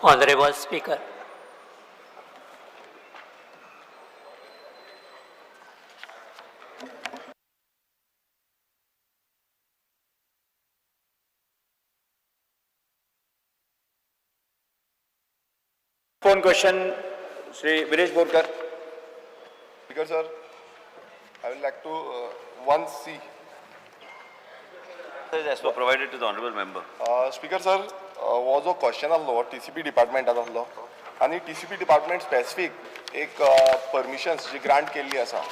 Honorable Speaker. Phone question, Shri Viresh Borkar. Speaker sir, I would like to 1C. As per provided to the honourable member. Speaker sir, हो जो question आसलो हो T C P डिपार्टमेंटान आसलो आनी T C P department specific एक permissions जी grant केल्ली आसा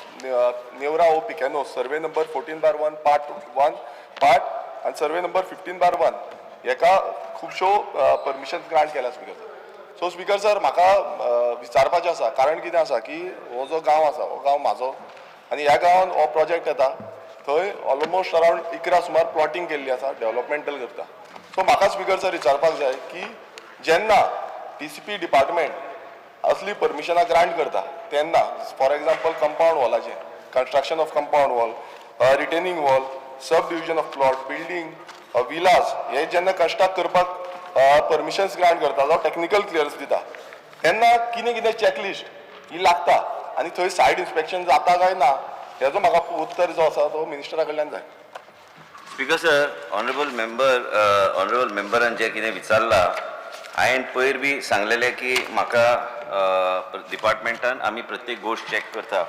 नेवरा ओ पिकेनो survey number 14/1 part 1 part आनी सर्वे नंबर 15/1 हेका खुबश्यो परमिशन्स ग्रांट केल्या speaker sir. So speaker sir, म्हाका विचारपाचें आसा, कारण कितें आसा की हो जो गांव आसा हो गांव म्हाजो आनी ह्या गांवान हो प्रोजेक्ट येता थंय ऑलमोस्ट अरावंड 11 सुमार प्लॉटींग केल्ली आसा डेवलपमेंटल करता. सो म्हाका स्पिकर सर विचारपाक जाय की जेन्ना टी सी पी डिपार्टमेंट असली परमिशनां ग्रांट करता तेन्ना फॉर एग्जाम्पल कंपावंड वॉलाचें construction of compound wall, retaining wall, sub division of plot, building, villas हे जेन्ना कंस्ट्रक्ट करपाक परमिशन्स ग्रांट करता जावं टॅक्निकल क्लियरन्स दिता तेन्ना कितें कितें चॅकलिस्ट ही लागता आनी थंय सायड इन्स्पेक्शन जाता काय ना हेजो म्हाका उत्तर जो आसा तो मिनिस्टरा कडल्यान जाय. Speaker sir, honourable member, honourable मेंबरान जें कितें विचारलां, हांवें पयर बी सांगलेलें की म्हाका डिपार्टमेंटान आमी प्रत्येक गोश्ट चॅक करता.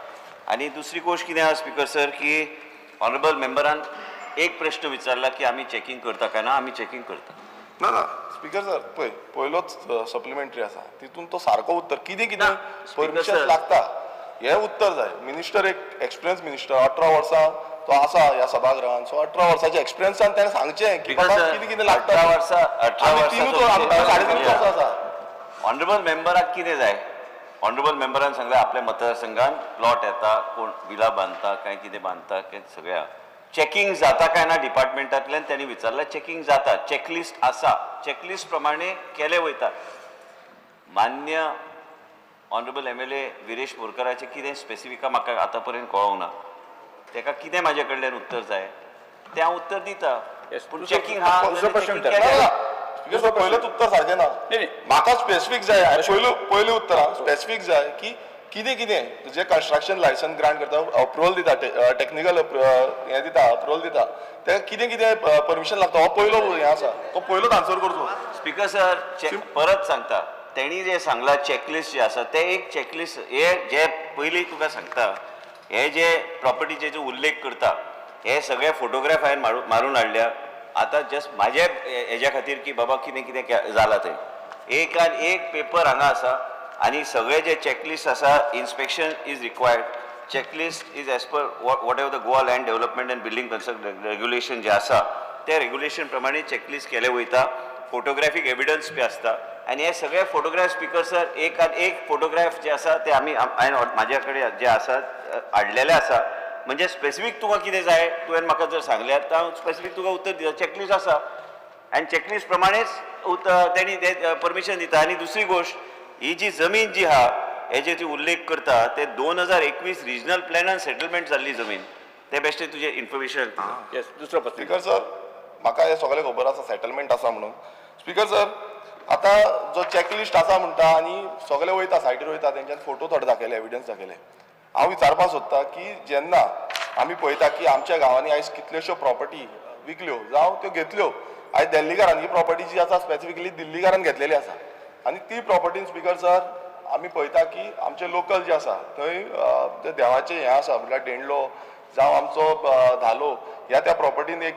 आनी दुसरी गोश्ट कितें आहा स्पिकर सर की ऑनरेबल मेंबरान एक प्रश्न विचारला की आमी चॅकींग करता काय ना, आमी चॅकींग करता. ना ना स्पिकर सर, पळय पयलोच सप्लिमेंटरी आसा तितून तो सारको उत्तर कितें कितें स्पीकर परमिशन सर. लागता हें उत्तर जाय. मिनिस्टर एक एक्सपिरियन्स मिनिस्टर, 18 वर्सां तो आसा ह्या सभागृहान, सो 18 वर्साच्या एक्सपिरियन्सान ताणें सांगचें की स्पीकर बाबा सर, कितें कितें लागता. 18 वर्सां, 18 आमी तिनूच वर्सांचो आमकां 3.5 वर्सां आसा. ऑनरेबल मेंबराक कितें जाय? ऑनरेबल मेंबरान सांगलें आपल्या मतदारसंघान प्लॉट येता, कोण विला बांदता काय कितें बांदता काय सगळ्या चॅकिंग जाता काय ना डिपार्टमेंटांतल्यान त्यांनी विचारलें. चॅकिंग जाता, चॅकलिस्ट आसा, चॅकलिस्ट प्रमाणे केलें वयता. मान्य ऑनरेबल MLA Viresh बोरकराचें कितें स्पेसिफिका म्हाका आतां पर्यंत कळोंक ना, तेका कितें म्हाजे कडल्यान उत्तर जाय तें हांव उत्तर दिता. Yes, पूण दुसरो- चॅकिंग आहा दुसरो प्रश्न checking विचार. ना केलें. ना स्पिकर सर, पयलेंच उत्तर सारकें ना. नाही. म्हाका स्पेसिफीक जाय, पयलो पयलें उत्तर आं स्पेसिफीक जाय की कितें कितें जे कंस्ट्रक्शन लायसन्स ग्रांट करता, अप्रुवल दिता, टॅक्निकल हें दिता, अप्रुवल दिता, तेका कितें कितें परमिशन लागता हो पयलो हें आसा, तो पयलोच आन्सर करचो. स्पीकर सर, परत सांगता, तेणी जे सांगला चॅकलिस्ट जे आसा ते एक चॅकलिस्ट हे जे पयलीं तुका सांगता, हे जे प्रॉपर्टीचे जे उल्लेख करता हे सगळे फोटोग्राफ हांवें मारून हाडल्या. आतां जस्ट म्हाजे हेज्या खातीर की बाबा कितें कितें जालां तें एक आनी एक पेपर हांगा आसा आनी सगळे जे चॅकलिस्ट आसा, inspection is required, checklist is as per whatever the Goa land development and building construct regulation जे आसा ते रेग्युलेशन प्रमाणे चॅकलिस्ट केले वयता. फोटोग्राफीक एविडन्स बी आसता आनी हे सगळे फोटोग्राफ स्पिकर सर एक आनी एक फोटोग्राफ जे आसा ते आमी हांवें म्हाज्या कडेन जे आसा हाडलेले आसा. म्हणजे स्पेसिफीक तुका कितें जाय तुवें म्हाका जर सांगल्यार तर हांव स्पेसिफीक तुका उत्तर दिता. चॅकलिस्ट आसा आनी चॅकलिस्ट प्रमाणेच तेणी ते परमिशन दिता. आनी दुसरी गोश्ट, ही जी जमीन जी आहा हेजे जी उल्लेख करता ते 2021 रिजनल प्लॅनान सेटलमेंट जाल्ली जमीन, ते बेश्टे तुजें इन्फॉर्मेशन. येस, दुसरो प्रश्न. स्पिकर सर, म्हाका हें सगळें खबर आसा सेटलमेंट आसा म्हणून. स्पिकर सर, आतां जो चॅकलिस्ट आसा म्हणटा आनी सगळे वयता सायडीर वयता तेंच्यान फोटो थोडे दाखयले, एविडन्स दाखयले. हांव विचारपाक सोदता की जेन्ना आमी पळयता की आमच्या गांवांनी आयज कितल्योश्यो प्रॉपर्टी विकल्यो जावं त्यो घेतल्यो, आयज दिल्लीकारान ही प्रॉपर्टी जी आसा स्पेसिफिकली दिल्लीकारान घेतलेली आसा आनी ती प्रॉपर्टीन स्पिकर सर आमी पळयता की आमचे लोकल जे आसा थंय जे देवाचें हें आसा म्हटल्यार डेंडलो जावं आमचो धालो ह्या त्या प्रॉपर्टीन एक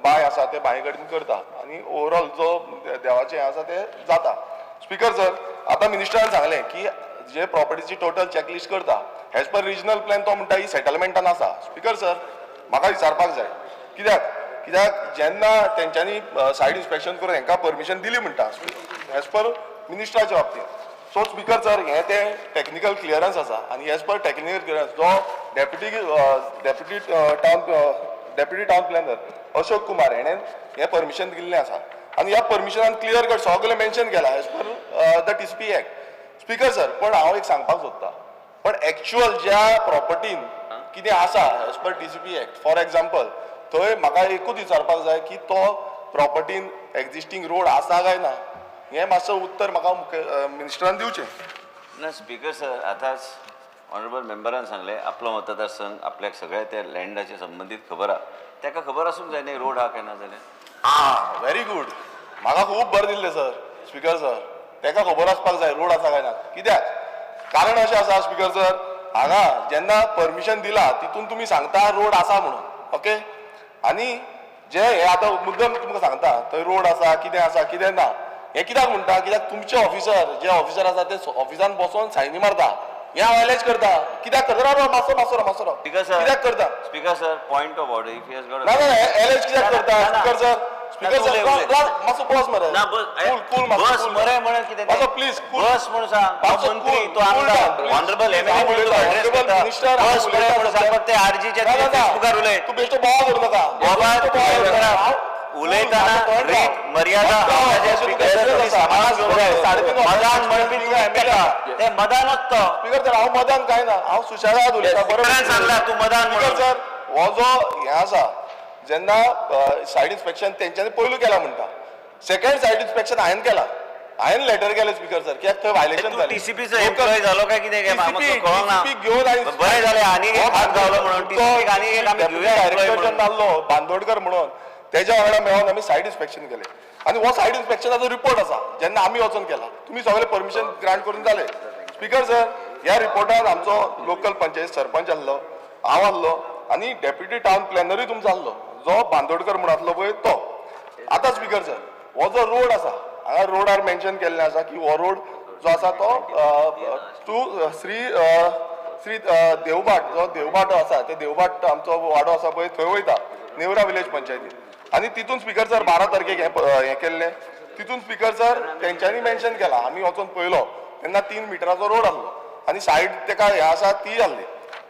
बांय आसा ते बांय कडेन करता आनी ओवरऑल जो देवाचें हें आसा तें जाता. स्पिकर सर, आतां मिनिस्टरान सांगलें की जे प्रॉपर्टीची टोटल चॅकलिस्ट करता एज पर रिजनल प्लॅन, तो म्हणटा ही सेटलमेंटान आसा. स्पिकर सर, म्हाका विचारपाक जाय कित्याक कित्याक जेन्ना तेंच्यांनी सायड इन्स्पेक्शन करून हेंकां परमिशन दिली म्हणटा एज पर मिनिस्टराच्या बाबतींत, सो स्पिकर सर हें तें टॅक्निकल क्लियरन्स आसा आनी एज पर टॅक्निकल क्लियरन्स जो deputy town planner Ashok Kumar हेणें हें परमिशन दिल्लें आसा आनी ह्या परमिशनान क्लियर कट सगळें मेन्शन केलां as per the TCP act. Speaker sir, पण हांव एक सांगपाक सोदता, पण एक्च्युअल ज्या प्रॉपर्टीन कितें आसा as per TCP act, for example थंय म्हाका एकूच विचारपाक जाय की तो प्रॉपर्टीन एक्झिस्टींग रोड आसा काय ना. हें मातसो उत्तर म्हाका मिनिस्टरान दिवचें. ना स्पीकर सर, आतांच ऑनरेबल मेंबरान सांगलें, आपलो मतदारसंघ, आपल्याक सगळ्या त्या लँडाचे संबंदीत खबर आहा, ताका खबर आसूंक जाय न्ही रोड आहा काय ना जाल्यार. आ, व्हेरी गूड. म्हाका खूब बरें दिसलें सर. स्पीकर सर, तेका खबर आसपाक जाय रोड आसा काय ना. कित्याक? कारण अशें आसा स्पीकर सर, हांगा जेन्ना परमिशन दिला तितून तुमी सांगता रोड आसा म्हणून, ओके. आनी जे हे आतां मुद्दम तुमकां सांगता, थंय रोड आसा कितें आसा कितें ना, हें कित्याक म्हणटा, कित्याक तुमचे ऑफिसर जे ऑफिसर आसा ते ऑफिसान बसोन सायनी मारता. हें हांव एलेज करता. कित्याक करता? राव राव, मातसो मातसो राव, मातसो राव. स्पीकर सर, कित्याक करता? Speaker sir, point of order, if he has got ना ना, एलेज कित्याक करता स्पीकर सर? स्पीकर उलय, सर, उलय. राव, मातसो बस मरे. ना बस. कूल कूल, मातसो बस cool. मरे म्हणून कितें तें? मातसो प्लीज कूल. बस म्हणून सांग. तो मातसो मंत्री, cool, तो cool आमदार, down, please. Honourable MLA हांव म्हणून उलयतां, एड्रेस honorable करता. minister, हांव बस मरे उलयतां म्हणून सांग, फक्त आरजीच्या ना, ना, ना. फेसबुकार उलय. तूं बेश्टो बोवाळ करूं नाका. बोवाळ बेश्टो बोवाळ करूं नाका. हांव उलयतना cool, रीत मर्यादा मातसो स्पीकर सर, तुम्ही सांबाळून घेवंक जाय. 3.5 मदान म्हणपी तूं MLA. ते मदानच तो. स्पीकर सर, हांव मदान काय ना, हांव सुशेगाद उलयतां, बरोबर. स्पीकरान सांगला तूं मदान स्पीकर म्हणून. सर, हो जो हें आसा, जेन्ना सायड इन्स्पेक्शन तेंच्यांनी पयलू केला म्हणटा, सेकंड सायड इन्स्पेक्शन हांवें केला, हांवें लेटर केलें स्पीकर सर, कित्याक थंय व्हायलेशन तूं जालें. टीसीपी चो एम्प्लॉय जालो काय कितें काय म्हाका TCP कळोंक ना. घेवन आनी बरें जालें आनी एक हात गावलो म्हणून टीसीपी आनी एक आमी घेवया employee director म्हणून. जेन्ना आहलो बांदोडकर म्हणून, तेज्या वांगडा मेळोन आमी सायड इन्स्पेक्शन केलें आनी हो सायड इन्स्पेक्शनाचो रिपोर्ट आसा. जेन्ना आमी वचोन केला, तुमी सगळे परमिशन ग्रांट करून जाले. स्पीकर सर, ह्या रिपोर्टान आमचो लोकल पंचायत सरपंच आहलो, हांव आहलो आनी डेप्युटी टावन प्लॅनरूय तुमचो आहलो, जो बांदोडकर म्हूण आसलो पळय तो. आतां स्पीकर सर, हो जो रोड आसा, हांगा रोडार मेन्शन केल्लें आसा की हो रोड जो आसा तो टू श्री श्री देवभाट, जो देवभाटो आसा, ते देवभाट आमचो वाडो आसा पळय थंय वयता, नेवरा विलेज पंचायतीन. आनी तितून स्पीकर सर 12 तारखेक हें हें केल्लें. तितून स्पीकर सर तेंच्यांनी मेन्शन केला, आमी वचोन पळयलो तेन्ना 3 मिटराचो रोड आहलो आनी सायड तेका हें आसा ती आहली.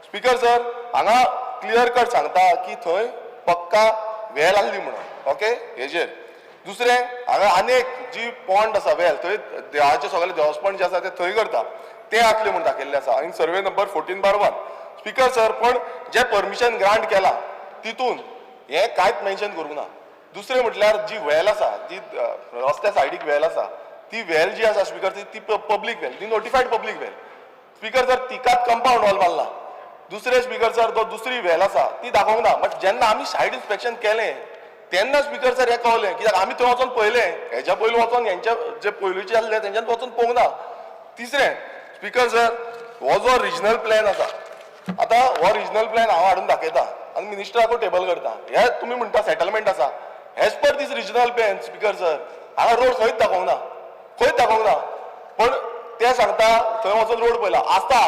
स्पीकर सर, हांगा क्लियर कट सांगता की थंय पक्का वेल आहली म्हणून, ओके. हेजेर दुसरें, हांगा आनी एक जी पॉन्ड आसा वेल, थंय देवाचे सगळे देवस्पण जे आसा ते थंय करता, ते आसले म्हूण दाखयल्लें आसा in survey number 14/1. Speaker sir, पण जे परमिशन ग्रांट केला तितून हें कांयच मेन्शन करूंक ना. दुसरें म्हटल्यार जी वेल आसा, जी रस्त्या सायडीक वेल आसा, ती वेल जी आसा स्पीकर, ती पब्लीक वेल, ती नोटिफायड पब्लीक वेल. स्पीकर सर, तिकाच कंपाउंड वॉल मारला. दुसरें स्पीकर सर, तो दुसरी वेल आसा ती दाखोवंक ना. बट जेन्ना आमी सायड इन्स्पेक्शन केलें तेन्ना स्पीकर सर हें कळलें, कित्याक आमी थंय वचोन पळयलें, हेज्या पयलू वचोन हेंच्या जे पयलूचे आसले तेंच्यान वचोन पळोवंक ना. तिसरें स्पीकर सर, हो जो रिजनल प्लॅन आसा, आतां हो रिजनल प्लॅन हांव हाडून दाखयता आनी मिनिस्टराकूय टेबल करता. हे तुमी म्हणटा सेटलमेंट आसा, as per this regional plan speaker sir, हांगा रोड खंयच दाखोवंक ना, खंयच दाखोवंक ना. पण ते सांगता थंय वचोन रोड पळयला आसता.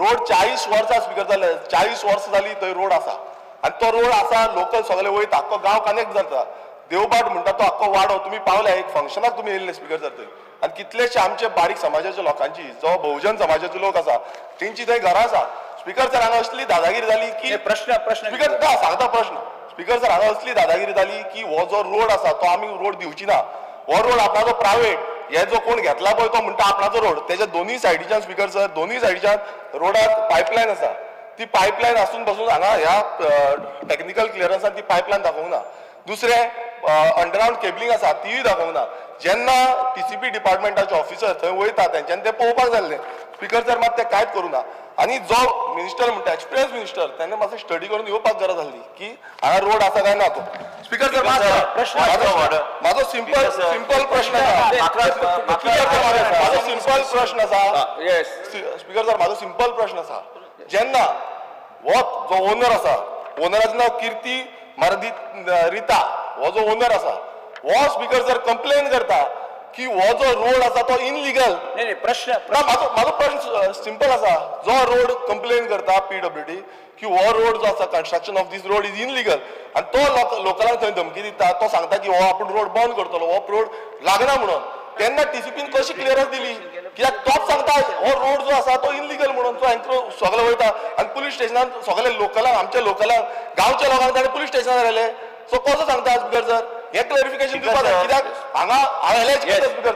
रोड 40 वर्सां स्पीकर जाले, 40 वर्सां जाली थंय रोड आसा आनी तो रोड आसा, लोकल सगळे वयता, आख्खो गांव कनेक्ट जाता. देवभाट म्हणटा तो आख्खो वाडो तुमी पावले, एक फंक्शनाक तुमी येयल्ले स्पीकर सर थंय. आनी कितलेशे आमचे बारीक समाजाच्या लोकांची, जो बहुजन समाजाचे लोक आसा तेंची थंय घरां आसा. स्पीकर सर, हांगा असली दादागिरी जाली की प्रश्न प्रश्न स्पीकर ना सांगता प्रश्न. स्पीकर सर, हांगा असली दादागिरी जाली की हो जो रोड आसा तो आमी रोड दिवची ना, हो रोड आपणाचो प्रायवेट, हे जो कोण घेतला पळय तो म्हणटा आपणाचो रोड. तेच्या दोनूय सायडीच्यान स्पीकर सर, दोनूय सायडीच्यान रोडाक पायपलायन आसा. ती पायपलायन आसून पासून हांगा ह्या टॅक्निकल क्लियरन्सान ती पायपलायन दाखोवंक ना. दुसरें, अंडरग्रावंड केबलिंग आसा तीय दाखोवंक ना. जेन्ना टीसीपी डिपार्टमेंटाचे ऑफिसर थंय वयता तेंच्यांनी ते पळोवपाक जाय आसलें. स्पीकर सर, मात ते कांयच करूं ना. आनी जो मिनिस्टर म्हणटा एक्सपिरियन्स मिनिस्टर, तेणे मातसो स्टडी करून येवपाक गरज आसली की हांगा रोड आसा काय ना तो. स्पीकर सर, प्रश्न म्हाजो सिंपल सिंपल प्रश्न आसा. म्हाजो सिंपल प्रश्न आसा. येस. स्पीकर सर, म्हाजो सिंपल प्रश्न आसा, जेन्ना हो जो ओनर आसा, ओनराचें नांव किर्ती मर्दी रिता, हो जो ओनर आसा हो स्पीकर सर कंप्लेन करता की हो जो रोड आसा तो इनलिगल. नाही नाही, प्रश्न. ना, म्हाजो म्हाजो प्रश्न सिंपल आसा. जो रोड कंप्लेन करता पीडब्ल्यूडी की हो रोड जो आसा, construction of this road is illegal, आनी तो लोकलांक थंय धमकी दिता, तो सांगता की हो आपूण रोड बंद करतलो, हो रोड लागना म्हणून, तेन्ना टीसीपीन कशी क्लियरन्स दिली? कित्याक तोच सांगता हो रोड जो आसा तो इनलिगल म्हणून. तो हांकां सगळे वयता आनी पुलीस स्टेशनान सगळे लोकलांक, आमच्या लोकलांक, गांवच्या लोकांक ताणें पुलीस स्टेशनार व्हेले. सो कसो सांगता स्पीकर सर? हें क्लॅरिफिकेशन दिवपाक जाय, कित्याक हांगा हांव एलेज करता स्पीकर.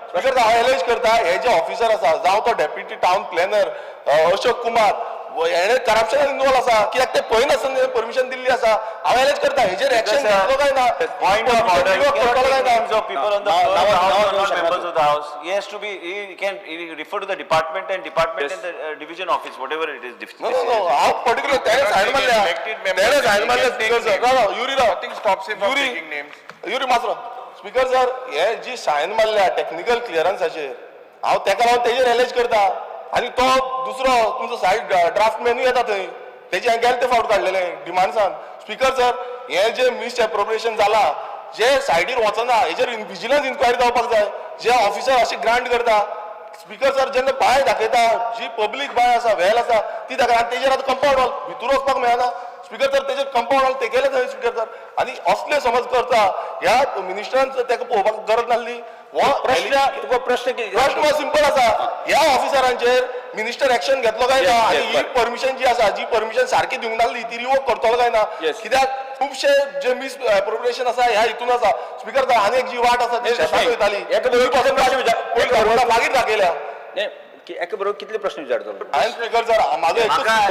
स्पीकर, हांव एलेज करता, हे जे ऑफिसर आसा, जावं तो deputy town planner Ashok Kumar, हेणे करप्शन इन्वॉल्व आसा, कित्याक ते पळयनासतना परमिशन दिल्ली आसा. हांव एलेज करता, हेजेर एक्शन घेतलो काय ना? Point of order. Revoke You cannot करतलो काय take ना? names of people on the floor of नावां the house नावां who are घेवंक not शकना members तूं. of the house. He has to be, he can he refer to the department and department Yes. and the division office, whatever it is. No no no, हांव particular तेणे sign मारल्या, तेणे sign मारल्या speaker sir. Rao Rao, Yuri Rao. Nothing stops him from Yuri. taking names. Yuri मातसो. Speaker sir, हे जी sign मारल्या technical क्लियरन्साचेर, हांव तेका लागून तेजेर एलेज करता. आनी तो दुसरो तुमचो सायड ड्राफ्टमॅनूय येता थंय, तेजे हांवें गेले ते फावट काडलेले डिमांड्सान. स्पीकर सर, हे जे मिसएप्रोप्रिएशन जाला, जे सायडीर वचना, हेजेर विजिलन्स इन्क्वायरी जावपाक जाय. जे ऑफिसर अशे ग्रांट करता, स्पीकर सर, जेन्ना बांय दाखयता, जी पब्लीक बांय आसा, वेल आसा, ती दाखयता आनी तेजेर आतां कंपाउंड वॉल, भितूर वचपाक मेळना. स्पीकर सर, तेजेर कंपाउंड वॉल तेगेले थंय. स्पीकर सर, आनी असले समज करता, ह्या मिनिस्टरान तेका पळोवपाक गरज नासली. हो प्रश्न तुका प्रश्न कितें? प्रश्न सिंपल आसा, ह्या ऑफिसरांचेर मिनिस्टर एक्शन घेतलो काय ना? Yes, आनी yes, ही बरें. परमिशन जी आसा, जी परमिशन सारकी दिवंक नासली, ती रिवोक करतलो काय ना? Yes. कित्याक खुबशे जे मिस एप्रोप्रिएशन आसा ह्या हितून आसा. स्पीकर, आनी एक जी वाट आसा ती शेतान वयताली, एका बरोबर ती पासून प्रश्न विचार- पयलीं गव्हर्नमेंटान मागीर दाखयल्या. नाही, एका बरोबर कितले प्रश्न विचारतलो? हांवें स्पीकर सर, म्हाजो म्हाका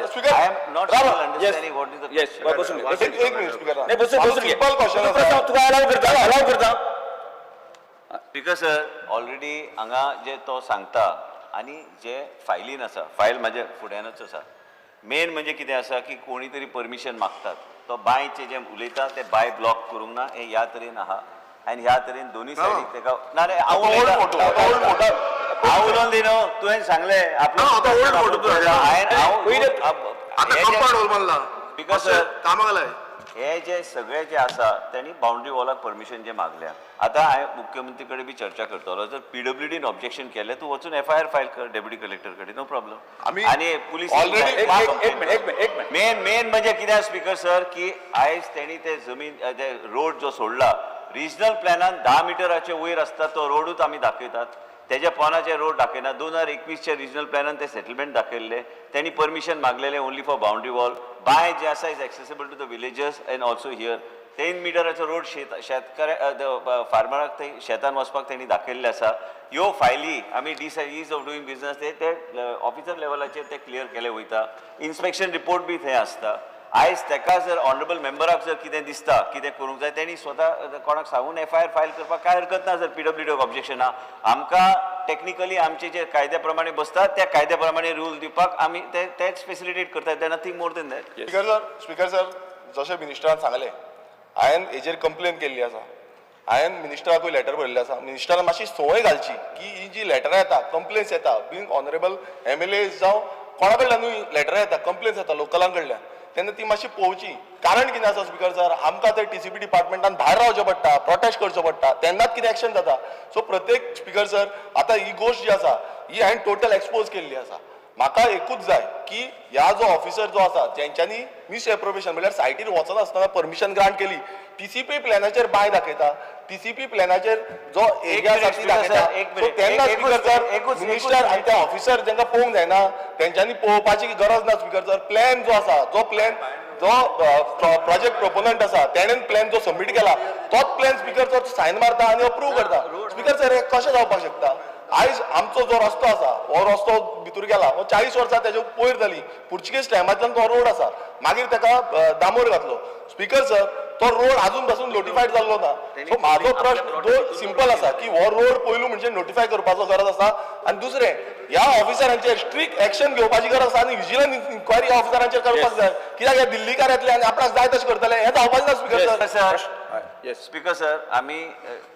speaker I am not Rao. understanding what is the yes, बसून घे, बसून एक घे. एक मिनिट स्पीकर. नाही, बसून बसून घे. सिंपल क्वेश्चन तुका प्रश्न आसा. तुका अलाव करता, अलाव करता. स्पीकर सर, ऑलरेडी हांगा जे तो सांगता आनी जे फायलीन आसा, फायल म्हाज्या फुड्यानूच आसा. मेन म्हणजे कितें आसा की कोणी तरी परमिशन मागतात, तो बांयचे जे उलयता ते बांय ब्लॉक करूंक ना, हे ह्या तरेन आहा आनी ह्या तरेन दोनूय सायडीक तेका ना रे. हांव old उलयतां. photo, old photo. हांव उलोवन दिना, तुवें सांगलें. ना, आतां old photo तुवें. हांवें हांव पयलें- आता हे जे- कंपाऊंड वॉल बांदला. Because, sir, कामाक आलाय. हे जे सगळे जे आसा तेणी बाउंड्री वॉलाक परमिशन जे मागल्या, आतां हांवें मुख्यमंत्री कडेन बी चर्चा करतलो. जर पीडब्ल्यूडीन ऑब्जेक्शन केलें, तूं वचून एफआयआर फायल कर डेप्युटी कलेक्टर कडेन, नो प्रॉब्लम. आनी पुलीस already एक एक- एक मिनिट, एक मिनिट, एक मिनिट. मेन मेन म्हणजे कितें स्पीकर सर, की आयज तेणी ते जमीन ते रोड जो सोडला, रिजनल प्लॅनान 10 मिटराचे वयर आसता तो रोडूच आमी दाखयतात, तेज्या पोनाचे रोड दाखयना. 2021च्या रिजनल प्लॅनान ते सेटलमेंट दाखयल्ले, तेणी परमिशन मागलेले ओनली फॉर बाउंड्री वॉल. बांय जे आसा is accessible to the villagers and also here 3 मिटराचो road शेत शेतकऱ्या फार्मराक ते शेतान वचपाक तेणी दाखयल्ले आसा. ह्यो फायली आमी डिस is of doing business ते ते ऑफिसर लेवलाचेर ते क्लियर केले वयता. इन्स्पेक्शन रिपोर्ट बी थंय आसता. आयज तेका जर ऑनरेबल मेंबराक जर कितें दिसता, कितें करूंक जाय, तेणी स्वता कोणाक सांगून एफआयआर फायल करपाक कांय हरकत ना. जर पीडब्ल्यूडीक ऑब्जेक्शन आहा, आमकां टॅक्निकली आमचे जे कायद्या प्रमाणे बसतात त्या कायद्या प्रमाणे रूल दिवपाक आमी ते तेच फेसिलिटेट करतात. ते nothing more than that. Speaker sir, speaker sir, जशें मिनिस्टरान सांगलें, हांवें हेजेर कंप्लेन केल्ली आसा. हांवें मिनिस्टराकूय लेटर बरयल्लें आसा. मिनिस्टरान मातशी संवय घालची की ही जी लेटरां येता, कंप्लेन्स येता, बींग ऑनरेबल एमएलए जावं कोणा कडल्यानूय लेटरां येता, कंप्लेन्स येता लोकलां कडल्यान, तेन्ना ती मातशी पळोवची. कारण कितें आसा स्पीकर सर, आमकां ते टीसीपी डिपार्टमेंटान भायर रावचें पडटा, प्रोटेस्ट करचो पडटा, तेन्नाच कितें एक्शन जाता. सो प्रत्येक स्पीकर सर, आतां ही गोश्ट जी आसा ही हांवें टोटल एक्सपोज केल्ली आसा. म्हाका एकूच जाय की ह्या जो ऑफिसर जो आसा, जेंच्यांनी मिसएप्रोप्रिएशन म्हणल्यार सायटीर वचनासतना परमिशन ग्रांट केली, टीसीपी प्लॅनाचेर बांय दाखयता, टीसीपी प्लॅनाचेर जो एरिया आसा ती मिनिट, दाखयता. सर, एक सो मिनिट. तेन्ना स्पीकर सर, एकूच मिनिस्टर आनी ते ऑफिसर जेंका पळोवंक जायना, तेंच्यांनी पळोवपाची गरज ना. स्पीकर सर, प्लॅन जो आसा, जो प्लॅन जो प्रोजेक्ट प्रोपोनंट आसा तेणेन प्लॅन जो सबमीट केला, तोच प्लॅन स्पीकर सर सायन मारता आनी अप्रूव करता. स्पीकर सर, हे कशें जावपाक शकता? आयज आमचो जो रस्तो आसा, हो रस्तो भितूर गेला, हो 40 वर्सां तेजे पयर जाली. पुर्तुगेज टायमांतल्यान तो रोड आसा, मागीर तेका डामोर घातलो. स्पीकर सर, तो रोड अजून पासून नोटिफायड जाल्लो ना. सो म्हाजो प्रश्न जो सिंपल आसा की हो रोड पयलू म्हणजे नोटिफाय करपाचो गरज आसा आनी दुसरें ह्या ऑफिसरांचेर स्ट्रिक्ट एक्शन घेवपाची गरज आसा आनी विजिलन्स इन्क्वायरी ह्या ऑफिसरांचेर करपाक जाय. कित्याक हे दिल्लीकार येतले आनी आपणाक जाय तशें करतले, हें जावपाचें ना speaker sir. Sir, yes. Speaker sir, आमी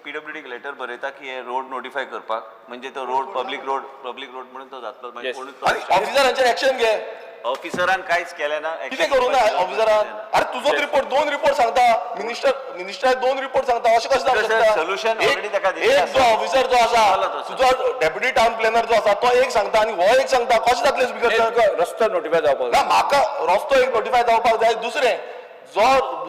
पीडब्ल्यूडीक लेटर बरयता की हे रोड नोटिफाय करपाक, म्हणजे तो road public road, public road म्हणून तो जातलो मागीर. Yes. कोणूच आनी ऑफिसरांचेर एक्शन घे. ऑफिसरान कांयच केलें ना. कितें करूं ना ऑफिसरान? अरे, तुजोच रिपोर्ट, दोन रिपोर्ट सांगता मिनिस्टर. मिनिस्टर दोन रिपोर्ट सांगता, अशें कशें जावंक Sir, शकता? solution already ताका दिल्लें एक आसा. जो ऑफिसर जो आसा, जालो तो, sir. तुजो डेप्युटी टावन प्लॅनर जो आसा, तो एक सांगता आनी हो एक सांगता, कशें जातलें स्पीकर सर? रस्तो नोटिफाय जावपाक ना जाय. म्हाका रस्तो एक नोटिफाय जावपाक जाय. दुसरें, जो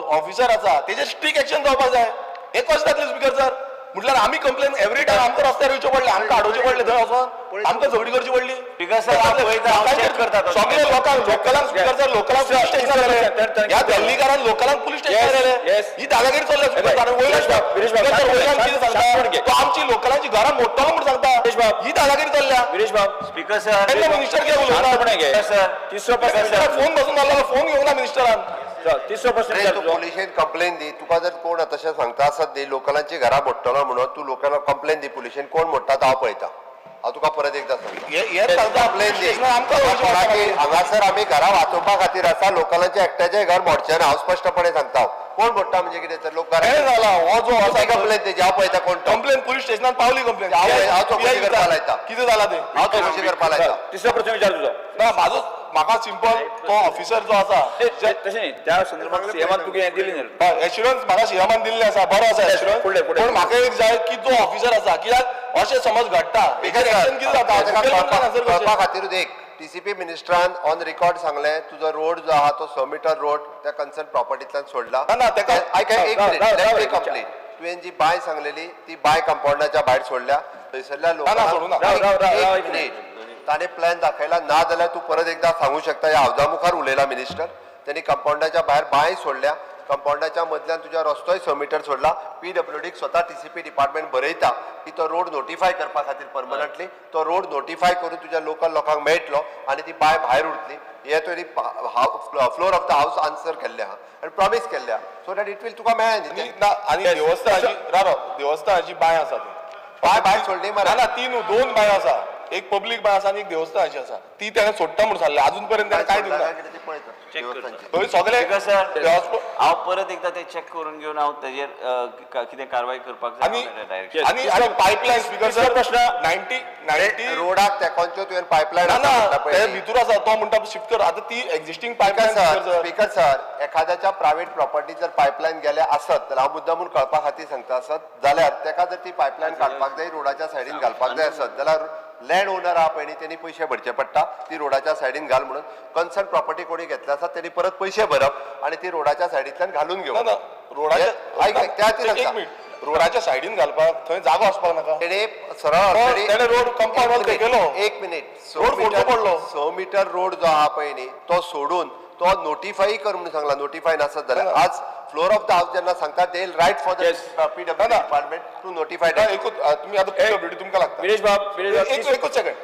ऑफिसर आसा तेजेर स्ट्रीक एक्शन जावपाक जाय. हें कशें जातलें स्पीकर सर? म्हटल्यार आमी कंप्लेन एवरी टायम आमकां रस्त्यार येवचें पडलें, आमकां आडोवचें पडलें थंय वचोन. आमकां झगडी करची पडली. Speaker sir, हांव पळयता, हांव check करता तो. सगळे लोकांक, लोकलांक, स्पीकर सर, लोकलांक पुलीस स्टेशनार व्हेले. ह्या दिल्लीकारान लोकलांक पुलीस स्टेशनार व्हेले. Yes. ही दादागिरी चल्ल्या स्पीकर सर. वयल्यान विरेश बाब, विरेश बाब, स्पीकर सर, वयल्यान कितें शांतपण सांगता घे. तो आमची लोकलांची घरां मोडटलो म्हूण सांगता. विरेश बाब. ही दादागिरी चल्ल्या. विरेश बाब, स्पीकर सर, तेन्ना मिनिस्टर कितें उलयता? शांतपणे घे. सर, तिसरो प्रश्न मिनिस्टराक विचार. फोन बसून घाल्लो, फोन घेवंक ना मिनिस्टरान. चल, तिसरो प्रश्न अरे विचार तूं तुजो. पुलिशेन कंप्लेन दी. तुका जर कोण तशें सांगता आसत न्ही लोकलांची घरां मोडटलो म्हणून, तूं लोकांना कंप्लेन दी पुलिशेन. कोण मोडटा तो हांव पळयता. हांव तुका परत एकदां सांगता. हेच सांगता, कंप्लेन दी. स्टेशनार आमकां वचचें पडटा. कोणाकी हांगासर आमी घरां वाचोवपा खातीर आसा. लोकलांचें एकट्याचें घर मोडचें ना, हांव स्पश्टपणे सांगता. हांव कोण मोडटा म्हणजे कितें तर लोक घरां हें जाला हो जो आसा कंप्लेन दी, हांव पळयता कोण तो. कंप्लेन पुलीस स्टेशनात पावली कंप्लेन. हांव चौकशी करपाक लायता. कितें जाला तें. हांव चौकशी करपाक लायता. तिसरो प्रश्न विचार तुजो. ना, म्हाजो म्हाका सिंपल तो ऑफिसर जो आसा तशें न्ही, त्या संदर्भात सीएमान तुका हें दिलें न्ही. एश्युरन्स म्हाका सीएमान दिल्लें आसा, बरो आसा एश्युरन्स. फुडलें, फुडलें. पूण म्हाका एक जाय की जो ऑफिसर आसा, कित्याक अशें समज घडटा हेचेर एक्शन कितें जाता? ताका मुखेलमंत्र्यान आन्सर करचें. कळपा खातीरूच एक टीसीपी मिनिस्टरान ऑन रिकॉर्ड सांगलें, तुजो रोड जो आहा तो 6 मिटर रोड त्या कन्सर्न प्रॉपर्टींतल्यान सोडला. ना, ना, तेका- आयक एक राव, मिनिट, राव, let राव, मी एक कंप्लीट. तुवें जी बांय सांगलेली ती बांय कंपाऊंडाच्या भायर सोडल्या. थंयसरल्या ना, सोडूं ना. राव, राव, राव, राव, एक मिनिट, ताणें प्लॅन दाखयला. ना जाल्यार तूं परत एकदां सांगू शकता. ह्या हावजा मुखार उलयला मिनिस्टर. त्यांनी कंपाऊंडाच्या भायर बांय सोडल्या, कंपाऊंडाच्या मदल्यान तुज्या रस्तोय 6 मिटर सोडला. पीडब्ल्यूडीक स्वता टीसीपी डिपार्टमेंट बरयता की तो रोड नोटिफाय करपा खातीर परमनंटली तो रोड नोटिफाय करून तुज्या लोकल लोकांक मेळटलो आनी ती बांय भायर उरतली. हे तुवें floor of the house answer केल्लें आहा आनी प्रॉमीस केल्लें आहा, सो that it will तुका मेळ्ळें न्ही आनी तें. ना, आनी देवस्थानाची, राव राव, देवस्थानाची बांय आसा ती. बांय भायर सोडली मरे. ना ना, ती न्हू, दोन बांयो आसा. एक पब्लीक बांय आसा आनी एक देवस्थानाची आसा. ती तेणें सोडटा म्हूण सांगलें, अजून पर्यंत तेणें कांय दिवंक ना. कितें तें पळयता देवस्थानची. थंय सगळे स्पीकर सर, देवस्थ- हांव परत एकदां ते चॅक करून घेवन हांव तेजेर कितें कारवाय करपाक जाय आनी हांव डायरेक्शन. आनी आनी पायपलायन स्पीकर सर, प्रश्न. 90 90 रोडाक तेंकोनच्यो तुवें पायपलायन ना आसा ना, म्हणटा ते पळय ती. भितूर आसा. तो म्हणटा शिफ्ट कर. आतां ती existing speaker pipeline sir, speaker sir. Speaker sir, एखाद्याच्या प्रायव्हेट प्रॉपर्टी जर पायपलायन गेल्या आसत जाल्यार, हांव मुद्दामून कळपा खातीर सांगता, आसत जाल्यार तेका जर ती पायपलायन काडपाक जाय, रोडाच्या सायडीन घालपाक जाय आसत जाल्यार लँड ओनर आहा पळय न्ही, तेणी पयशे भरचे पडटा ती रोडाच्या सायडीन घाल म्हणून. कन्सर्न प्रॉपर्टी कोणी घेतल्या आसा तेणी परत पयशे भरप आनी ती रोडाच्या सायडींतल्यान घालून ना घेवप. ना, रोडाच्या आयक, आयक, त्या खातीर एक सांगता. मिनिट, रोडाच्या सायडीन घालपाक थंय जागो आसपाक नाका? तेणे सरळ already- तेणे रोड compound wall एक मिनिट, केलो. एक मिनिट, रोड फोडचो पडलो. 6 मिटर रोड जो आहा पळय न्ही तो सोडून तो नोटिफाय कर म्हणून सांगला. नोटिफाय नासत जाल्यार आज फ्लोर ऑफ the house जेन्ना सांगता, they write for the Yes. PW department to notify. ना, एकूच तुमी आतां पीडब्ल्यूडी तुमकां लागता. विरेश बाब, विरेश बाब, एक एकूच सेकंड.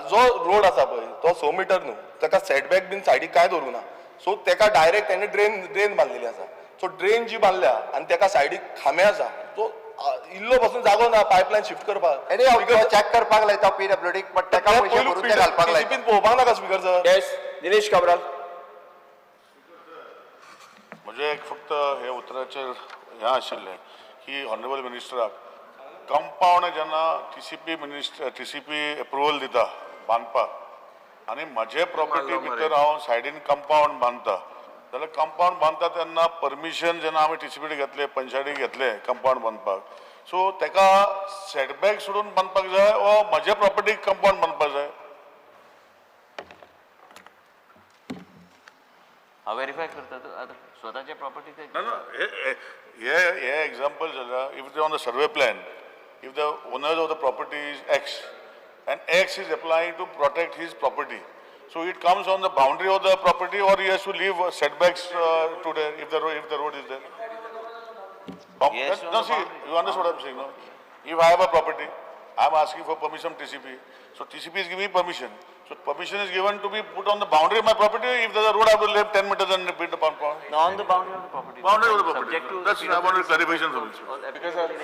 जो रोड आसा पळय तो 6 मिटर न्हू, ताका सेटबॅक बीन सायडीक कांय दवरूं ना. सो ताका डायरेक्ट तेणे ड्रेन बांदलेली आसा. सो ड्रेन जी बांदल्या आनी ताका सायडीक खांबे आसा, सो इल्लो पासून जागो ना पायपलायन शिफ्ट करपाक. एनी चॅक करपाक लायता पीडब्ल्यूडीक, बट ताका पयशे भरून ते घालपाक लायता. टीसीपीन पळोवपाक नाका स्पीकर सर? येस, निलेश काब्राल. म्हजें एक फक्त हे उतराचेर हें आशिल्लें की ऑनरेबल मिनिस्टराक, कंपावंड जेन्ना TCP minister TCP approval दिता बांदपाक आनी म्हजे प्रॉपर्टी भितर हांव सायडीन कंपावंड बांदता जाल्यार, कंपावंड बांदता तेन्ना परमिशन जेन्ना आमी टीसीपी घेतले, पंचायती घेतले कंपावंड बांदपाक, सो तेका सेटबॅक सोडून बांदपाक जाय वा म्हजे प्रॉपर्टीक कंपावंड बांदपाक जाय? हांव वेरीफाय करता तूं आतां स्वताचे प्रॉपर्टी ते. ना ना, हे हे हे एग्जाम्पल जाल्यार, if they on the survey plan, if the owner of the property is X and X is applying to protect his property, so it comes on the boundary of the property or he has to leave setbacks to there if the road is there? Yes, on No, the see, boundary. you understand what I'm saying, no? If I have a property, I'm asking for permission from TCP. So TCP is giving me permission. So permission is given to be put on the boundary of my property. If there's a road, I have to leave 10 meters and build the compound. On the boundary of the property. Boundary of the property. Subject to That's, I wanted clarification from you.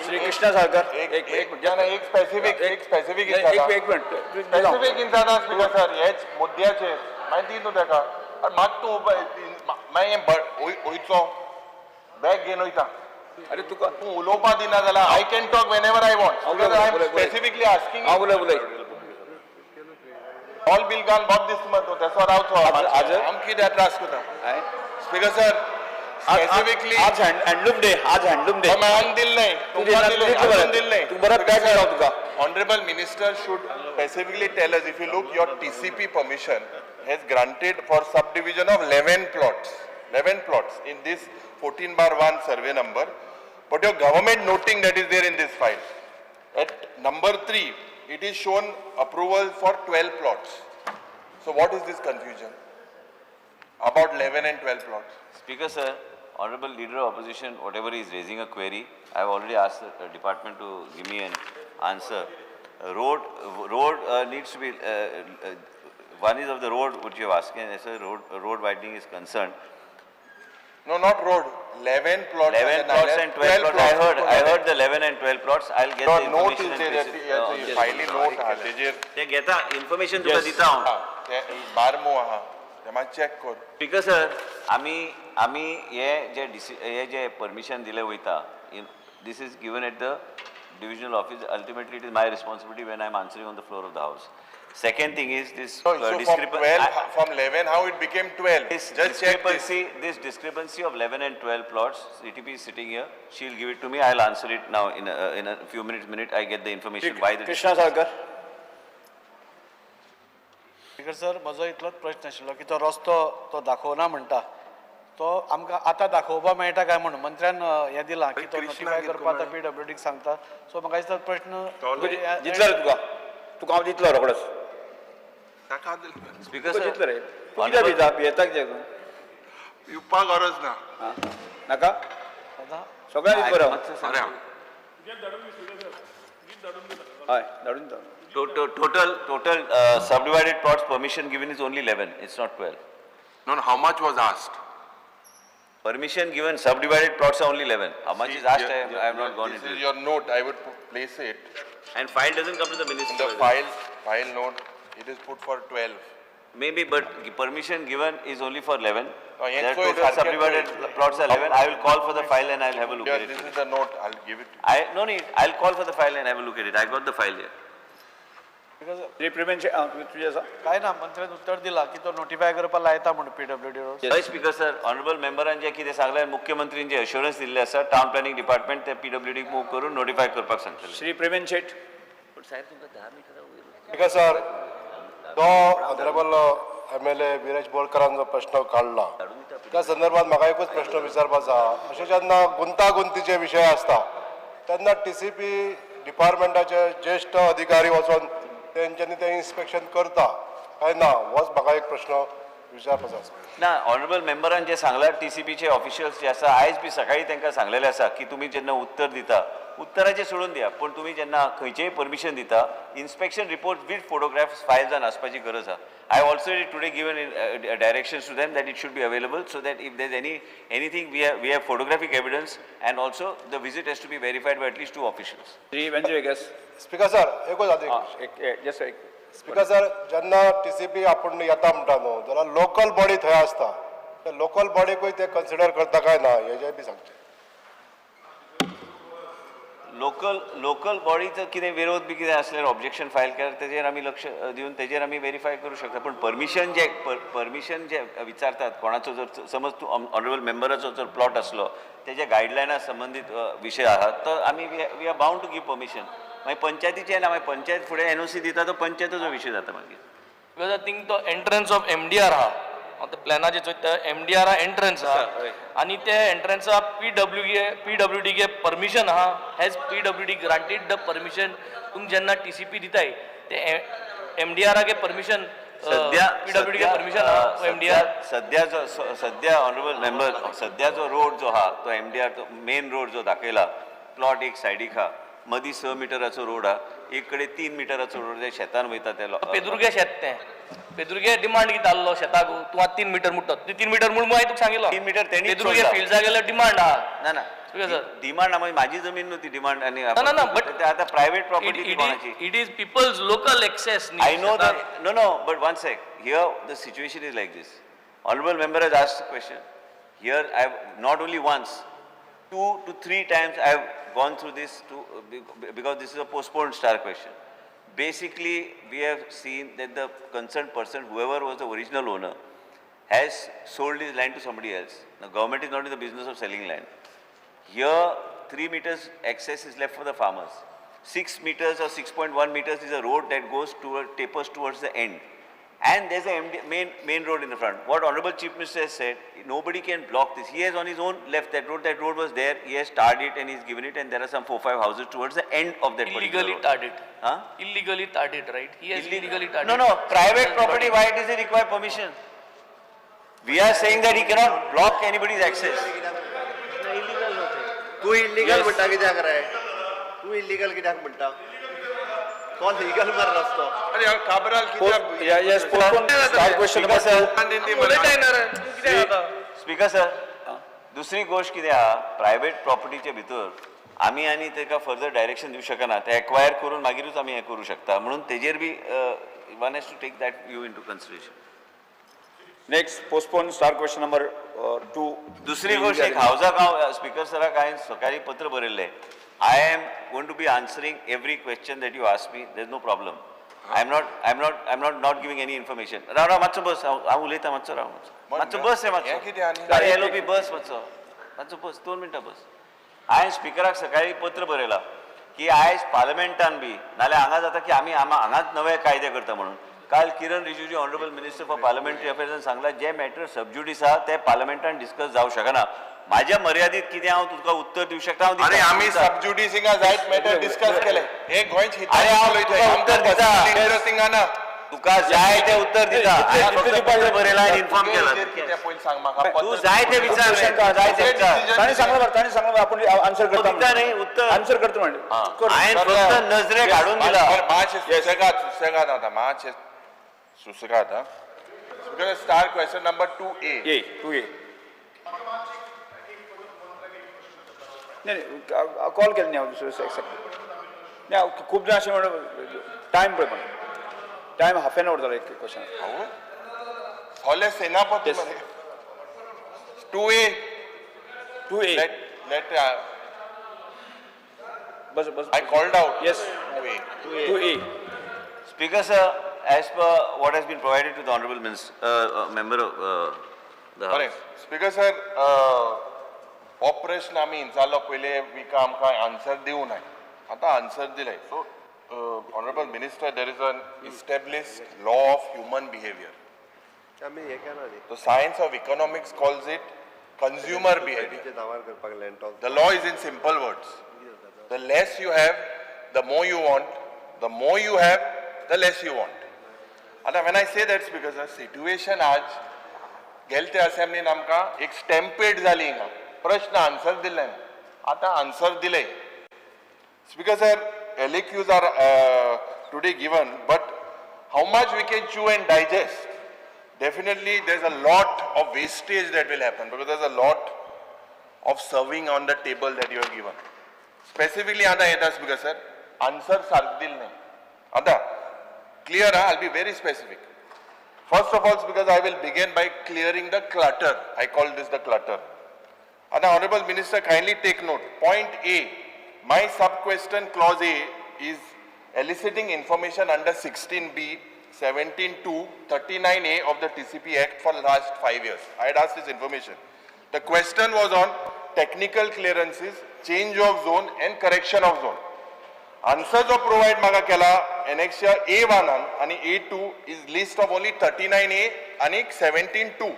Shri Krishna Salkar, एक एक ना, ना, एक specific, एक specific. एक एक minute. Specific इन्साना speaker sir, हेच मुद्द्याचेर मागीर दी न्हू तेका आनी म्हाका तूं मागीर वयचो बॅग घेवन वयता. अरे तुका तूं उलोवपा दिना जाल्यार I can talk whenever I want. हांव उलय, I am उलय, उलय. Specifically asking. हांव उलय उलय. ऑल बिल घाल बोब दिसता मरे तूं तेसो रावचो. आज- आमकां कित्याक त्रास करता स्पीकर सर स्पेसिफिकली? आज हँडलूम डे, आज हँडलूम डे. हांवें दिल नाही, तुमकां दिलें, अजून दिल नाही. तूं बरं पॅक राव तुका. Honorable Minister should specifically tell us, if you look, your TCP permission has granted for subdivision of 11 plots, 11 plots in this 14/1 survey number. But your government noting that is there in this file. At number 3, it is shown approval for 12 plots. So what is this confusion about 11 and 12 plots? Speaker sir, honorable leader of opposition, whatever is raising a query, I have already asked the department to give me an answer. Road needs to be, one is of the road which you are asking, as far as road widening is concerned. No, not road, 11 plots. 11 plots and 12 plots, I heard the 11 and 12 plots, I'll get the note information is and there, place it, on फायली note आहा तेजेर. ते घेता information तुका दिता हांव. ते बारमो आहा, ते मातशें चॅक कर. स्पीकर सर, आमी आमी हे जे डिसी हे जे परमिशन दिले वयता, this is given at the divisional office. Ultimately it is my responsibility when I am answering on the floor of the house. Second thing is this So from 12, from 11, how it became 12? This Just check this. discrepancy, this discrepancy of 11 and 12 plots, CTP is sitting here, she'll give it to me, I'll answer it now in a few minutes, minute, I get the information why the. Krishna Salkar. Speaker sir, म्हजो इतलोच प्रश्न आशिल्लो की तो रस्तो तो दाखोवना म्हणटा, तो आमकां आतां दाखोवपा मेळटा काय म्हणून मंत्र्यान हें दिलां की तो नोटिफाय करपा आतां पी डब्ल्यू डीक सांगता. सो म्हाका दिसता प्रश्न दितलो रे तुका, तुका हांव दितलो रोकडोच. Speaker तुका sir, दितलो रे. तूं कित्याक भिता? भियेता कित्याक तूं? येवपाक गरज ना. नाका सगळ्यांक बरो. अरे हय धाडून दिता. Total subdivided plots permission given is only 11, it's not 12. No, no, how much was asked? Permission given, subdivided plots are only 11. How much is asked, I have not gone This into is it. your note, I would place it. And file doesn't come to the minister. In the file note, it is put for 12. Maybe, but permission given is only for 11. Oh, yes, Their so it's total Harket subdivided to it. plots are 11. I will call for the file and I'll have a look Here, at it. this is the note, I'll give it to you. I, no need, I'll call for the file and have a look at it. I got the file here. Repriment तुजें आसा. काय ना, मंत्र्यान उत्तर दिलां की तो notify करपा लायता म्हणून पी डब्ल्यू डी रोड. हय स्पीकर सर, ऑनरेबल मेंबरान जें कितें सांगलें, मुख्यमंत्रीन जें अश्योरन्स दिल्लें आसा, टावन प्लॅनिंग डिपार्टमेंट ते पी डब्ल्यू डी मूव करून नोटिफाय करपाक सांगतले. श्री प्रेमेन शेट. स्पीकर सर, तो ऑनरेबल MLA Viresh बोरकरान जो प्रश्न काडला त्या संदर्भात म्हाका एकूच प्रश्न विचारपाचो आहा. अशें जेन्ना गुंतागुंतीचे विशय आसता तेन्ना TCP डिपार्टमेंटाचे ज्येश्ठ अधिकारी वचोन तेंच्यांनी तें इन्स्पेक्शन करता काय ना, होच म्हाका एक प्रश्न विचारपाचो आसा. ना, ऑनरेबल मेंबरान जें सांगलां, टीसीपीचे ऑफिशियल्स जे आसा, आयज बी सकाळी तांकां सांगलेलें आसा की तुमी जेन्ना उत्तर दिता, उत्तराचें सोडून दिया, पूण तुमी जेन्ना खंयचेय परमिशन दिता, इन्स्पेक्शन रिपोर्ट वीथ फोटोग्राफ्स फायल्सान आसपाची गरज आसा. I have also today given directions to them that it should be available so that if there is anything we have photographic evidence and also the visit has to be verified by at least 2 officials. Shri Venzy Viegas. Speaker sir, एकूच आदी. एक just एक. Speaker sir, जेन्ना TCP आपूण येता म्हणटा न्हू, जाल्यार लोकल बॉडी थंय आसता, त्या लोकल बॉडीकूय ते कन्सिडर करता काय ना हेजें बी सांगचें. लोकल बॉडीचो कितें विरोध बी कितें आसल्यार ऑब्जेक्शन फायल केल्यार तेजेर आमी लक्ष दिवन तेजेर आमी वेरीफाय करूं शकता. पूण परमिशन जे विचारतात कोणाचो जर समज तूं ऑनरेबल मेंबराचो जर प्लॉट आसलो तेज्या गायडलायना संबंदीत विशय आहा तो आमी we are bound to give permission. मागीर पंचायतीचें ना, मागीर पंचायत फुडें NOC दिता तो पंचायतीचो विशय जाता मागीर. Because I think तो एंट्रन्स ऑफ MDR आहा, आतां प्लॅनाचेर चोयता MDR entrance आहा आनी ते एंट्रन्सा PWD गे परमिशन आहा. Has PWD granted the permission? तुमी जेन्ना TCP दिताय ते MDR गे परमिशन, सध्या PWD गे परमिशन आहा MDR? सध्या जो सध्या ऑनरेबल मेंबर, सध्या जो रोड जो आहा तो MDR तो मेन रोड जो दाखयला, प्लॉट एक सायडीक आहा, मदीं 6 मिटराचो रोड आहा, एक कडेन 3 मिटराचो रोड जे शेतान वयता ते पेदुर्गे शेत तें, पेदुर्गे डिमांड कितें आहलो शेताक, तूं आतां 3 मिटर म्हणटा, ती 3 मिटर म्हूण हांवें तुका सांगिल्लो. 3 मिटर तेणीच पेदुर्गे सोडला. फिल्डसा गेल्यार डिमांड आहा. ना ना, Okay, sir. Demand म्हणजे माझी जमीन न्हू ती डिमांड. आनी ना, ना, but ते आतां प्रायव्हेट प्रॉपर्टी ती कोणाची. It is people's local access. I know that. No, no, but one sec. Here the situation is like this. Honorable member has asked the question. Here I have not only once, 2 to 3 times I have gone through this to, because this is a postponed star question. Basically, we have seen that the concerned person, whoever was the original owner, has sold his land to somebody else. Now, government is not in the business of selling land. Here, 3 meters access is left for the farmers. 6 meters or 6.1 meters is a road that goes toward, tapers towards the end. And there's a MD, main road in the front. What Honorable Chief Minister has said, nobody can block this. He has on his own left that road. That road was there. He has tarred it and he's given it, and there are some 4-5 houses towards the end of that particular Illegally road. tarred it. Huh? Illegally tarred it, right? He has illegally tarred No, it. no, private property, why does he require permission? We are saying that he cannot block anybody's access. तू illegal म्हणटा कित्याक रे? तू illegal कित्याक म्हणटा? तो legal मर रस्तो. अरे काब्राल कित्याक Yes, postpone star question number two. उलयता येणार तूं कितें जाता? स्पीकर सर, दुसरी गोश्ट कितें आहा, प्रायवेट प्रॉपर्टीचे भितर आमी आनी ताका फर्दर डायरेक्शन दिवं शकना, ते एक्वायर करून मागीरूच आमी हें करूं शकता, म्हणून तेजेर बी one has to take that view into consideration. Next, postpone star question number 2. दुसरी गोश्ट एक हावजाक हांव स्पीकर सराक हांवें सकाळीं पत्र बरयल्लें, I am going to be answering every question that you ask me, there is no problem. I am not giving any information. राव राव मातसो बस, हांव उलयतां, मातसो राव, मातसो बस रे, मातसो हें कितें आनी? अरे एल ओ पी बस, मातसो मातसो बस, 2 मिनटां बस. हांवें स्पिकराक सकाळीं पत्र बरयलां की आयज पार्लमेंटान बी नाल्यार हांगा जाता की आमी हांगाच नवे कायदे करता म्हणून. काल Kiren Rijiju honourable minister for parliamentary अफेर्सान सांगला जे मॅटर सबज्युडीस आहा ते पार्लमेंटान डिस्कस जावं शकना. माझ्या मर्यादीत कितें हांव तुका उत्तर दिवं शकता हांव दिता. अरे आमी सबज्युडीस हिंगा जायत मॅटर डिस्कस केले. हे गोंयच अरे हांव तुका उत्तर दिता. इंटरेस्टिंग ना. तुका जाय तें उत्तर दिता. हांवें फक्त पत्र बरयलां आनी इन्फॉर्म केलां. कितें पयलीं सांग म्हाका. तूं जाय तें विचार रे, तूं जाय तें विचार. तांणी सांगलां बरं, तांणी सांगलां बरं, आपूण आन्सर करता. दिता न्ही उत्तर. आन्सर करता म्हणलें. हांवें फक्त नजरेक हाडून दिला. मातशें सुसेगाद, सुसेगाद आतां, मातशें सुसेगाद. आं, star question number 2A. A, 2A. नाही, कॉल केला न्ही हांव दुसरो एक्सेप्ट. नाही, खूब जाण अशें म्हणून टायम पळय, पण टायम हाफ एन our जालो एक क्वेश्चन. सगळे सेनापती Yes. मरे. 2A. 2A. Let bus bus. I called out. Yes. 2A. 2A. Speaker sir, as per what has been provided to the honorable member of the बरें house. Speaker sir, हो प्रश्न आमी विचारलो पयले विका, आमकां आन्सर दिवं नाय, आतां आन्सर दिले. So honourable minister, there is an established law of human behaviour. आमी हें केला न्ही. The science of economics calls it consumer behaviour. नांवार करपाक land talk. The law is in simple words. The less you have, the more you want. The more you have, the less you want. आतां when I say that, because the situation आज गेले ते असेंब्लीन आमकां एक स्टॅम्पेड जाली हिंगा, प्रश्न answer दिले ना, आतां आन्सर दिले. Speaker sir, LAQs are today given, but how much we can chew and digest, definitely there's a lot of wastage that will happen because there's a lot of serving on the table that you have given. Specifically आतां येता speaker sir, answer सारकें दिलें न्ही. आतां clear ah, I'll be very specific. First of all, because I will begin by clearing the clutter. I call this the clutter. And Honorable Minister, kindly take note. Point A, my sub-question clause A is eliciting information under 16B, 17(2), 39A of the TCP Act for last 5 years. I had asked this information. The question was on technical clearances, change of zone and correction of zone. Answer जो provide म्हाका केला annexure ए वनान आनी A2 is list of only 39A आनी 17(2).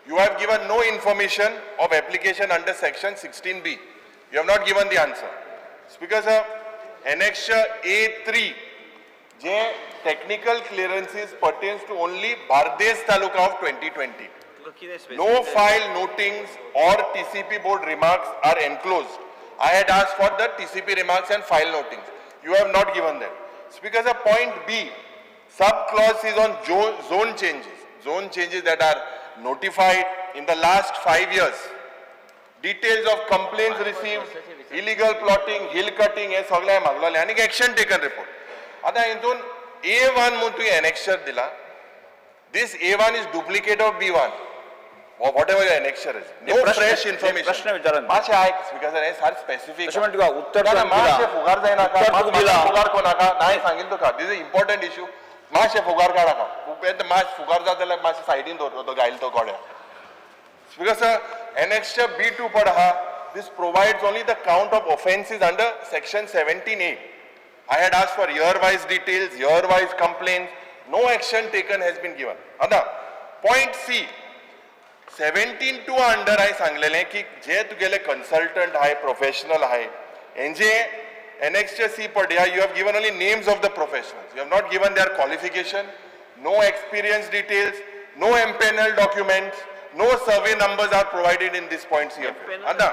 You have given no information of application under section 16B. You have not given the answer. Speaker sir, annexure A3 J technical clearances pertains to only Bardez Taluka of 2020. No file notings or TCP board remarks are enclosed. I had asked for the TCP remarks and file notings. You have not given that. Speaker sir, point B, sub clause is on zone changes. Zone changes that are notified in the last 5 years. Details of complaints received, illegal plotting, hill cutting, हे सगळें मागलोलें आनी action taken report. आतां हितून A1 म्हूण तुवें annexure दिला. This A1 is duplicate of B1. Or whatever your annexure is. No fresh information. प्रश्न विचारा. मातशें आयक स्पीकर सर, हें सारकें स्पेसिफीक. तशें म्हण तुका उत्तर ना, ना, तुवें दिलां. मातशें फुगार जायनाका. उत्तर तुका दिलां. फुगार कोनाका, ना हांवें सांगिल्लें तुका, this is important issue. मातशें फुगार काडनाका. मातशें फुगार जाता जाल्यार मातशें सायडीन दवर तो घायल तो गोड्या. Speaker sir, annexure B2 पड आहा, this provides only the count of offences under section 17A. I had asked for year wise details, year wise complaints, No action taken has been given. आतां पॉयंट सी, 17(2) अंडर हांवें सांगलेलें की जे तुगेले consultant आहाय, professional आहाय, हेंजे एनेक्सचे C पडया. You have given only names of the professionals. You have not given their qualification, no experience details, no empanel documents, no survey numbers are provided in this point C. आतां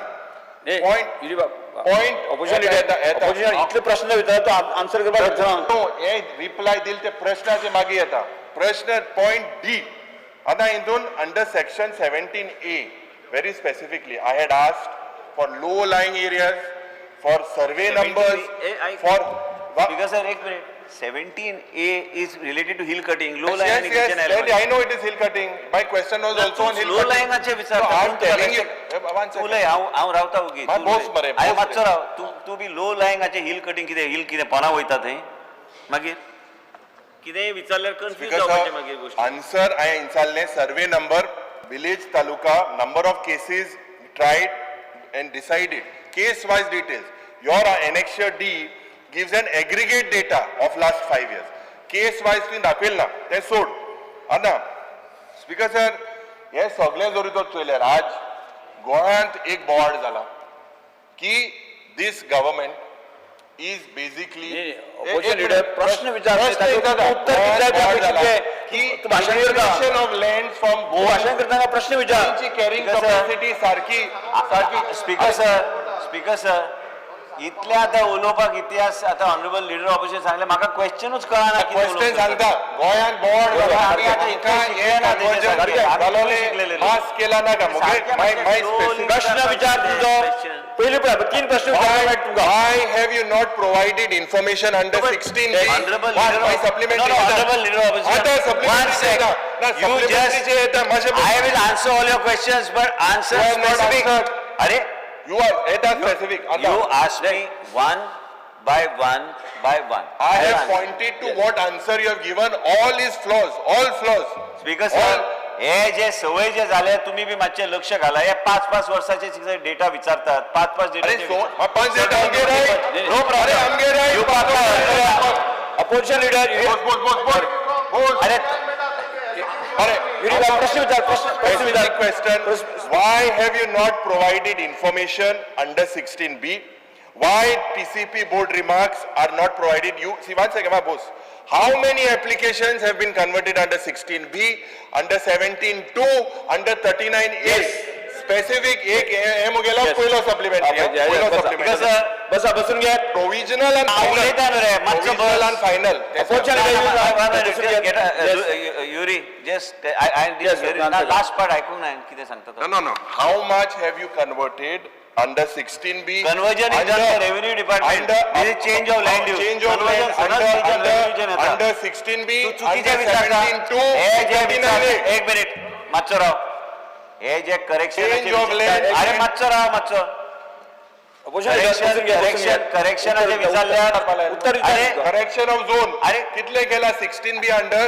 point point opposition leader, इतले प्रश्न विचारता, तो answer करपाक शकता. No, हे reply दिल ते प्रश्नाचे मागीर येता प्रश्न. पॉयंट डी, आतां हितून under section 17A very specifically I had asked for low lying areas, for survey numbers, for Speaker sir, एक minute. 17A is related to hill cutting, low lying Yes, आणि yes, kitchen that element. I know it is hill cutting. My question was also on hill low cutting. लायिंगाचे विचार. No, I'm telling you. One तूं second. उलय, हांव हांव रावता उगी. मात बोस मरे, अरे बोस मातसो रे. राव तूं. तूं बी लो लायिंगाचे हिल कटिंग कितें? हिल कितें पोना वयता थंय? मागीर कितेंय विचारल्यार कन्फ्यूज Because जावपाचें मागीर गोश्टी. आन्सर हांवें विचारलें survey number, village, taluka, number of cases tried and decided, case wise details. Your annexure D gives an aggregate data of last 5 years. Case wise तुवें दाखयल ना, तें सोड. आतां स्पीकर सर, हें सगळें जरी तर चोयल्यार आज गोंयांत एक बोवाळ जाला की this government is basically नाही, opposition leader प्रश्न विचारते, प्रश्न ताका विचारता. उत्तर कितलें बोवाळ अपेक्षित जाला आहे? की तूं भाशण करता. ऑफ लँड फ्रॉम तूं गोवा भाशण करतना प्रश्न विचार. Carrying Speaker sir. Capacity सारखी सारखी. स्पीकर सर, स्पीकर सर, इतले आतां उलोवपाक इतिहास. आतां ऑनरेबल लिडर ऑपोजिशन सांगलें, म्हाका क्वेश्चनूच कळना कितें क्वेश्चन उलोवप. सांगता, गोंयांत बोवाळ जाला. आमी आतां इतलें आमकां शिकले हें ना तेजे conversion सारकें. आमी जालोलें, शिकलेले लोक. मास केला नाका. सारकें माय मातशें माय slowly प्रश्न विचार तुजो Question. पयलीं पळय, तीन प्रश्न विचारले तुमकां. Why have you not provided information under 16B? Honorable Why? leader My of- supplementary No, no, येता. Honorable leader of opposition. आता supplementary One sec. येता. ना, You supplementary just- जे येता, मातशें I will answer all your questions, but answer You have not specific. answered. अरे You are येता specific. आता you ask me one by one by one. I will have answer. pointed to what answer you have given. All is flaws. All flaws. Speaker sir, All. हे जे सवय जे झाले, तुम्ही बी मातशें लक्ष घाला. हे पाच पाच वर्साचे डेटा विचारतात, पाच पाच अरे सो हा, पाच डेटा आमगे right. No. अरे आमगे right. Opposition leader, Bose Bose Bose Bose Bose. अरे अरे प्रश्न विचार, प्रश्न प्रश्न विचार. Specific question. Why have you not provided information under 16B? Why TCP board remarks are not provided? You see, one second, my boss. How many applications have been converted under 16B, under 17(2), under 39A? Yes. Specific एक हे मुगेलो Yes. पयलो supplementary. हा, पयलो बसा. supplementary. Sir, बसा, बसून घ्या. Provisional and हांव final. उलयता न्हू रे, मातसो बस. Provisional and final. Opposition leader, Yuri, just I Yes, sir. Last part आयकूंक ना कितें सांगता तो. No, no, no. How much have you converted under 16B? Conversion is done by revenue department. This is change of land use. Change of Conversion land सगळं under, change of under, land use येता. Under 16B, तूं चुकीचें under विचारता. 17(2), हे जे विचार 39A. एक minute, मातसो राव. हे जे करेक्शन Change of land. अरे मातसो राव, मातसो. अपोजिशन लिडर, बसून घ्या, बसून घ्या. करेक्शन करेक्शनाचे विचारल्यार उत्तर अरे विचार. Correction of zone. अरे. कितले केला 16B under,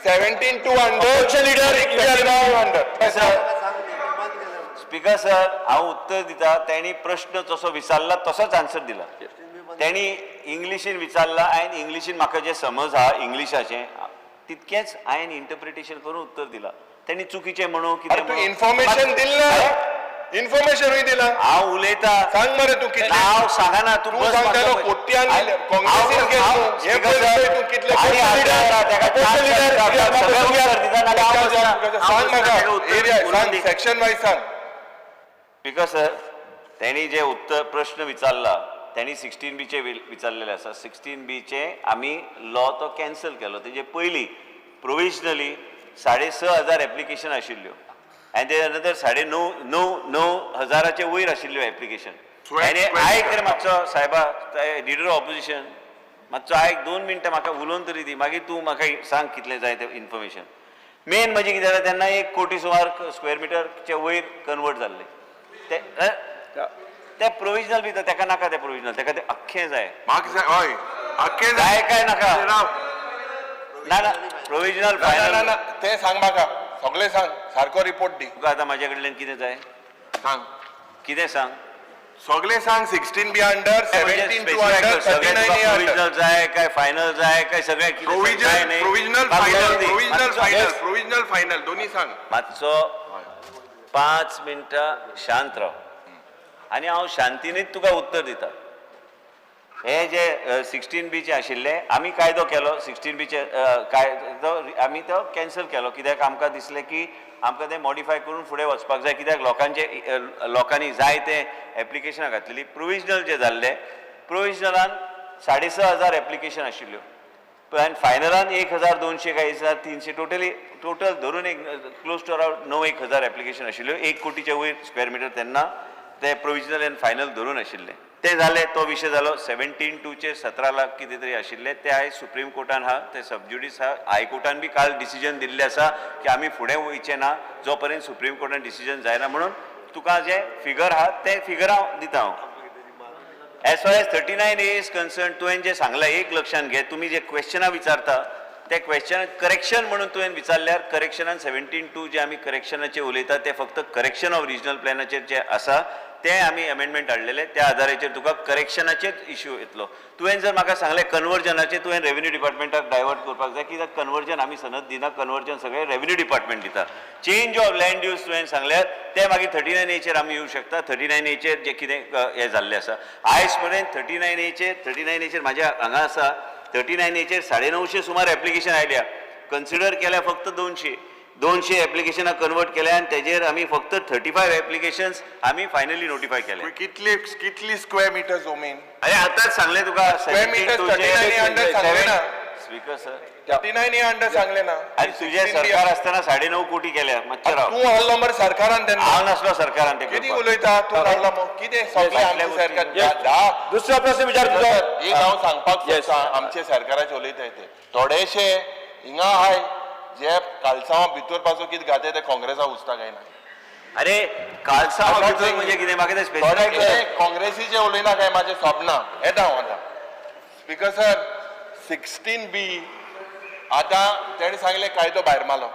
17(2) under, Opposition leader, 39 under. Speaker sir, हांव उत्तर दिता. तेणी प्रश्न जसो विचारला तसोच आन्सर दिला. तेणी इंग्लिशीन विचारला, हांवें इंग्लिशीन, म्हाका जें समज आहा इंग्लिशाचें तितकेंच हांवें इंटरप्रिटेशन करून उत्तर दिला. तेणी चुकीचें म्हणू अरे कितें तू म्हणू. इन्फॉर्मेशन दिल ना, इन्फॉर्मेशनूय दिला. हांव उलयता. सांग मरे तू कितले. हांव सांगना, तूं तूं बस. सांगतालो म्हाका कोट्यान हांव- काँग्रेसीन केलं हांव- तूं. हे स्पीकर पळय सर, तूं कितले आनी opposition हांव leader, ताका opposition leader, चार- leader, सगळें उत्तर दिता, नाल्यार हांव बसना. हांव सांग बसना, म्हाका ताका उत्तर एरिया उलोवन सांग, दी. सेक्शन वायज सांग. स्पीकर सर, तेणी जे उत्तर प्रश्न विचारला, तेणी 16 बीचे विचारलेले आसा. 16 बीचे आमी लॉ तो कॅन्सल केलो. तेजे पयलीं प्रोविजनली 6,500 एप्लिकेशन आशिल्ल्यो आनी तेच्या नंतर साडे णव णव णव हजाराचे वयर आशिल्ल्यो एप्लिकेशन. आनी आयक रे मातसो सायबा, लिडर ऑपोजिशन, मातसो आयक 2 मिनटां, म्हाका उलोवन तरी दी, मागीर तूं म्हाका सांग कितलें जाय तें इन्फॉर्मेशन. मेन म्हणजे कितें जालें तेन्ना, 1 कोटी सुमार स्क्वेअर मिटरचे वयर कन्वर्ट जाल्ले ते ते प्रोविजनल बी तेका नाका. ते प्रोविजनल तेका ते अख्खें जाय. म्हाका जाय, हय, आख्खें जाय. जाय काय नाका? राव. ना ना, प्रोविजनल ना ना फायनल. ना, तें सांग म्हाका, सगळें सांग, सारको रिपोर्ट दी. तुका आतां म्हाजे कडल्यान कितें जाय? सांग. कितें सांग? सगळे सांग 16B under, 17(2) under, 39A under. Provisional जाय काय फायनल जाय काय सगळें कितें जाय प्रोविजन न्ही? प्रोविजनल मातसो फायनल, दी. प्रोविजनल मातसो- फायनल, प्रोविजनल फायनल दोन्ही सांग. मातसो 5 मिनटां शांत राव आनी हांव शांतीनीच तुका उत्तर दिता. हे जे 16Bचे आशिल्ले, आमी कायदो केलो 16Bचे कायदो आमी तो कॅन्सल केलो, कित्याक आमकां दिसलें की आमकां तें मॉडिफाय करून फुडें वचपाक जाय, कित्याक लोकांचे लोकांनी जाय ते एप्लिकेशनां घातलेली. प्रोविजनल जे जाल्ले, प्रोविजनलान 6,500 एप्लिकेशन आशिल्ल्यो आनी फायनलान 1200 काय 1300, टोटली टोटल धरून एक क्लोज टू अरावंड णव एक हजार एप्लिकेशन आशिल्ल्यो. 1 कोटीच्या वयर स्क्वेअर मिटर तेन्ना ते प्रोविजनल आनी फायनल धरून आशिल्ले. ते जाले, तो विशय जालो. 17(2)चे 17 लाख कितें तरी आशिल्ले, ते आयज सुप्रीम कोर्टान आहा, ते सबज्युडीस आहा. हायकोर्टान बी काल डिसिजन दिल्लें आसा की आमी फुडें वयचे ना जो पर्यंत सुप्रीम कोर्टान डिसिजन जायना म्हणून. तुका जे फिगर आहा ते फिगर हांव दिता हांव. As far as 39A is concern, तुवें जें सांगलां, एक लक्षांत घे, तुमी जे क्वेश्चनां विचारता ते क्वेश्चन करेक्शन म्हणून तुवें विचारल्यार, करेक्शनान 17(2) जे आमी करेक्शनाचे उलयता, ते फक्त करेक्शन ऑफ रिजनल प्लॅनाचेर जे आसा ते आमी अमेंडमेंट हाडलेले. त्या आधाराचेर तुका करेक्शनाचेच इश्यू येतलो. तुवें जर म्हाका सांगलें कन्वर्जनाचेर, तुवें रेवेन्यू डिपार्टमेंटाक डायवर्ट करपाक जाय, कित्याक कन्वर्जन आमी सनद दिना. कन्वर्जन सगळें रेवेन्यू डिपार्टमेंट दिता. चेंज ऑफ लँड यूज तुवें सांगल्यार ते मागीर 39Aचेर आमी येवं शकता. 39Aचेर जे कितें हें जाल्लें आसा आयज पर्यंत 39Aचेर, 39Aचेर म्हाज्या हांगा आसा, 39Aचेर 950 सुमार एप्लिकेशन आयल्या. कन्सिडर केल्या फक्त 200. 200 एप्लिकेशनां कन्वर्ट केल्या आनी तेजेर आमी फक्त 35 एप्लिकेशन्स आमी फायनली नोटिफाय केले. कितली कितली स्क्वेअर मिटर जमीन? अरे, आतांच सांगलें तुका. Square meter 39A under सांगलें ना. Speaker sir. 39A under सांगलें ना. आनी तुजें सरकार आसतना 9.5 कोटी केल्या. मातशें राव. तूं आहलो मरे सरकारान तेन्ना. हांव नासलो सरकारान ते कितें करपाक. उलयता तूं? रावला मग कितें सगळें आमचें सरकार धा दुसरो प्रश्न विचार तुजो. एक हांव सांगपाक Yes. सोदता, आमचे सरकाराचे उलयताय ते थोडेशे हिंगा आहाय जे कालसांवा भितर पासून कितें घाताय ते काँग्रेसाक उस्ता काय ना. अरे, कालसांव भितर म्हणजे कितें, म्हाका तें स्पेसिफाय थोडे काँग्रेसीचे उलयना काय म्हाजें सपना येता हांव आतां. स्पीकर सर, 16B आतां तेणें सांगलें कायदो भायर मारलो,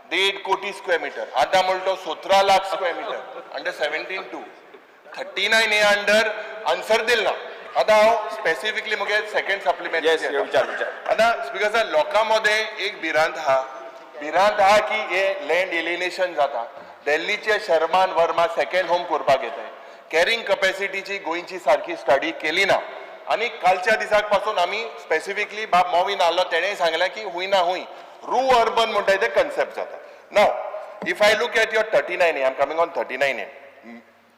1.5 कोटी स्क्वेअर मिटर. आतां म्हणटा तो 17 lakh square metre under 17(2), 39A under answer दिल ना. आतां हांव स्पेसिफिकली मुगे सेकंड सप्लिमेंट. येस, विचार विचार. आतां स्पीकर सर, लोकां मदें एक भिरांत आहा, भिरांत आहा की हे लँड एलिनेशन जाता. दिल्लीचे शर्मान वर्मा सेकंड होम करपाक येताय. कॅरिंग कपॅसिटीची गोंयची सारकी स्टडी केली ना आनी कालच्या दिसाक पासून आमी स्पेसिफिकली बाब मोवीन आहलो, तेणें सांगलें की हुंय ना हुंय रू अर्बन म्हणटाय ते कन्सेप्ट जाता. Now if I look at your 39A, I am coming on 39A,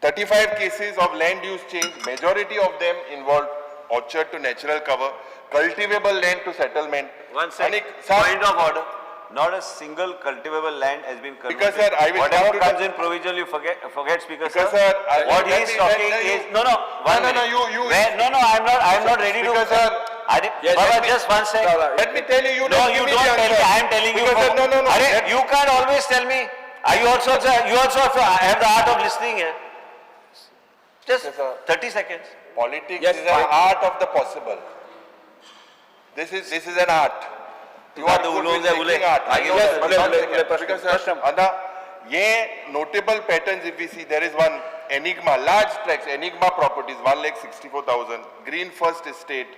35 cases of land use change, majority of them involved orchard to natural cover, cultivable land to settlement. One second. आणि sir- Point of order. Not a single cultivable land has been converted. Because, sir, I will Whatever come to comes the- in provisional, you forget, forget, Speaker, Because, sir. sir, I- What he let is me- talking let- is, no, no, one No, no, no, minute. you- No, no, I'm not ready to. Because, sir, Yes, Baba, let me- just one sec. No, no. Let me tell you, you No, don't you give me don't the tell me, answer. I am telling you. Because, sir, no, no, no. Arey, Let- you can't always tell me. Are you also, sir, you also have the art of listening here. Just Yes, sir. 30 seconds. Politics Yes, is an fine. art of the possible. This is an art. You तुका are आतां good उलोवंक with जाय, उलय. making art. I know Yes, that, but उलय, one उलय, second. उलय, प्रश्न- Because, sir, प्रश्न. आतां हे notable patterns if we see, there is one Enigma, large tracts, Enigma properties, 1,64,000, Green First Estate,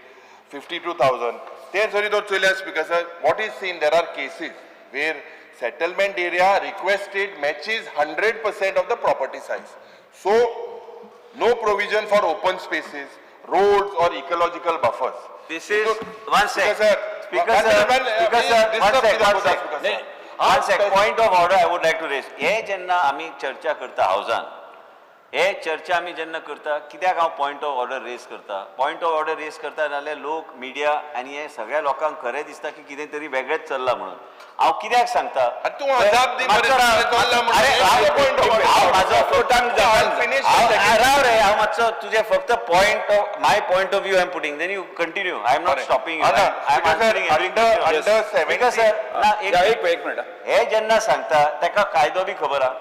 52,000. ते जरी तर चोयल्यार speaker sir, what is seen, there are cases where settlement area requested matches 100% of the property size. So, no provision for open spaces, roads or ecological buffers. This is, one sec. Speaker sir, Speaker one sir, minute, one- Speaker please sir, one disturb sec, me, one Damodas, sec. Speaker sir. One sec, point of order I would like to raise. हे जेन्ना आमी चर्चा करता हावजान, हे चर्चा आमी जेन्ना करता, कित्याक हांव पॉयंट ऑफ ऑर्डर रेज करता? पॉयंट ऑफ ऑर्डर रेज करता जाल्यार लोक, मिडिया आनी हे सगळ्या लोकांक खरें दिसता की कितें तरी वेगळेंच चल्लां म्हणून. हांव कित्याक सांगता? आनी तूं अजाप दी मरे, मातसो राव. चल्लां म्हणून. अरे, हे point of order. हांव म्हाजो I'll finish the second. राव रे, हांव मातसो तुजें फक्त point of my point of view I am putting, then you continue. I am not Correct. Stopping you. Anna, I am because sir, answering every under speaker 70 sir, ना, एक या, एक एक मिनिट. हे जेन्ना सांगता तेका कायदो बी खबर आहा,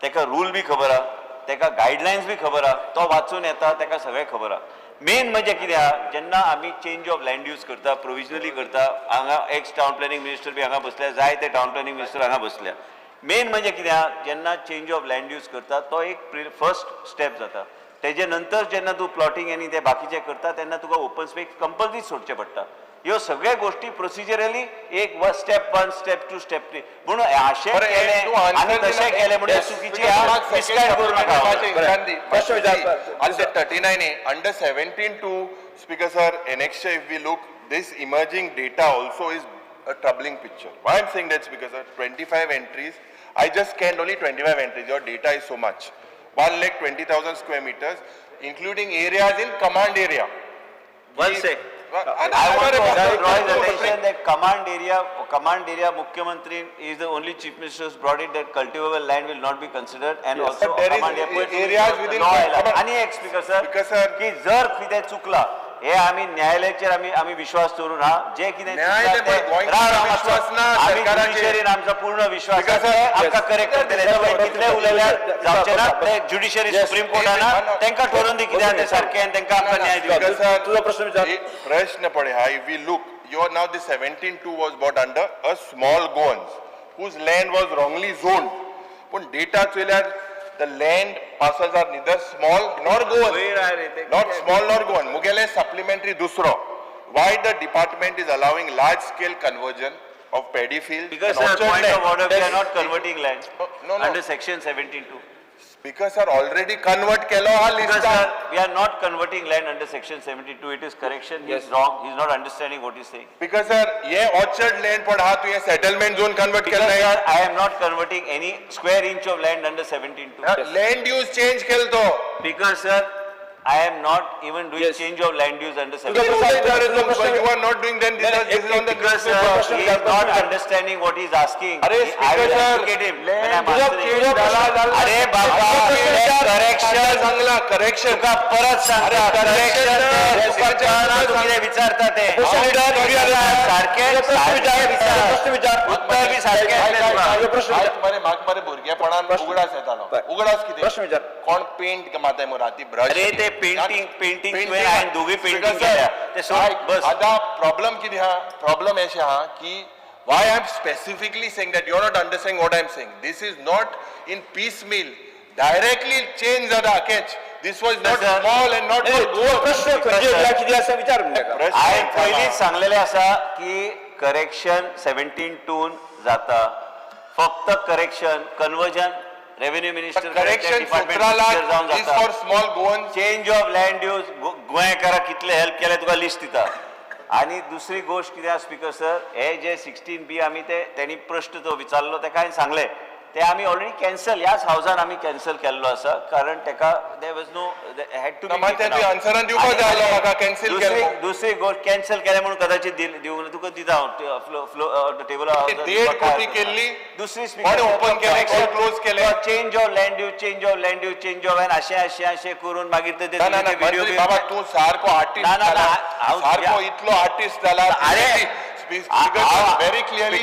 तेका रूल बी खबर आहा, तेका गायडलायन्स बी खबर आहा, तो वाचून येता, तेका सगळें खबर आहा. मेन म्हणजे कितें आहा, जेन्ना आमी चेंज ऑफ लँड यूज करता, प्रोविजनली करता, हांगा एक्स टावन प्लॅनिंग मिनिस्टर बी हांगा बसल्या, जाय ते टावन प्लॅनिंग मिनिस्टर हांगा बसल्या. मेन म्हणजे कितें आहा, जेन्ना चेंज ऑफ लँड यूज करता, तो एक फर्स्ट स्टेप जाता. तेजे नंतर जेन्ना तूं प्लॉटींग आनी ते बाकीचे करता तेन्ना तुका ओपन स्पेस कंपल्सरी सोडचें पडटा. ह्यो सगळ्यो गोश्टी प्रोसिजरली एक step one, step two, step three म्हणून अशें बरें, केलें तूं answer आनी तशें दिना. केलें म्हणून Yes. चुकीची Because म्हाका मिसगायड second करूं नाका. supplementary विचार दी. प्रश्न विचार. Under 39A, under 17(2), Speaker sir, annexure, if we look, this emerging data also is a troubling picture. Why I'm saying that, Speaker sir, 25 entries, I just scanned only 25 entries, your data is so much. 1,20,000 square meters, including areas in command area. One sec. I I want to also draw his attention that command area, Mukhyamantri is the only chief minister who's brought it that cultivable land will not be considered and also But there is command area. areas within law आयला. command- आनी एक speaker sir, Speaker sir. की जर कितें चुकला हे आमी न्यायालयाचेर आमी आमी विश्वास दवरून हा जे कितें न्यायालय चुकलां ते- पण गोंयकारांचो राव, राव मातसो. विश्वास ना आमी सरकाराचेर. ज्युडिशरीन आमचो पूर्ण विश्वास Speaker आसा. sir, ते आमकां yes. करेक्ट करतले. कितले उलयल्यार जावचें ना, ते ज्युडिशरी सुप्रीम कोर्टान तांकां ठरोवन दी कितें आहा तें सारकें आनी तांकां आमकां न्याय दिवचो. Speaker sir, तुजो प्रश्न विचार. एक प्रश्न पडे हा, if we look, you are now the 17(2 was bought under a small Goans whose land was wrongly zoned. पूण data चोयल्यार the land parcels are neither small nor Goan. वयर आहे रे ते. Not small nor Goan. मुगेले supplementary दुसरो, why the department is allowing large scale conversion of paddy field Because and sir, orchard point of land? order, we are not converting land. No, no. Under section 17(2). Speaker sir, already convert केलो हा Because लिस्टान. sir, we are not converting land under section 72. It is correction. He is wrong. He is not understanding what he is saying. Because sir, हे orchard land पण हा तुवें settlement zone convert Because केलं. sir, I am not converting any square inch of land under 17(2). Land use change केलो तो. Because sir, I am not even doing Yes. change of land use under तुझा 17. प्रश्न But you are not doing then this is on the Because sir, newspaper. he is not understanding what he is asking. अरे I speaker will sir, educate him when I am तुझा answering. तुझा प्रश्न अरे बाबा, correction सांगला correction. तुका परत सांगता, अरे, करेक्शन correction तुका कळना तूं कितें विचारता ते. सारकें प्रश्न विचार. सारकें विचार. प्रश्न विचार. उत्तर बी सारकें येतलें तुका. तुजो प्रश्न विचार. मरे म्हाका मरे भुरगेपणान उगडास येतालो. हय. उगडास कितें? प्रश्न विचार. कोण पेंट मारताय मरे राती ब्रश. अरे ते पेंटिंग तुवें हांवें दोगूय पेंटिंग केल्या ते सोड बस. आतां प्रॉब्लम कितें आहा? प्रॉब्लम अशें आहा की why I am specifically saying that you are not understanding what I am saying. This is not in piecemeal, directly change जाता catch. This was not Sir. Small and not for तुजो गोवा. प्रश्न खंयचे area कितें आसा विचार म्हणजे ताका. हांवें पयलींच सांगलेलें आसा की करेक्शन 17(2) जाता. फक्त correction, conversion revenue minister correction 17 lakh जावन is जाता. For small Goan. Change of land use गोंयकाराक कितले हेल्प केले तुका लिस्ट दिता. आनी दुसरी गोश्ट कितें आसा स्पीकर सर, हे जे 16B आमी ते तेणी प्रश्न जो विचारलो तेका हांवें सांगलें ते आमी ऑलरेडी कॅन्सल ह्याच हावजान आमी कॅन्सल केल्लो आसा, कारण तेका there was no had to ना, मात तें तुवें आन्सरान दिवपाक जाय आसलो म्हाका, cancel केलें म्हणून. दुसरी गोश्ट कॅन्सल केलें म्हणून कदाचित दिवंक ना, तुका दिता हांव फ्लो फ्लो टेबल. 1.5 कोटी केल्ली, दुसरी कोणें open केलें, कोण close केलें? Change of land use, change of land use, change of अशें अशें अशें करून मागीर ते ना ना ना व्हिडिओ मंत्री बाबा तूं सारको आर्टिस्ट ना, ना, ना, जाला. हांव सारको इतलो आर्टिस्ट जाला. अरे, Very clearly.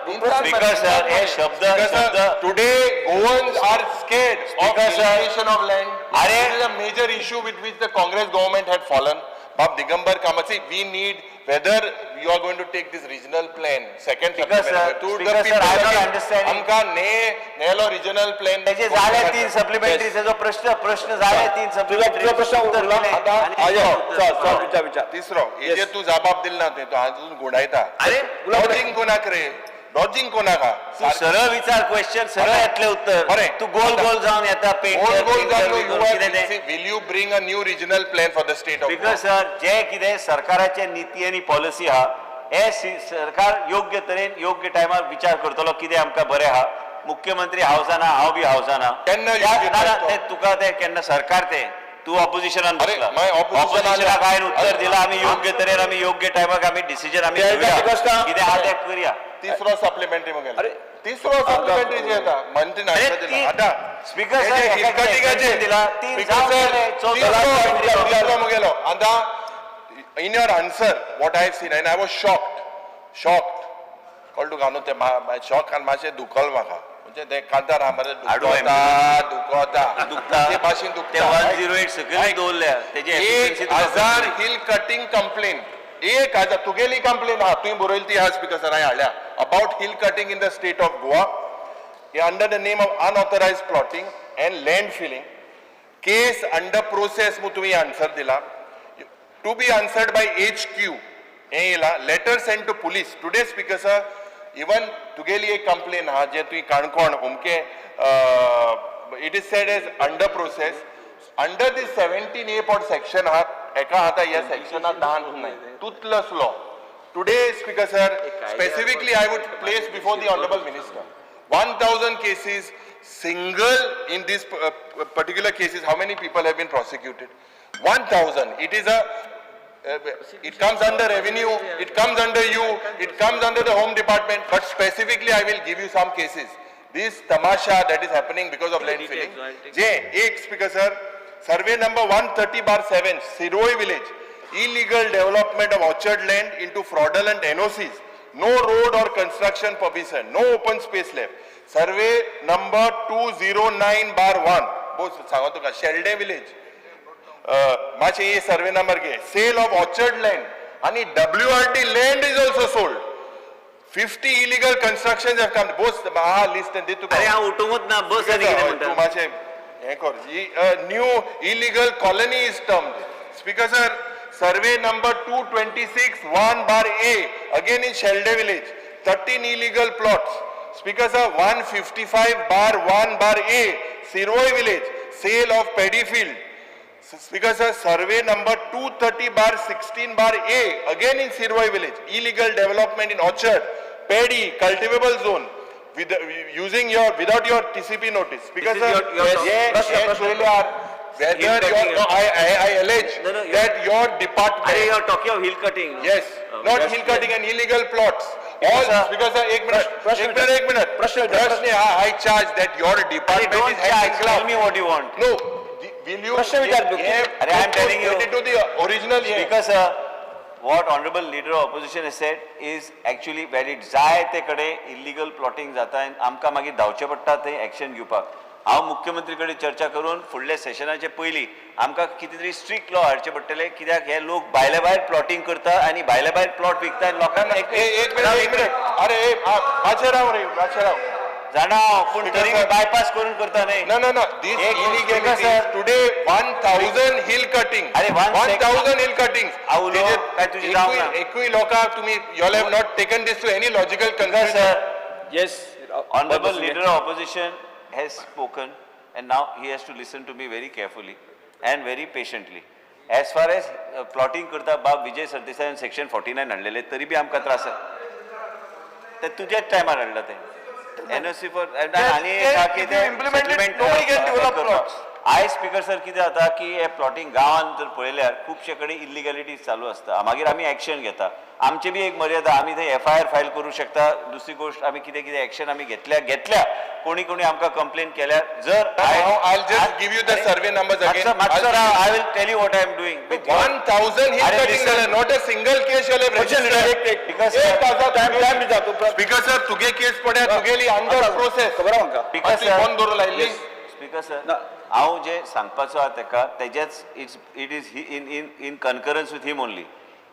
Speaker sir, हे शब्द शब्द Today Goans are scared of Speaker sir, alienation of land. अरे, This is a major issue with which the Congress government had fallen. Bab Digambar Kamath, see, we need whether you are going to take this regional plan, second Speaker sir, supplementary to the Speaker sir, people I am not again. understanding. आमकां ने नेलो regional plan त्याचे झाले तीन supplementary, त्याचो प्रश्न प्रश्न झाले तीन तुजो सप्लिमेंटरी. तुजो प्रश्न उरला. चल चल, विचार विचार. तिसरो हेजेर तूं जबाब दिल ना, तुवें तो अजून गुंडायता. अरे डॉजिंग कोणाक रे? डॉजिंग कोणाक हा? तू सरळ विचार क्वेश्चन, सरळ येतले उत्तर. बरें. तू गोल गोल जावन येता. गोल गोल जावन कितें तें. Will you bring a new regional plan for the state of because sir, जे कितें सरकाराचे नीती आनी पॉलिसी आहा हे सरकार योग्य तरेन योग्य टायमार विचार करतलो कितें आमकां बरें आहा. मुख्यमंत्री हावजाना, हांव बी हावजाना. केन्ना योग्य ना ना तो? ते तुका ते केन्ना सरकार ते तूं ऑपोजिशनान अरे, बसला. माय opposition ऑपोजिशनाक आले. हांवें उत्तर दिलां, आमी योग्य तरेन आमी योग्य टायमाक आमी डिसिजन आमी ते घेवया. एका कितें आहा तें करया. तिसरो सप्लिमेंटरी मुगेलो. अरे, तिसरो सप्लिमेंटरी जे येता मंत्री अरे, नायक दिला आतां स्पीकर सर, एका हिलकटिंगाचे दिला, तीन स्पीकर जावन सर, गेले, चवथो तिसरो supplementary. तिसरो मुगेलो आतां in your answer what I have seen and I was shocked, shocked कळ्ळें तुका न्हू तें शॉक आनी मातशें दुखल म्हाका. म्हणजे ते कांतार आहा मरे, हाडू दुखता दुखता दुखता. ते भाशेन ते दुखता. 108 सकयल दवरल्या तेजे एक efficiency तुका हजार कळटली. हिल कटिंग कंप्लेन, 1000 तुगेली कंप्लेन आहा, तुवें बरयली ती आहा स्पीकर सर, हांवें हाडल्या about hill cutting in the state of Goa under the name of unauthorised plotting and land filling. Case under process म्हूण तुवें आन्सर दिला, to be answered by HQ हें येयला. Letter send to police today. Speaker sir, even तुगेली एक complain आहा जे तुवें काणकोण अमके, it is said as under process under the 17A pot section आहा. एका आतां ह्या सेक्शनात दान नाही, toothless law. Today, Speaker sir, specifically I would place before the honourable minister 1000 cases single. In this particular cases, how many people have been prosecuted? 1000. It is a it comes under revenue, it comes under you, it comes under the home department, but specifically I will give you some cases. This tamasha that is happening because of land filling. जे एक, Speaker sir, survey number 130/7, Siroi village, illegal development of orchard land into fraudulent NOCs, no road or construction permission, no open space left. Survey number 209/1, Bose सांगो तुका, Shelde village, मातशें हे survey number घे, sale of orchard land आणि WRD land is also sold. 50 illegal construction have come. Bose, हा list दी तुका. अरे, हांव उठूंकच ना, बस आनी कितें तूं म्हणटा. मातशें हें कर. New illegal colony is term. Speaker sir, survey number 226 1/A, again in Shelde village, 13 illegal plots. Speaker sir, 155/1/A, Siroi village, sale of paddy field. Speaker sir, survey number 230/16/A, again in Siroi village, illegal development in orchard, paddy, cultivable zone, with using your without your TCP notice. Speaker This is sir, your हे हे चोयल्यार whether Hill your cutting. No, I allege No, no, that your department. अरे, you are talking of hill cutting. Yes, not hill cutting and illegal plots. All, sir. Because sir, एक minute, प्रश्न एक minute, एक minute. प्रश्न विचार. प्रश्न हा, I charge that your department don't is hand in charge, glove. Tell me what you want. No, will you? प्रश्न विचार. अरे, I am telling you. To the original हे. Because what honorable leader of opposition has said is actually valid. जाय ते कडेन illegal plotting जाता आनी आमकां मागीर धांवचें पडटा थंय एक्शन घेवपाक. हांव मुख्यमंत्री कडेन चर्चा करून फुडल्या सेशनाचे पयलीं आमकां कितें तरी स्ट्रिक्ट लॉ हाडचे पडटले, कित्याक हे लोक भायले भायर प्लॉटिंग करता आनी भायले भायर प्लॉट विकता आनी लोकांक एक मिनिट, एक मिनिट. अरे, ए, मातशें राव रे, मातशें राव. जाणा हांव, पूण Speaker तरी sir. बायपास करून करता न्ही. No, no, no. This एक illegality Speaker sir. Today 1000 hill cutting. अरे, one 1000 hill cutting. हांव उलोवं काय तुजी जावं ना? एकूय लोकांक तुम्ही you all have not taken this to any logical conclusion. Sir, yes. Honorable leader of opposition has spoken and now he has to listen to me very carefully and very patiently. As far as plotting करता बाब Vijay सरदेसायान section 49 हाडलेले, तरी बी आमकां त्रास आसा. ते तुज्याच टायमार हाडला ते एनओसी फॉर आनी एक आहा की ते implement it, settlement, nobody can develop करपाक. plots. आयज स्पीकर सर, कितें जाता की हे प्लॉटिंग गांवांत जर पळयल्यार खुबशे कडेन इलिगॅलिटीज चालू आसता. मागीर आमी एक्शन घेता. आमची बी एक मर्यादा, आमी थंय एफआयआर फायल करूं शकता. दुसरी गोश्ट, आमी कितें कितें एक्शन आमी घेतल्या घेतल्या. कोणी कोणी आमकां कंप्लेन केल्यार जर Now I'll just give you the survey numbers again. मातसो I'll Rao, I will tell you what I am doing. 1000 hill अरे, cutting listen. जालें. Not a single case you have registered. Because, एक हजार time time दिता तूं. Speaker sir, तुगे केस पड्या, तुगेली अंडर प्रोसेस. खबर आहा म्हाका. Because, sir, phone दवरून लायल्ली. स्पीकर सर, ना. हांव जे सांगपाचो आहा तेका तेजेच it's it is in concurrence with him only.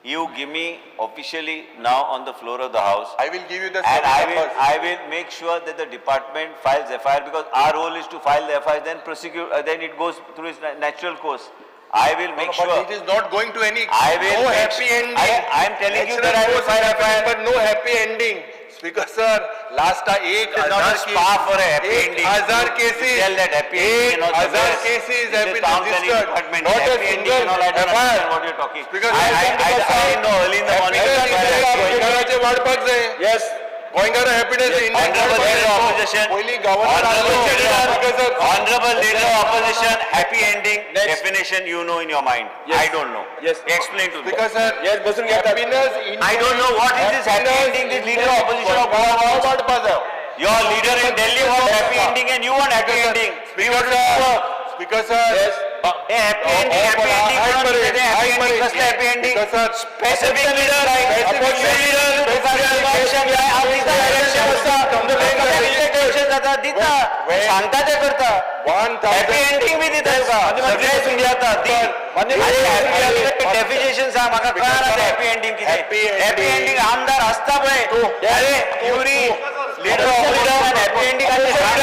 You give me officially now on the floor of the house. I will give you the And survey I will, numbers. I will make sure that the department files FIR because our role is to file the FIR, then prosecute, then it goes through its natural course. I will make But sure. it is not going to any. I will No make happy ending. I am telling you Natural that I will course is file happening, FIR. but no happy ending. Speaker sir, last एक It is not a हजार spa for a happy एक ending. हजार You cases. tell that happy ending एक and all हजार the rest. cases It's have the been town planning registered. department. Not a Happy ending single and all, I don't FIR. understand what you're talking. Speaker I, sir, I, I didn't know early in the morning. Happiness I गोंयकाराचे वाडपाक जाय. Yes. गोंयकारा happiness Honorable leader of opposition. पयलीं governor Honorable Speaker sir, Honorable leader of opposition, happy ending, Next. Definition you know in your mind. Yes. I don't know. Yes. Explain to me. Speaker sir, Yes, बसून घे आता. happiness I don't know what is this happy ending this leader of opposition of Goa wants. वाडपा जाय. Your leader in Delhi wants happy ending and you want happy ending. Speaker sir, Speaker sir. Yes. Hey, happy ending, happy ending, म्हणून कितें तें happy ending, कसलें happy ending? Speaker sir, Specific leader, opposition leader, direction जाय, हांव दिता direction. Direction जाता, दिता. सांगता तें करता. 1000 हॅपी एंडिंग बी दिता तुका. सगळें बसून घेता, दी. मान्य डेफिनेशन सांग. सांग म्हाका कळना तें हॅपी एंडिंग कितें. Happy ending. Happy ending आमदार आसता पळय. अरे युरी लिडर हॅपी एंडिंगाचे सांग,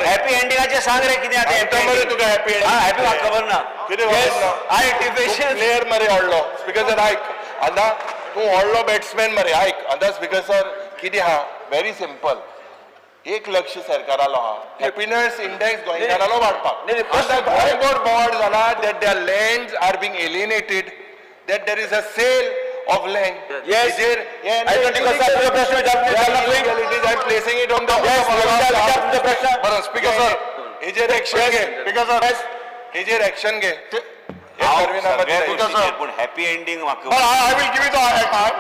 हॅपी एंडिंगाचे सांग रे कितें आतां. सांगता मरे तुका happy ending. हा हॅपी म्हाका खबर ना. कितें खबर ना? आर्टिफिशियल प्लेयर मरे व्हडलो स्पीकर सर आयक आतां तूं व्हडलो बॅट्समॅन मरे आयक आतां स्पीकर सर कितें आहा व्हेरी सिंपल एक लक्ष सरकारालो आहा हॅपिनस इंडेक्स गोंयकारालो वाडपाक नाही, नाही, आतां गोंयभर बोवाळ जाला that their lands are being alienated, that there is a sale of land. Yes. I don't think sir, तुझा प्रश्न विचार. I am placing it on the Yes, विचार, विचार तुझा प्रश्न. बरं स्पीकर सर हेजेर एक्शन घे. स्पीकर सर हेजेर एक्शन घे. हे हांव सर्वे नंबर सगळ्या दिला. गोष्टीचेर पूण हॅपी एंडिंग म्हाका But I will give you the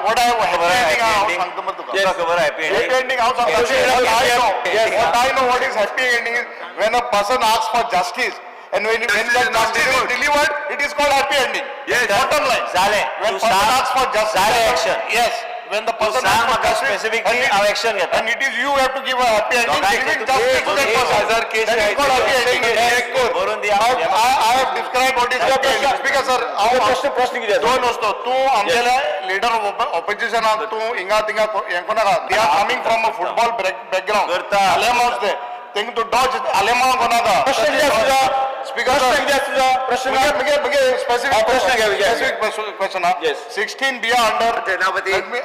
what I खबर happy happy ending हांव ending? सांगता मरे तुका. तुका खबर happy Happy ending? Ending हांव सांगता. Yes. I know. Yes. What I know what is happy ending is when a person asks for justice and when Justice that is not justice is delivered. delivered, it is called happy ending. Yes. Bottom line. जालें. When तूं person सांग. asks for justice. जालें action. Yes. When the person सांग asks for म्हाका justice specifically and it- हांव action घेता. And it is you have to give a happy ending. लोकांक Giving तूं justice to that एक person. हजार case That is called happy ending. Check कर. बरोवन दी. I have described what is happy ending. Speaker sir, हांव प्रश्न प्रश्न कितें आसा? दोन वस्तू तूं आमगेले लिडर ऑफ ऑपोजिशनाक तूं हिंगा थिंगा हें करनाका. They are coming from a football background. करता. आलेमाव ते तेंका तूं डॉज आलेमाव करनाका. प्रश्न कितें आसा तुजो? स्पीकर प्रश्न कितें आसा तुजो? प्रश्न मुगे मुगे मुगे हा, स्पेसिफिक प्रश्न घे, घे. Specific question. Yes. 16 B under Senapati. Let me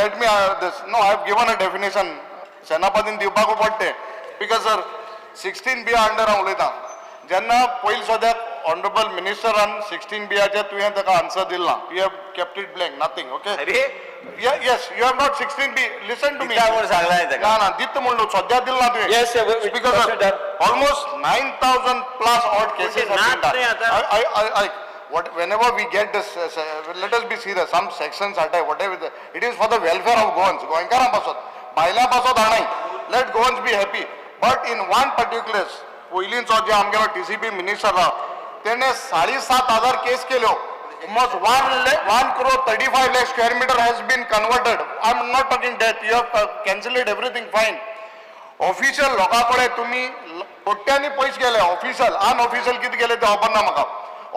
let me this no I have given a definition. सेनापतीन दिवपाकू पडटे because sir 16 B under हांव उलयतां जेन्ना पयलीं सद्याक ऑनरेबल मिनिस्टरान 16 बियाचेर तुवें ताका आन्सर दिल ना. You have kept it blank, nothing. Okay. अरे Yes, you have not 16 B. Listen to me. दिता म्हूण सांगलां हांवें ताका. ना ना दिता म्हणलो सद्या दिल ना तुवें. Yes, sir. Speaker प्रश्न सर, विचार. Almost 9,000 plus odd cases have नाच been न्ही done. आतां. I, what, whenever we get this, let us be serious, some sections are whatever, it is for the welfare of Goans, गोंयकारां पासत, भायल्या पासत हाणाय, let Goans be happy. But in one particular, पयलींचो जे आमगेलो TCP minister आहा, तेणे 7,500 केस केल्यो. Almost 1 crore 35 lakh square meter has been converted. I am not talking that, you have cancelled it, everything fine. Official लोकां कडेन तुमी कोट्यांनी पयशे गेले ऑफिशियल अनऑफिशियल कितें गेले ते खबर ना म्हाका.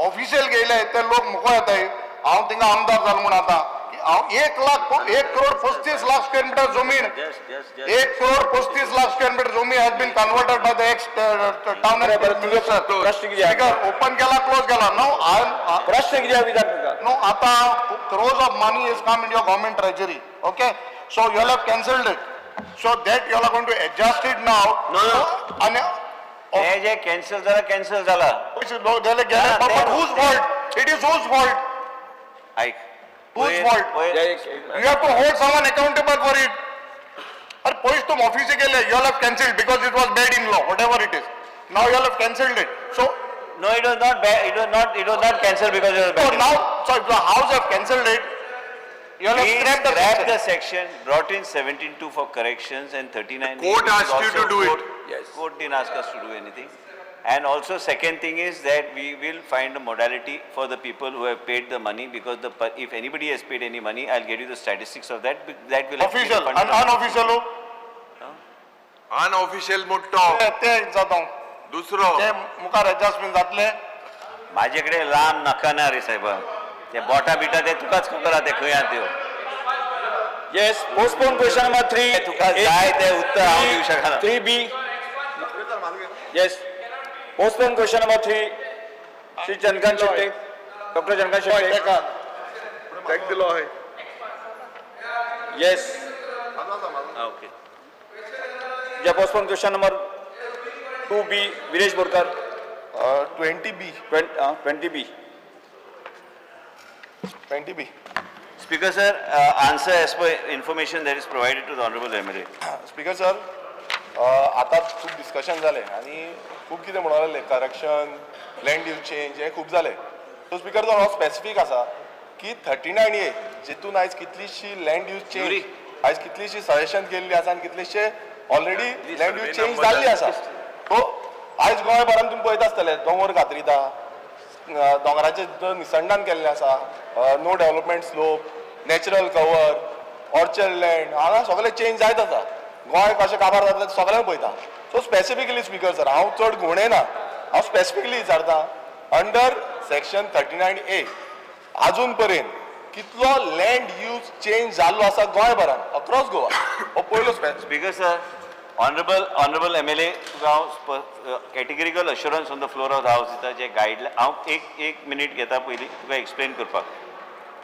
ऑफिशियल गेले ते लोक मुखार येताय. हांव थिंगा आमदार जालो म्हूण आतां हांव 1 लाख 1 करोड 35 लाख स्क्वेअर मिटर जमीन Just, just, just. 1 crore 35 lakh square meter जमीन has been converted by the ex town बरें, बरें, तुजो प्रश्न कितें आसा? स्पीकर ओपन केला क्लोज केला नो I प्रश्न कितें आसा विचार तुका. No, आता crores of money has come in your government treasury. Okay, so you all have cancelled it. So that you all are going to adjust it now. No, no. आणि हे जे cancel जाला cancel जाला. लोक गेले गेले, ना, but ते- whose fault? It is whose fault? ऐक. Whose पयर- fault? पयर- You have to hold someone accountable for it. अरे पयस तुम ऑफिसे गेले, you all have cancelled because it was bad in law, whatever it is. Now you all have cancelled it. So, No, it was not bad. It was not cancelled because it was so bad. now, so if the house have cancelled it, you all have We scrapped the scrapped section. the section, brought in 17(2) for corrections and 39. Court is asked you also to do it. court- Court didn't ask us to do anything. And also second thing is that we will find a modality for the people who have paid the money because if anybody has paid any money, I'll get you the statistics of that. That will have to be Official, refunded. and unofficial हो? Unofficial मोठो ते ते जाता दुसरो ते मुखार adjustment जातले. माझ्याकडे लांब नका ना रे साहेबा, ते बोटा बिटा ते तुकाच खबर आहा ते खंय आहा त्यो. Yes, postpone question number 3. तुका जाय ते उत्तर हांव दिवं शकना. 3B. Yes, postpone question number 3. Shri Chandrakant Shetye, doctor Chandrakant Shetye. तेका टॅक दिलो हय. Yes. Okay. Yeah, postpone question number 2B, Viresh Borkar. 20B. 20B. 20B. Speaker sir, answer as per information that is provided to the honorable MLA. Speaker sir, आतां खूब discussion जालें आनी खूब कितें म्हणूंक लागले, करप्शन, लँड यूज चेंज हें खूब जालें. सो स्पीकर सर, हो स्पेसिफीक आसा की 39A जितून आयज कितलीशी लँड यूज चेंज युरी. आयज कितलीशी सजेशन केल्ली आसा आनी कितलेशे ऑलरेडी लँड यूज चेंज जाल्ली आसा. सो आयज गोंयभरान तुमी पळयता आसतले दोंगर कातरिता, दोंगराचें जो निसंडान केल्लें आसा, no development slope, natural cover, orchard land हांगा सगळें चेंज जायत आसा. गोंय कशें काबार जातलें तें सगळ्यांक पळयता. सो स्पेसिफिकली स्पीकर सर, हांव चड घुंवडयना, हांव स्पेसिफिकली विचारता under section 39A अजून पर्यंत कितलो लँड यूज चेंज जाल्लो आसा गोंयभरान अक्रॉस गोवा, हो पयलो Speaker sir, honourable MLA, तुका हांव categorical assurance on the floor of the house दिता. जे गायडलायन हांव एक एक मिनीट घेता पयलीं तुका एक्सप्लेन करपाक.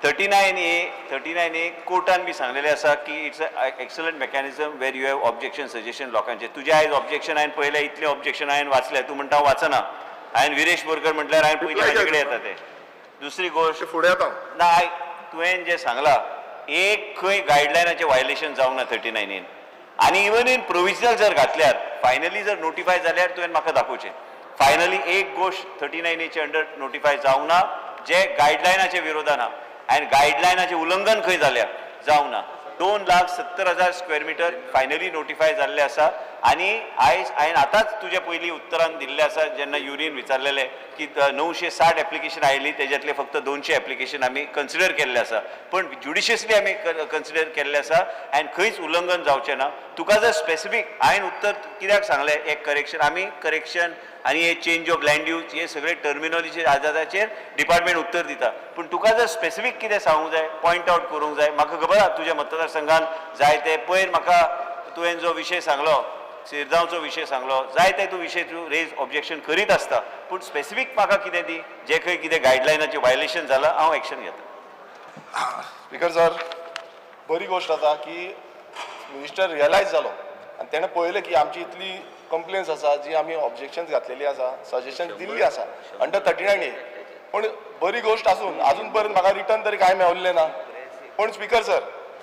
39A कोर्टान बी सांगलेलें आसा की it's a excellent mechanism where you have objection, suggestion लोकांचे. तुजें आयज ऑब्जेक्शन हांवें पळयलें, इतलें ऑब्जेक्शन हांवें वाचलें, तूं म्हणटा हांव वाचना. हांवें विरेश बोरकर म्हटल्यार हांवें पयलीं म्हजे कडेन येता तें. दुसरी गोश्ट, फुडें येता. ना, आयक, तुवें जें सांगलां एक खंय गायडलायनाचें वायलेशन जावंक ना 39 एन. आनी इवन इन प्रोविजनल जर घातल्यार, फायनली जर नोटिफाय जाल्यार तुवें म्हाका दाखोवचें. फायनली एक गोश्ट 39 एचे अंडर नोटिफाय जावंक ना जे गायडलायनाच्या विरोधान आहा आनी गायडलायनाचें उल्लंघन खंय जाल्या, जावंक ना. 2,70,000 स्क्वेअर मिटर फायनली नोटिफाय जाल्ले आसा. आनी आयज हांवें आतांच तुज्या पयलीं उत्तरान दिल्लें आसा, जेन्ना युरीन विचारलेलें की 960 एप्लिकेशन आयली, तेज्यातले फक्त 200 एप्लिकेशन आमी कन्सिडर केल्ले आसा, पण ज्युडिशियसली आमी कन्सिडर केल्ले आसा आनी खंयच उल्लंघन जावचें ना. तुका जर स्पेसिफीक हांवें उत्तर कित्याक सांगलें, एक करेक्शन, आमी करेक्शन आनी हे चेंज ऑफ लँड यूज हे सगळे टर्मिनॉलॉजी आदाराचेर डिपार्टमेंट उत्तर दिता. पूण तुका जर स्पेसिफीक कितें सांगूंक जाय, पॉयंट आवट करूंक जाय, म्हाका खबर आहा तुज्या मतदारसंघान जाय ते पयर म्हाका तुवें जो विशय सांगलो, शिरगांवचो विशय सांगलो, जाय ते तूं विशय तूं रेज ऑब्जेक्शन करीत आसता, पूण स्पेसिफीक म्हाका कितें दी, जे खंय कितें गायडलायनाचें वायलेशन जालां, हांव एक्शन घेता. स्पीकर सर, बरी गोश्ट आसा की मिनिस्टर रियलायज जालो आनी तेणें पळयलें की आमची इतली कंप्लेन्स आसा, जी आमी ऑब्जेक्शन्स घातलेली आसा, सजेशन दिल्ली आसा अंडर 39A. पूण बरी गोश्ट आसून आजून पर्यंत म्हाका रिटर्न तरी कांय मेवल्लें ना. पूण स्पीकर सर,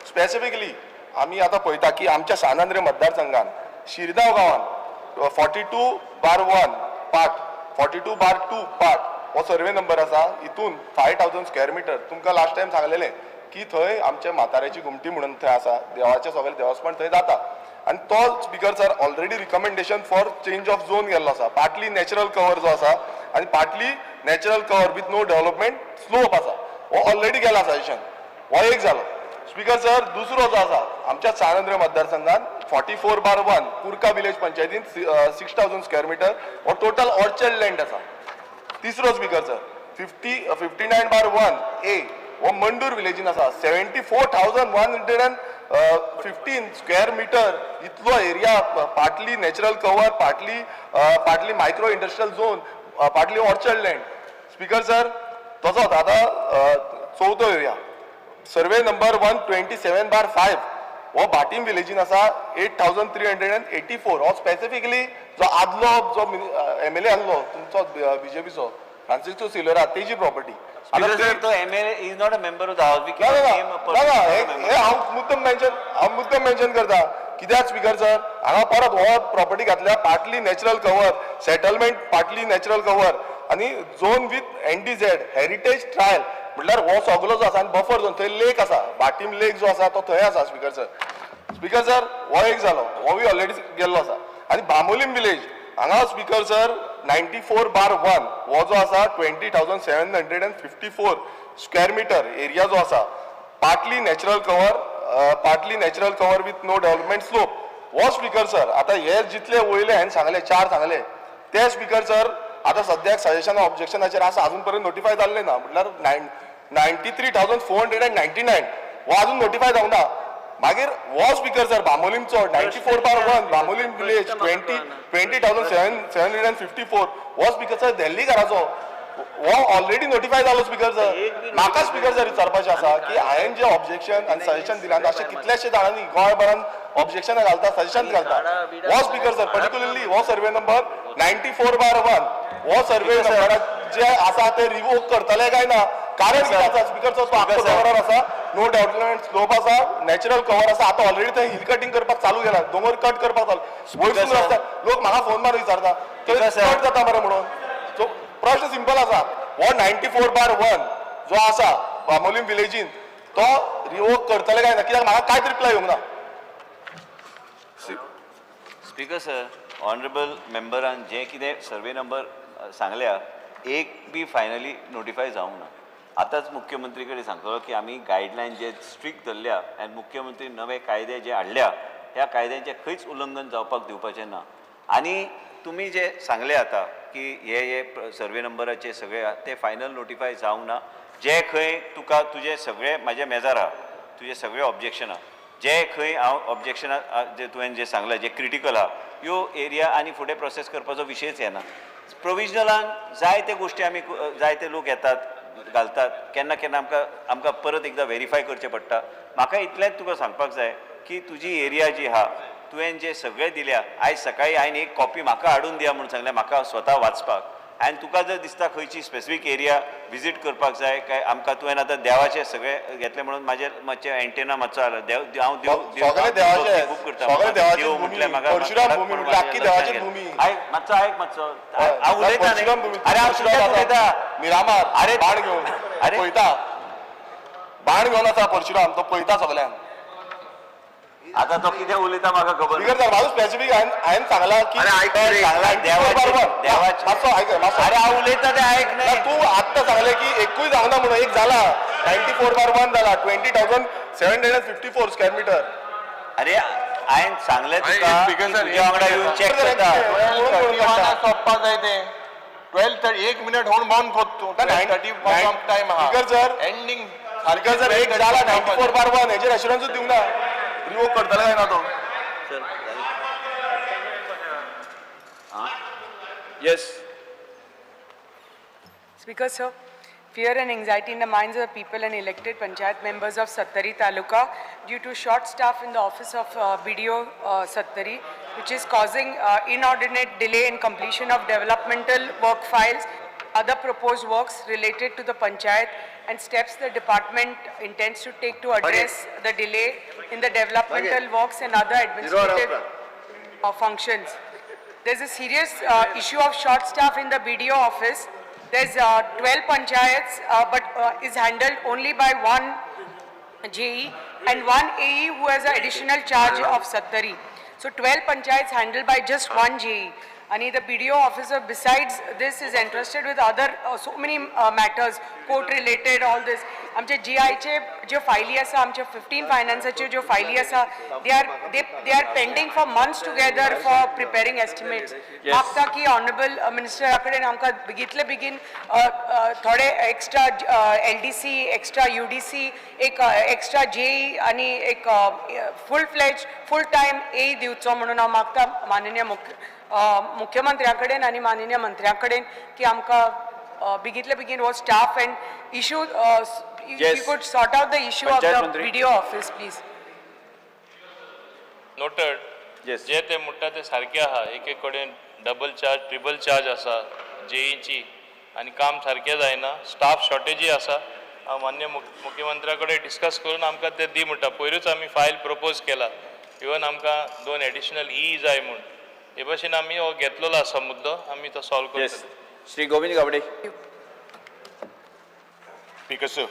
स्पेसिफिकली आमी आतां पळयता की आमच्या सान आंद्रे मतदारसंघान शिरदांव गांवान 42/1 part, 42/2 part हो सर्वे नंबर आसा. हितून 5000 स्क्वेअर मिटर तुमकां लास्ट टायम सांगलेलें की थंय आमच्या म्हाताऱ्याची घुमटी म्हणून थंय आसा, देवाचें सगळें देवस्पण थंय जाता. आनी तो speaker sir already recommendation for change of zone गेल्लो आसा. पार्टली नॅचरल कवर जो आसा आनी partly natural cover with no development slope आसा, हो ऑलरेडी गेला सजेशन, हो एक जालो. स्पीकर सर, दुसरो जो आसा आमच्या सान आंद्रे मतदारसंघात 44/1 कुर्का विलेज पंचायतीन 6000 स्क्वेअर मिटर हो टोटल ऑर्चर्ड लँड आसा. तिसरो स्पीकर सर, 59/1 A हो मंडूर विलेजीन आसा, 74,115 square meter इतलो area, partly natural cover, partly micro industrial zone, partly orchard land. Speaker sir, तसोच आतां चवथो area, survey number 127/5 हो भाटीम विलेजीन आसा, 8384. हो स्पेसिफिकली जो आदलो जो एमएलए आसलो तुमचो बीजेपीचो फ्रांसिस्को सिल्वेरा, तेजी प्रॉपर्टी. Speaker sir, तो MLA is not a member of the house. We ना कॅनॉट ना नेम अ ना ना, हे हांव मुद्दम मेन्शन करता. कित्याक स्पीकर सर, हांगा परत हो प्रॉपर्टी घातल्या partly natural cover settlement, partly natural cover आनी zone with NDZ heritage trail, म्हटल्यार हो सगलो जो आसा आनी बफर झोन, थंय लेक आसा, भाटीम लेक जो आसा तो थंय आसा. स्पीकर सर, हो एक जालो, होवूय ऑलरेडी गेल्लो आसा. आनी बांबोलीम विलेज हांगा स्पीकर सर, 94/1 हो जो आसा, 20,754 square meter area जो आसा, partly natural cover with no development slope हो. स्पीकर सर, आतां हे जितले वयले हांवें सांगले, चार सांगले ते, स्पीकर सर, आतां सद्याक सजेशन ऑब्जेक्शनाचेर आसा, अजून पर्यंत नोटिफाय जाल्ले ना. म्हटल्यार 93,499 हो अजून नोटिफाय जावंक ना. मागीर हो स्पीकर सर, बांबोलीमचो 94/1 Bambolim village, 20,754 हो स्पीकर सर, दिल्लीकाराचो हो ऑलरेडी नोटिफाय जालो. स्पीकर सर, म्हाका स्पीकर सर विचारपाचें आसा की हांवें जे ऑब्जेक्शन आनी सजेशन दिलां, अशें कितल्याशे जाणांनी गोंयभरान ऑब्जेक्शनां घालता, सजेशन घालता. हो स्पीकर सर, पर्टिक्युलरली हो सर्वे नंबर 94/1 हो सर्वे नंबराक जे आसा ते रिवोक करतले काय ना? कारण कितें आसा स्पीकर सर, तो आख्खो दोंगरार आसा, नो डेव्हलपमेंट स्लोप आसा, नॅचरल कवर आसा. आतां ऑलरेडी थंय हिल कटिंग करपाक चालू केला, दोंगर कट करपाक चालू. वयरसून रस्त्यार लोक म्हाका फोन मारून विचारता, थंय कट जाता मरे म्हणून. सो प्रश्न सिंपल आसा, हो 94/1 जो आसा बांबोलीम विलेजीन, तो रिवोक करतले काय ना? कित्याक म्हाका कांयच रिप्लाय येवंक ना. स्पीकर सर, ऑनरेबल मेंबरान जे कितें सर्वे नंबर सांगल्या, एक बी फायनली नोटिफाय जावंक ना. आतांच मुख्यमंत्री कडेन सांगतलो की आमी गायडलायन जे स्ट्रिक्ट धरल्या आनी मुख्यमंत्री नवे कायदे जे हाडल्या, ह्या कायद्यांचें खंयच उल्लंघन जावपाक दिवपाचें ना. आनी तुमी जे सांगले आतां की हे हे सर्वे नंबराचे सगळे आहा, ते फायनल नोटिफाय जावंक ना. जे खंय तुका तुजे सगळे म्हाजे मेजार आहा, तुजे सगळे ऑब्जेक्शन आहा, जे खंय हांव ऑब्जेक्शनां जे तुवें जे सांगलां जे क्रिटिकल आहा ह्यो एरिया आनी फुडें प्रोसेस करपाचो विशयच येना. प्रोविजनलान जायते गोश्टी आमी जायते लोक येतात घालतात, केन्ना केन्ना आमकां आमकां परत एकदां वेरीफाय करचें पडटा. म्हाका इतलेंच तुका सांगपाक जाय की तुजी एरिया जी आहा तुवें जे सगळे दिल्या, आयज सकाळी हांवें एक कॉपी म्हाका हाडून दिया म्हूण सांगलें म्हाका स्वता वाचपाक. आनी तुका जर दिसता खंयची स्पेसिफीक एरिया विजीट करपाक जाय काय आमकां, तुवें आतां देवाचें सगळें घेतलें म्हणून म्हाजेर मातशें एंटेना मातसो आयलो. देव हांव देव देव खूब करता, देव म्हटल्यार म्हाका आयक मातसो, आयक मातसो, हांव उलयता. अरे हांव तुज्याच उलयता. मिरामार अरे बाण घेवन, अरे पळयता, बाण घेवन आसा परशुराम, तो पळयता सगल्यांक. आता तो कितें उलयता म्हाका खबर स्पीकर सर, म्हाजो स्पेसिफीक हांवें सांगलां की देवाचें मातसो आयक मातसो. अरे हांव उलयता तें आयक ना न्ही. तूं आत्तां सांगलें की एकूय सांगना म्हणून, एक जाला 94/1 जाला 20,754 स्क्वेअर मिटर. अरे हांवें सांगलें तुका की तुज्या वांगडा येवन चॅक करता. सोंपपा जाय तें 12:30 एक मिनट होऊन बंद कोत तूं. 12:30 टायम आहा speaker sir, ending. Speaker sir, एक जाला 94/1 हेजेर एश्युरन्सूच दिवंक ना, रिवोक करतले काय ना तो. Yes. Speaker sir, fear and anxiety in the minds of the people and elected panchayat members of Sattari Taluka due to short staff in the office of BDO Sattari, which is causing inordinate delay in completion of developmental work files, other proposed works related to the panchayat, and steps the department intends to take to address the delay in the developmental works and other administrative functions. There's a serious issue of short staff in the BDO office. There's 12 panchayats, but is handled only by one JE and one AE who has an additional charge of Sattari. So 12 panchayats handled by just one JE. And the BDO officer besides this is entrusted with other so many matters, court related, all this. आमचे जी आयचे ज्यो फायली आसा, आमचे 15 फायनान्साच्यो ज्यो फायली आसा, they are pending for months together for preparing estimates. मागता की ऑनरेबल मिनिस्टरा कडेन आमकां बेगीतले बेगीन थोडे extra LDC, extra UDC, एक एक्स्ट्रा जेई आनी एक full fledge full time AE दिवचो म्हणून हांव मागता माननीय मुख्यमंत्र्या कडेन आनी माननीय मंत्र्या कडेन की आमकां बेगीतले बेगीन हो staff and issue you could sort out the issue of panchayat the Mantri. BDO office, please. Noted. जे ते म्हणटा ते सारकें आहा. एक एक कडेन डबल चार्ज ट्रिबल चार्ज आसा जेईची आनी काम सारकें जायना, स्टाफ शॉर्टेजी आसा. हांव मान्य मुख्यमंत्र्या कडेन डिस्कस करून आमकां ते दी म्हणटा. पयरूच आमी फायल प्रपोज केला, इवन आमकां 2 एडिशनल ई जाय म्हूण. हे भाशेन आमी हो घेतलेलो आसा मुद्दो, आमी तो सॉल्व येस. करतले. Shri Govind Gawade. Speaker sir,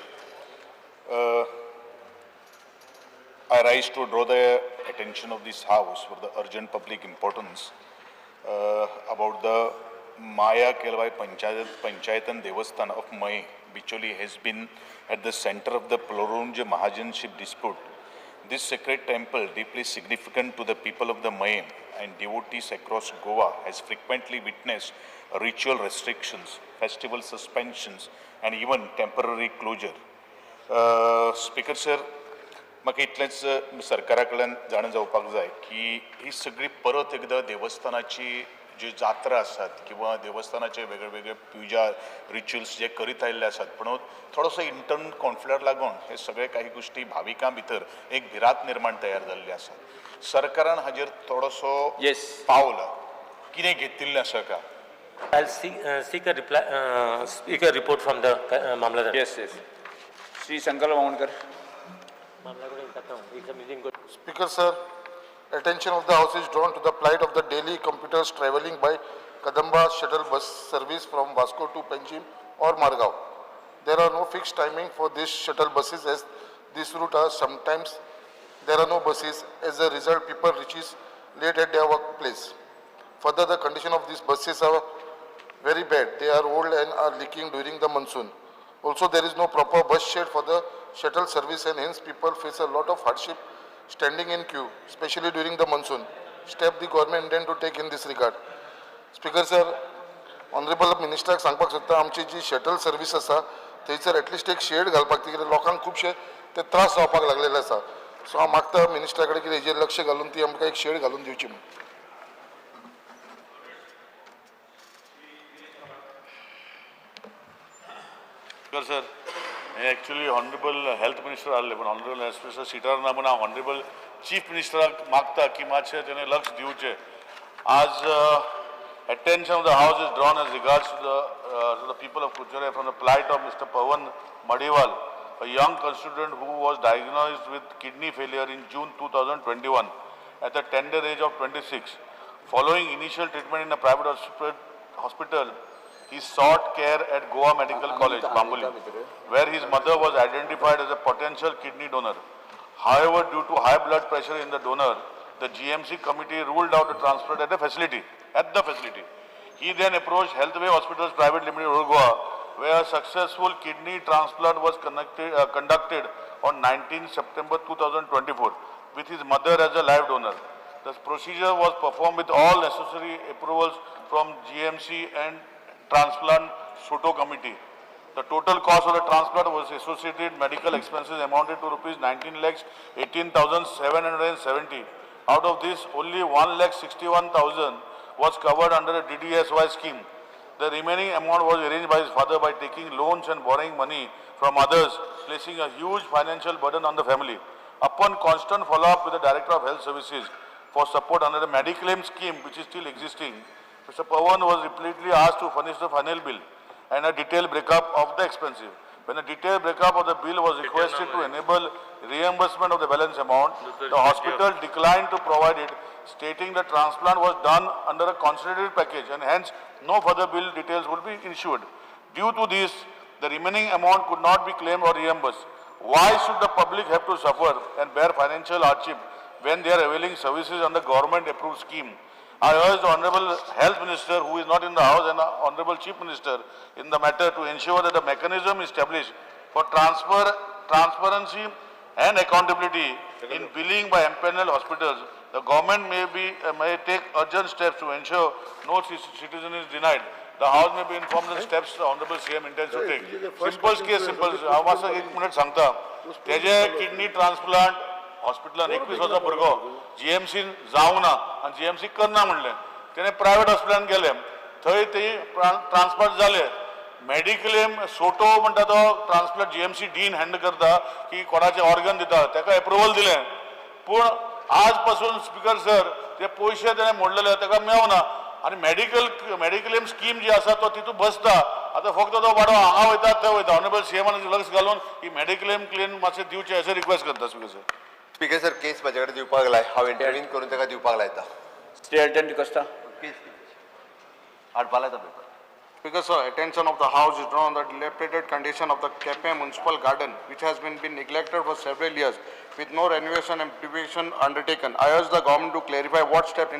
I rise to draw the attention of this House for the urgent public importance about the Maya Kelvai Panchayatan Devasthan of May, Bicholi has been at the center of the Prolonged Mahajanship dispute. This sacred temple, deeply significant to the people of the Mayem and devotees across Goa, has frequently witnessed ritual restrictions, festival suspensions, and even temporary closure. Speaker sir, म्हाका इतलेंच सरकारा कडल्यान जाणा जावपाक जाय की ही सगळी परत एकदां देवस्थानाची ज्यो जात्रा आसात किंवा देवस्थानाचे वेगळे वेगळे पुजा रिच्युअल्स जे करीत आयिल्ले आसात, पूण थोडोसो इंटर्नल कॉन्फ्लिक्ट लागून हे सगळे काही गोश्टी भाविकां भितर एक भिरांत निर्माण तयार जाल्ली आसा. सरकारान हाजेर थोडोसो पावल कितें घेतिल्लें आसा का? I'll seek a reply, speak a report from the Mamlatdar. Yes, yes. Shri Shankar Wawankar. Speaker sir, attention of the House is drawn to the plight of the daily commuters travelling by Kadamba shuttle bus service from Vasco to Panjim or Margao. There are no fixed timing for these shuttle buses as this route are sometimes there are no buses. As a result, people reaches late at their workplace. Further, the condition of these buses are very bad. They are old and are leaking during the monsoon. Also, there is no proper bus shed for the shuttle service and hence people face a lot of hardship standing in queue, especially during the monsoon. Step the government intend to take in this regard. Speaker sir, honourable मिनिस्टराक सांगपाक सोदता, आमची जी shuttle service आसा थंयसर at least एक shade घालपाक, कित्याक लोकांक खुबशे ते त्रास जावपाक लागलेले आसा. सो हांव मागता मिनिस्टरा कडेन की हेजेर लक्ष घालून ती आमकां एक शेड घालून दिवची म्हूण. सर, हे एक्चुअली ऑनरेबल हेल्थ मिनिस्टर आहले, पण ऑनरेबल हेल्थ मिनिस्टर सिटार ना, म्हूण हांव ऑनरेबल चीफ मिनिस्टराक मागता की मातशें तेणें लक्ष दिवचें. आज attention of the house is drawn as regards to the people of Curchorem from the plight of Mr. Pawan Madiwal, a young constituent who was diagnosed with kidney failure in June 2021 at the tender age of 26. Following initial treatment in a private hospital, he sought care at Goa Medical College, Bambolim, where his mother was identified as a potential kidney donor. However, due to high blood pressure in the donor, the GMC committee ruled out the transplant at the facility. He then approached Healthway Hospitals Private Limited, Old Goa, where a successful kidney transplant was conducted on 19 September 2024 with his mother as a live donor. The procedure was performed with all necessary approvals from GMC and Transplant Soto Committee. The total cost of the transplant was associated medical expenses amounted to rupees 19,18,770. Out of this, only 1,61,000 was covered under the DDSY scheme. The remaining amount was arranged by his father by taking loans and borrowing money from others, placing a huge financial burden on the family. Upon constant follow-up with the Director of Health Services for support under the Mediclaim scheme, which is still existing, Mr. Pawan was repeatedly asked to furnish the final bill and a detailed breakup of the expenses. When a detailed breakup of the bill was requested to enable reimbursement of the balance amount, the hospital declined to provide it, stating the transplant was done under a consolidated package and hence no further bill details would be issued. Due to this, the remaining amount could not be claimed or reimbursed. Why should the public have to suffer and bear financial hardship when they are availing services under government approved scheme? I urge the Honorable Health Minister, who is not in the house, and the Honorable Chief Minister in the matter to ensure that the mechanism is established for transparency and accountability in billing by empaneled hospitals. The government may take urgent steps to ensure no citizen is denied. The house may be informed of the steps the Honorable CM intends to take. Simple case, simple. हांव मातसो एक minute सांगता. तेजे kidney transplant हॉस्पिटलान 21 वर्सां भुरगो जीएमसीन जावंक ना आनी जीएमसी करना म्हणलें, तेणें प्रायवेट हॉस्पिटलान गेले, थंय ती ट्रान्सप्लांट जाले. मेडिक्लेम सोटो म्हणटा तो ट्रान्सप्लांट जीएमसी डीन हँडल करता की कोणाचे ऑर्गन दिता, ताका एप्रुवल दिलें. पूण आज पासून स्पिकर सर ते पयशे तेणें मोडलेले ताका मेवना आनी मेडिक्लेम स्कीम जी आसा तो तितूंत बसता. आतां फक्त तो बाबडो हांगा वयता थंय वयता. ऑनरेबल सीएमान लक्ष घालून ही मेडिक्लेम क्लेम मातशें दिवचें अशें रिक्वेस्ट करता speaker sir. Speaker sir, case म्हाजे कडेन दिवपाक लाय, हांव इंटरवीन करून ताका दिवपाक लायता. श्री एल्टन डिकोस्टा. हाडपा लायता paper. Speaker sir, attention of the house is drawn on the dilapidated condition of the Quepem Municipal Garden, which has been neglected for several years with no renovation and beautification undertaken. I urge the government to clarify what steps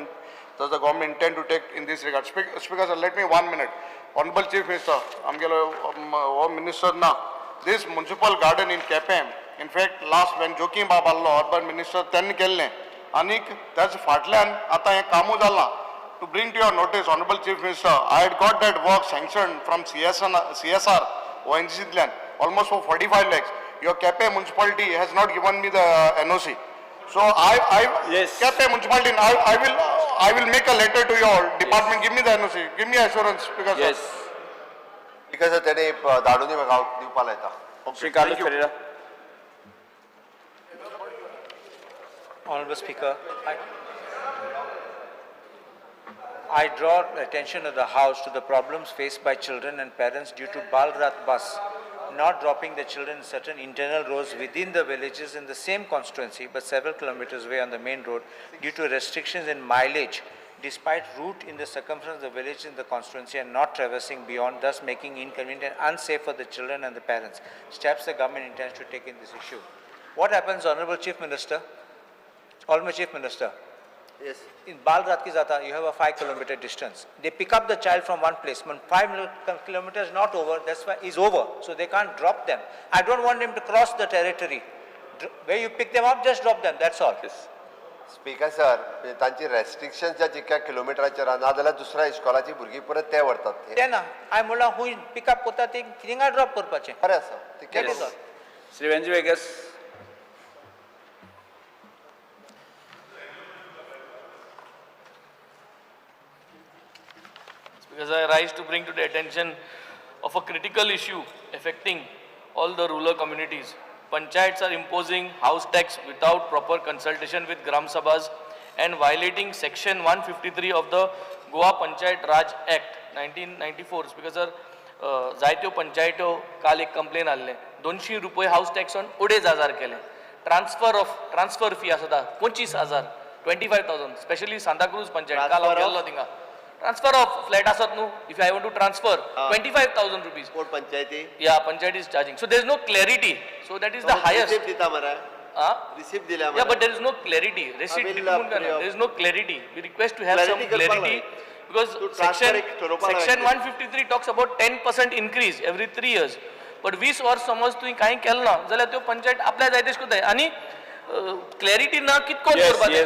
does the government intend to take in this regard. Speaker sir, let me 1 minute. Honorable Chief Minister, आमगेलो हो minister ना, this municipal garden in Quepem, in fact last when Joaquim बाब आहलो urban minister तेन्ना केल्लें आनीक त्याच फाटल्यान आतां हें कामूय जालां. To bring to your notice, Honorable Chief Minister, I had got that work sanctioned from CSR, ONGC land, almost for 45 lakhs. Your Quepem municipality has not given me the NOC. So I Yes. Quepem municipality, I will make a letter to your department. Give me the NOC. Give me assurance, because Yes. Speaker sir, तेणे धाडून म्हाका हांव दिवपाक लायता. Shri Carlos Ferreira. Honorable Speaker, I draw attention of the House to the problems faced by children and parents due to Balrath bus not dropping the children in certain internal roads within the villages in the same constituency but several kilometers away on the main road due to restrictions in mileage despite route in the circumference of the village in the constituency and not traversing beyond, thus making inconvenient and unsafe for the children and the parents. Steps the government intends to take in this issue. What happens, Honorable Chief Minister? Honorable Chief Minister, Yes. In Balrath ki jata, you have a 5 kilometer distance. They pick up the child from one place. When 5 kilometers not over, that's why is over. So they can't drop them. I don't want them to cross the territory. Where you pick them up, just drop them. That's all. Yes. Speaker sir, म्हणजे तांची restriction ज्या जितक्या किलोमिटराचेर आहा, नाजाल्यार दुसऱ्या इस्कॉलाची भुरगीं परत ते व्हरतात. ते ना, हांवें म्हणलां खूंय पिकअप करता ती थिंगा ड्रॉप करपाचें. बरें आसा. That is all. Shri Venzy Viegas. Because I rise to bring to the attention of a critical issue affecting all the rural communities. Panchayats are imposing house tax without proper consultation with Gram Sabhas and violating section 153 of the Goa Panchayat Raj Act 1994. Because sir, जायत्यो पंचायत्यो काल एक complain आसलें, 200 रुपये हावस tax on 2,500 केले. Transfer fee आसता 25,000, 25,000, specially Santa Cruz panchayat काल हांव गेल्लो थिंगा. ट्रान्सफर ऑफ फ्लॅट आसत न्हू, if I want to transfer 25,000 rupees. कोण पंचायती? या panchayat is charging. So there is no clarity. So that is the highest. Receipt दिता मरे, रिसिप्ट दिल्या. Yeah, but there is no clarity. Receipt there is no clarity. We request to have some clarity because section 153 talks about 10% increase every 3 years. But 20 वर्स समज तुवें कांय केलें ना जाल्यार त्यो पंचायत आपल्या जाय तशें करताय आनी क्लॅरिटी ना कितको करपाचें.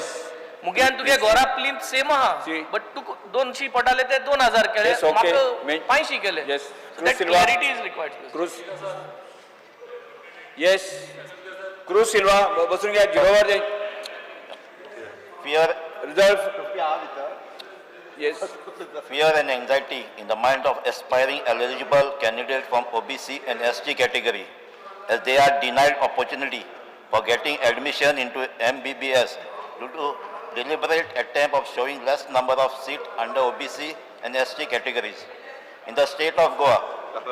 मुग्यान तुगे घरा प्लिंथ सेम आहा, बट तुका 200 पडटाले ते 2,000 केले, म्हाका 500 केले. That clarity is required. Cruz. Yes, Cruz Silva बसून घ्या. झिरोवर Fear reserve. Yes. Fear and anxiety in the mind of aspiring eligible candidates from OBC and ST category as they are denied opportunity for getting admission into MBBS due to deliberate attempt of showing less number of seats under OBC and ST categories. In the state of Goa,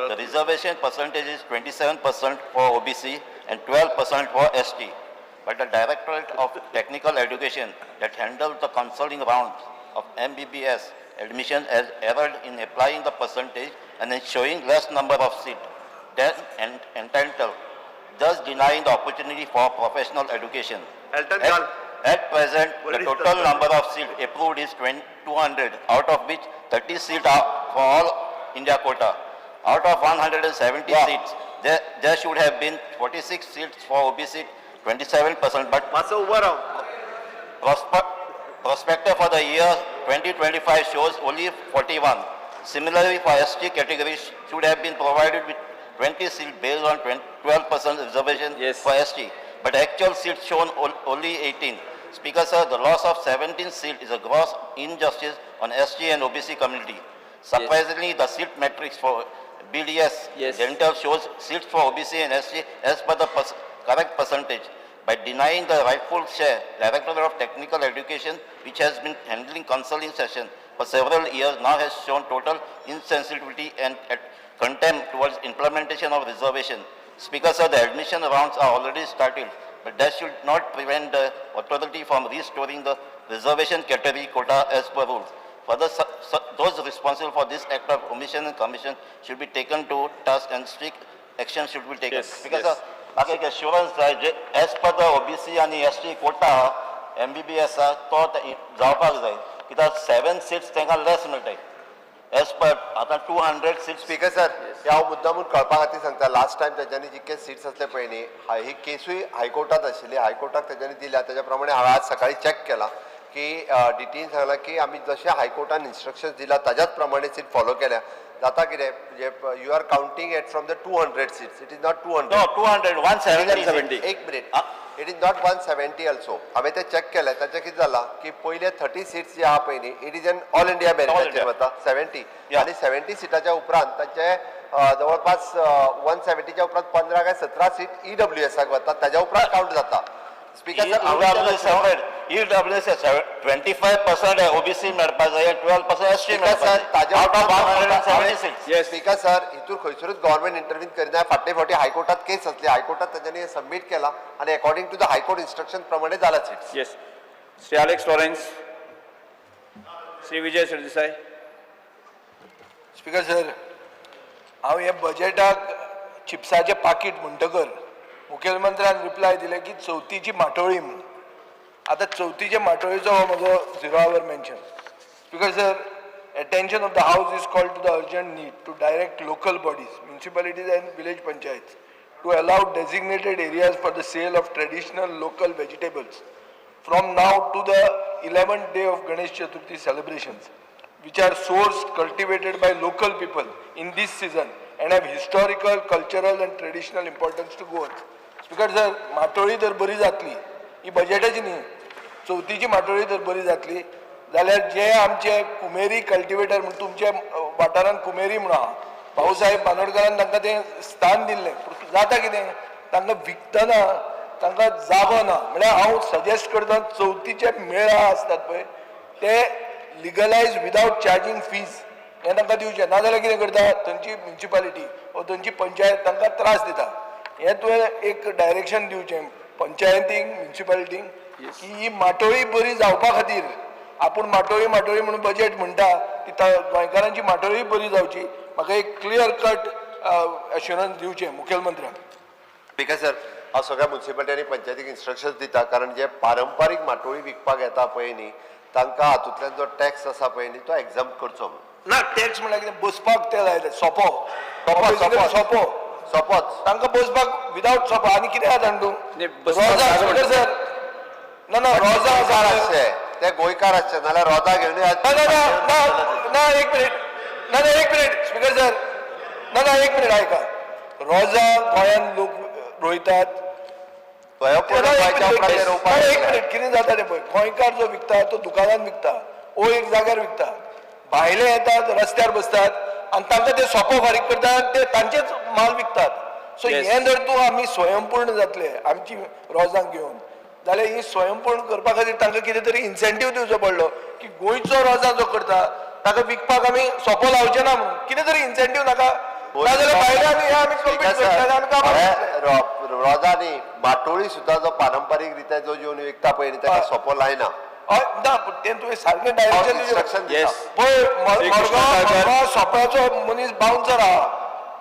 the reservation percentage is 27% for OBC and 12% for ST. But the Directorate of Technical Education that handled the counseling rounds of MBBS admission has erred in applying the percentage and in showing less number of seats than entitled, thus denying the opportunity for professional education. At present, the total number of seats approved is 200, out of which 30 seats are for all India quota. Out of 170 seats, there should have been 46 seats for OBC, 27%, but prospectus for the year 2025 shows only 41. Similarly, for ST category should have been provided with 20 seats based on 12% reservation for ST, but actual seats shown only 18. Speaker sir, the loss of 17 seats is a gross injustice on ST and OBC community. Surprisingly, the seat matrix for BDS dental shows seats for OBC and ST as per the correct percentage. By denying the rightful share, Directorate of Technical Education, which has been handling counseling session for several years now, has shown total insensitivity and contempt towards implementation of reservation. Speaker sir, the admission rounds are already started, but that should not prevent the authority from restoring the reservation category quota as per rules. Further, those responsible for this act of omission and commission should be taken to task and strict action should be taken. Yes, because yes. म्हाका एक assurance जाय जे as per the OBC आनी S T कोटा MBBS तो जावपाक जाय, कित्याक 7 seats तांकां less मेळटाय एज पर आतां 200 सीट्स. स्पीकर सर, हे हांव मुद्दामून कळपा खातीर सांगता. लास्ट टायम तेंच्यांनी जितके सीट्स आसले पळय न्ही, ही केसूय हायकोर्टात आशिल्ली, हायकोर्टाक तेंच्यांनी दिल्या. तेज्या प्रमाणे हांवें आज सकाळी चॅक केला की डीटीन सांगलां की आमी जशें हायकोर्टान इन्स्ट्रक्शन्स दिला ताज्याच प्रमाणे सीट फॉलो केल्या. जाता कितें म्हणजे you are counting at from the 200 seats, it is not 200. No, 200, 170. एक minute, it is not 170 also. हांवें तें चॅक केलें. ताचें कितें जालां की पयले 30 सीट्स जे आहा पळय न्ही, it is an all India मेरिटाचेर वता 70, आनी 70 सिटाच्या उपरांत तांचे जवळपास 170च्या उपरांत 15 काय 17 सीट EWS वता, ताज्या उपरांत कावंट जाता. Speaker sir, EWS 25% OBC मेळपा जाय, 12% ST मेळपा सर, जाय. Out of 170 seats. Speaker sir, हितून खंयसरूच गव्हर्मेंट इंटरव्हीन करिना. फाटले फावटी हायकोर्टात केस आसली, हायकोर्टात तांच्यांनी सबमीट केला आनी according to the high court instruction प्रमाणे जाला seats. Yes. Shri Alex Lawrence. Shri Vijay Sardesai. Speaker sir, हांव हे बजेटाक चिप्साचें पाकीट म्हणटकर मुखेलमंत्र्यान रिप्लाय दिले की चवथीची माटोळी म्हणून. आतां चवथीचे माटोळीचो हो म्हजो zero hour mention. Speaker sir, attention of the house is called to the urgent need to direct local bodies, municipalities and village panchayats to allow designated areas for the sale of traditional local vegetables from now to the 11th day of Ganesh Chaturthi celebrations, which are sourced, cultivated by local people in this season and have historical, cultural and traditional importance to Goans. Speaker sir, माटोळी जर बरी जातली, ही बजेटाची न्ही, चवथीची माटोळी जर बरी जातली जाल्यार जे आमचे कुमेरी cultivator म्हण तुमच्या वाठारान कुमेरी म्हणून आहा, भाऊसाहेब बांदोडकरान तांकां तें स्थान दिल्लें. पूण जाता कितें, तांकां विकतना तांकां जागो ना. म्हळ्यार हांव सजेस्ट करता, चवथीचे मेळा आसतात पळय ते लिगलायज विदावट चार्जींग फीज हें तांकां दिवचें. नाजाल्यार कितें करता, थंयची म्युनिसिपालिटी वा थंयची पंचायत तांकां त्रास दिता. हें तुवें एक डायरेक्शन दिवचें पंचायतींक, म्युनिसिपालिटींक की ही माटोळी बरी जावपा खातीर आपूण माटोळी माटोळी म्हणून बजेट म्हणटा ती गोंयकारांची माटोळी बरी जावची. म्हाका एक क्लियर कट एश्युरन्स दिवचें मुखेलमंत्र्यान. स्पीकर सर, हांव सगळ्या म्युनिसिपालिटी आनी पंचायतीक इन्स्ट्रक्शन्स दिता, कारण जे पारंपारीक माटोळी विकपाक येता पळय न्ही, तांकां हातूंतल्यान जो टॅक्स आसा पळय न्ही तो एग्जाम करचो म्हणून. ना, टॅक्स म्हणल्यार कितें, बसपाक ते लायले सोपो. सोपो, सोपो. सोपो. सोपोच. तांकां बसपाक विदावट सोपो. आनी कितें आसा जाणा तूं, बसपाक रोजां. जागो. स्पीकर सर, ना ना, रोजां आसा. गोंयकार आसचे, ते गोंयकार आसचे, नाल्यार रोजां घेवन ना ना ना ना ना, एक मिनिट. ना ना, एक मिनिट स्पीकर सर. ना ना, एक मिनिट आयका. रोजां गोंयांत लोक रोयतात. स्वयंपूर्ण ना, एक गोंयच्या मिनिट, उपरांत ते एक रोवपाक मिनिट, एक लागले. मिनिट. कितें जाता तें पळय, गोंयकार जो विकता तो दुकानान विकता ओ एक जाग्यार विकता. भायले येतात, रस्त्यार बसतात आनी तांकां ते सोपो फारीक करतात, ते तांचेच माल विकतात. सो हें जर तूं आमी स्वयंपूर्ण जातले आमची रोजां घेवन जाल्यार ही स्वयंपूर्ण करपा खातीर तांकां कितें तरी इन्सेंटीव दिवचो पडलो की गोंयचो रोजां जो करता ताका विकपाक आमी सोपो लावचे ना म्हणून कितें तरी इन्सेंटीव नाका. नाजाल्यार भायले आमी हे आमी स्पीकर compete करतले आनी आमी कामाक सर, रोजां न्ही, माटोळी सुद्दां जो पारंपारीक रित्या जो येवन विकता पळय न्ही ताका सोपो लायना. हय, ना, पूण तें तुवें सारकें डायरेक्शन दिवचें. इन्स्ट्रक्शन दिता. पळय, मडगांव मडगांव सोंप्याचो मनीस बाउन्सर आहा,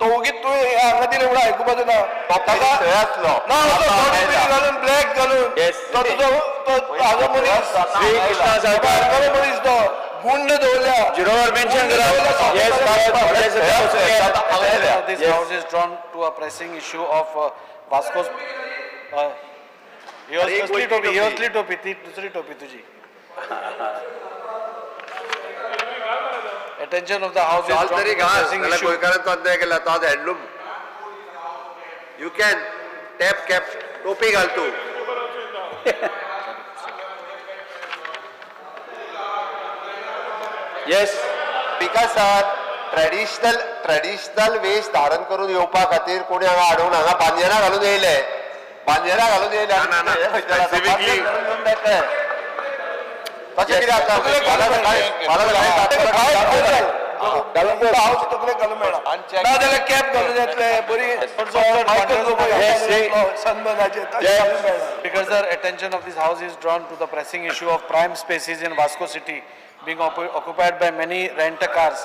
तो ओगीच तुवें हें हांगा दिलें म्हणून आयकुपाचो ना. तो पयलीं थंय आसलो. ना, तो आतां दोनी आयला. बिनी घालून, ब्लॅक घालून, तो तुजो तो हाजो मनीस, श्री कृष्णा साळकार. हांगालो मनीस तो गुंड दवरल्या. झिरोवर मेन्शन करा. Yes. This house is drawn to a pressing issue of Vasco's. ही अरे, एक कसली वयली टोपी? ही टोपी. असली टोपी, ती दुसरी टोपी तुजी. Attention of the house is shawl drawn तरी to the घाल, pressing नाल्यार issue. गोंयकारांचो अन्याय केला तो. आज handloom, you can tap cap, टोपी घाल तूं. Yes. Speaker sir, traditional वेश धारण करून येवपा खातीर कोणी हांगा आडोवन हांगा बांदेरा घालून येयले, बांदेरा घालून येयले. ना, ना, हे खंयच्यान आसा? Specifically- बांदेर घालून येवन मेकळे. तशें कितें आसा? फाल्यां सकाळी हांव तकलेक घालून मेळना, नाजाल्यार कॅप घालून येतले बरी सनबर्नाचेर तशें घालून मेळना. Because the attention of this house is drawn to the pressing issue of prime spaces in Vasco city being occupied by many rent-a-cars,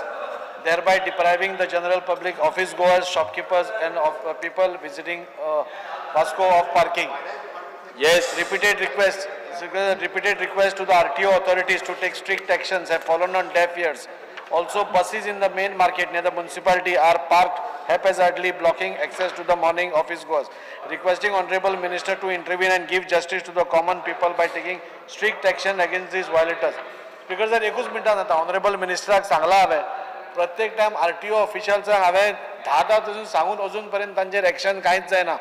thereby depriving the general public, office goers, shopkeepers and of people visiting Vasco of parking. Yes. Repeated requests to the RTO authorities to take strict actions have fallen on deaf ears. Also, buses in the main market near the municipality are parked haphazardly, blocking access to the morning office goers. Requesting Honorable Minister to intervene and give justice to the common people by taking strict action against these violators. Speaker sir, एकूच मिनटान जाता. Honourable मिनिस्टराक सांगलां हांवें, प्रत्येक time RTO ऑफिशियल्सांक हांवें धा धा अजून सांगून अजून पर्यंत तांचेर एक्शन कांयच जायना.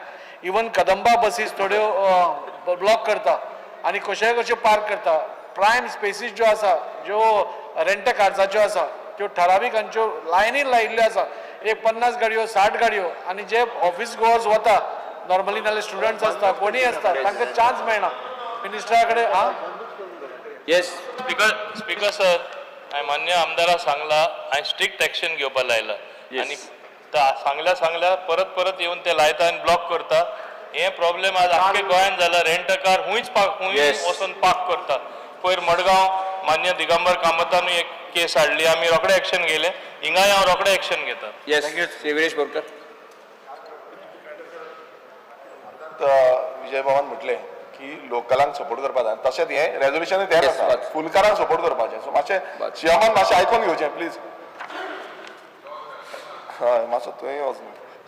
इवन कदंबा बसीस थोड्यो ब्लॉक करता आनी कशेय कश्यो पार्क करता. प्रायम स्पेसीस ज्यो आसा, ज्यो रेंट कार्साच्यो आसा, त्यो ठरावीक हांच्यो लायनीन लायिल्ल्यो आसा, एक 50 गाडयो, 60 गाडयो, आनी जे ऑफिस गोवर्स वता नॉर्मली, नाल्यार स्टुडंट्स आसता, कोणीय आसता, तांकां चान्स मेळना. मिनिस्टरा कडेन आं. Yes. Speaker sir, हांवें मान्य आमदाराक सांगला, हांवें स्ट्रिक्ट एक्शन घेवपा लायला आनी सांगल्या सांगल्या परत परत येवन ते लायता आनी ब्लॉक करता. हे प्रॉब्लेम आज आख्खे गोंयान जाला. रेंट कार हुंयच पार्क, हुंय वचोन पार्क करता. पयर मडगांव मान्य दिगंबर कामतानूय एक केस हाडली, आमी रोखडे एक्शन घेयले. हिंगाय हांव रोखडे एक्शन घेता. येस, श्री विरेश बोरकर. विजय बाबान म्हटलें की लोकलांक सपोर्ट करपा जाय, तशेंच हें रेजोल्युशन तेंच आसा, फुलकारांक सपोर्ट करपाचें. सो मातशें सीएमान मातशें आयकोन घेवचें प्लीज. हय, मातसो थंय वच.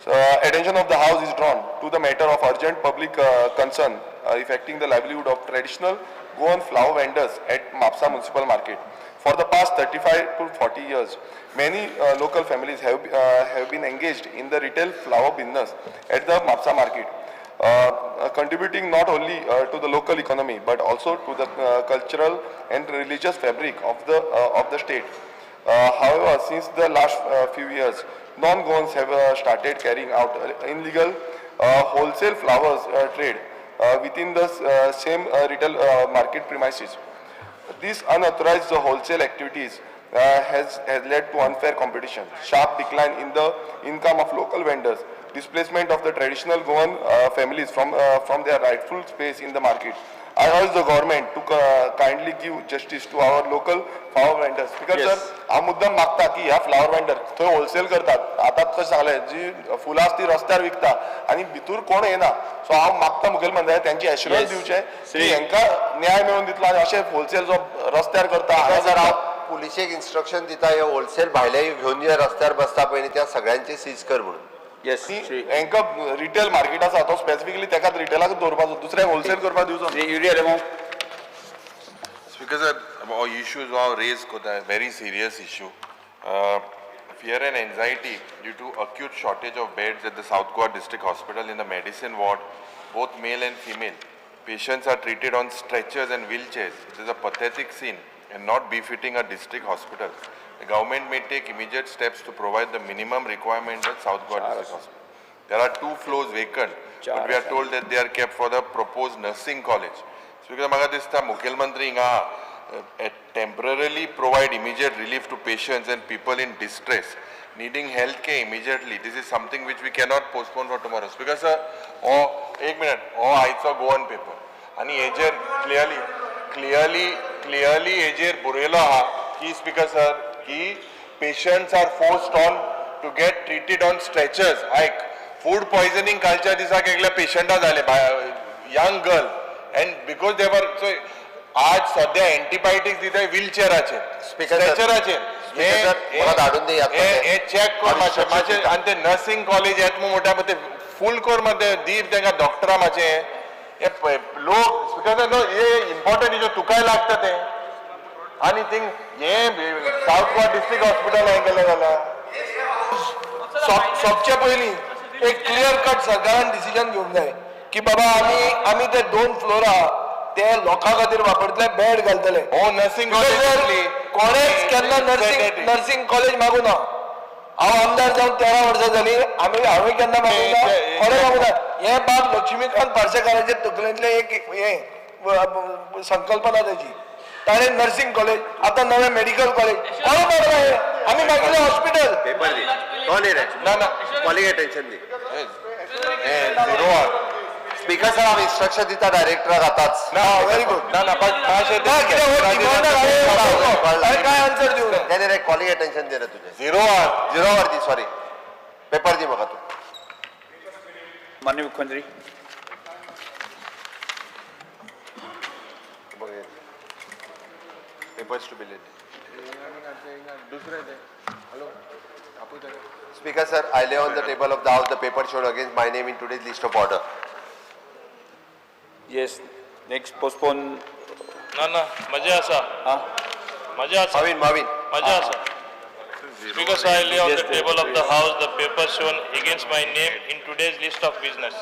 Attention of the House is drawn to the matter of urgent public concern affecting the livelihood of traditional Goan flower vendors at Mapsa Municipal Market. For the past 35 to 40 years, many local families have been engaged in the retail flower business at the Mapsa market, contributing not only to the local economy but also to the cultural and religious fabric of the state. However, since the last few years, non-Goans have started carrying out illegal wholesale flowers trade within the same retail market premises. These unauthorized wholesale activities has led to unfair competition, sharp decline in the income of local vendors, displacement of the traditional Goan families from their rightful space in the market. I urge the government to kindly give justice to our local flower vendors. Because sir, हांव मुद्दम मागता की ह्या flower vendor थंय wholesale करतात. आतां कशें सांगलें, जी फुलां आसा ती रस्त्यार विकता आनी भितूर कोण येना. सो हांव मागता मुखेलमंत्र्याक तेंचे एश्युरन्स दिवचें की हेंकां न्याय मेळून दितलो आनी अशें होलसेल जो रस्त्यार करता. सर, हांव पुलिशेक इन्स्ट्रक्शन दिता हे होलसेल भायले घेवन जे रस्त्यार बसता पळय त्या सगळ्यांचे सीज कर म्हणून. येस, हेंकां रिटेल मार्केट आसा तो स्पेसिफिकली तेकाच रिटेलाक दवरपाचो, दुसऱ्याक होलसेल करपाक दिवचो. Speaker sir, हो इशू जो हांव रेज करता very serious issue. Fear and anxiety due to acute shortage of beds at the South Goa District Hospital in the medicine ward, both male and female. Patients are treated on stretchers and wheelchairs. It is a pathetic scene and not befitting a district hospital. The government may take immediate steps to provide the minimum requirement at South Goa District Hospital. There are 2 floors vacant, but we are told that they are kept for the proposed nursing college. So, because म्हाका दिसता मुखेलमंत्री हिंगा temporarily provide immediate relief to patients and people in distress needing health care immediately. This is something which we cannot postpone for tomorrow. Because sir, हो एक minute, हो आयचो Goan paper आनी हेजेर क्लियरली क्लियरली क्लियरली हेजेर बरयलो आहा की speaker sir की patients are forced on to get treated on stretchers. आयक, फूड पॉयझनिंग कालच्या दिसाक एकल्या पेशंटा जालें, young girl, and because they were so आज सध्या एंटीबायोटिक्स दिता व्हीलचेराचेर, स्ट्रेचराचेर. हे चॅक कर मातशें मातशें. आनी ते नर्सिंग कॉलेज येत म्हणटा पळय ते फूल कर मातशें दी तांकां डॉक्टरा मातशें. हे लोक स्पीकर न्हू, हे इम्पॉर्टंट इशू तुकाय लागता तें. आनी थिंग हे सावथ गोवा डिस्ट्रिक्ट हॉस्पिटल हांवें गेलें जाल्यार सोपचे पयलीं एक क्लियर कट सरकारान डिसिजन घेवंक जाय की बाबा आमी ते 2 फ्लोर आहा ते लोकां खातीर वापरतले, बेड घालतले. हो नर्सिंग कॉलेज कोणेच केन्ना नर्सिंग कॉलेज मागू ना. हांव आमदार जावन 13 वर्सां जाली, हांवें केन्ना मागूं ना, कोणें मागूं ना. हें बाब लक्ष्मीकांत पार्सेकाराचे तकलेंतलें एक हें संकल्पना तेजी. ताणें नर्सिंग कॉलेज, आतां नवें मेडिकल कॉलेज कोणें मागलां हें? आमी मागिल्लें हॉस्पिटल. पेपर दी तो न्ही रे, ना ना, कॉलिंग अटेन्शन दी. झिरो स्पीकर सर, हांव इन्स्ट्रक्शन दिता डायरेक्टराक आतांच. ना, व्हेरी गुड. ना ना, बट मातशें काय आन्सर दिवं ना. नाही रे, कॉलिंग अटेन्शन दे रे तुझे. झिरो आर झिरो वर दी, सॉरी, पेपर दी म्हाका तूं. माननीय मुख्यमंत्री. Papers to be laid. Speaker sir, I lay on the table of the house the paper shown against my name in today's list of order. Yes, next postpone. ना ना, मजा आसा, मजा आसा, माविन माविन मजा आसा. Speaker sir, I lay on the table of the house the paper shown against my name in today's list of business.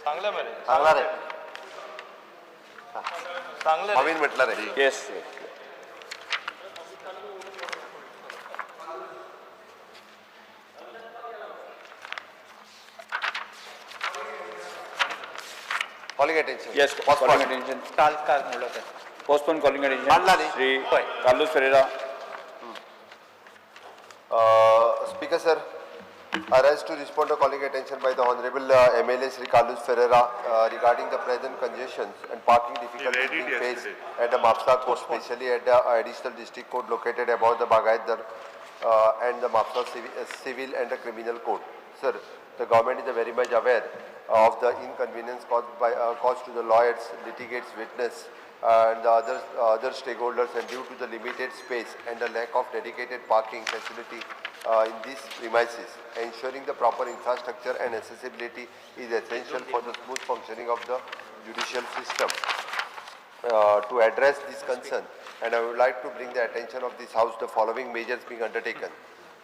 सांगलें मरे, सांगला रे, सांगलें. माविन म्हटलं रे. Yes. Calling attention. Yes, calling attention. काल काल म्हणलो तें. Postpone calling attention. मांडला न्ही? Shri Carlos Ferreira. Speaker sir, I rise to respond to calling attention by the Honorable MLA Shri Carlos Ferreira regarding the present congestions and parking difficulties being faced at the Mapsa Court, especially at the additional district court located above the Bagayatdar and the Mapsa civil and the criminal court. Sir, the government is very much aware of the inconvenience caused to the lawyers, litigates, witness, and the other stakeholders, and due to the limited space and the lack of dedicated parking facility in these premises. Ensuring the proper infrastructure and accessibility is essential for the smooth functioning of the judicial system. To address this concern, and I would like to bring the attention of this House the following measures being undertaken.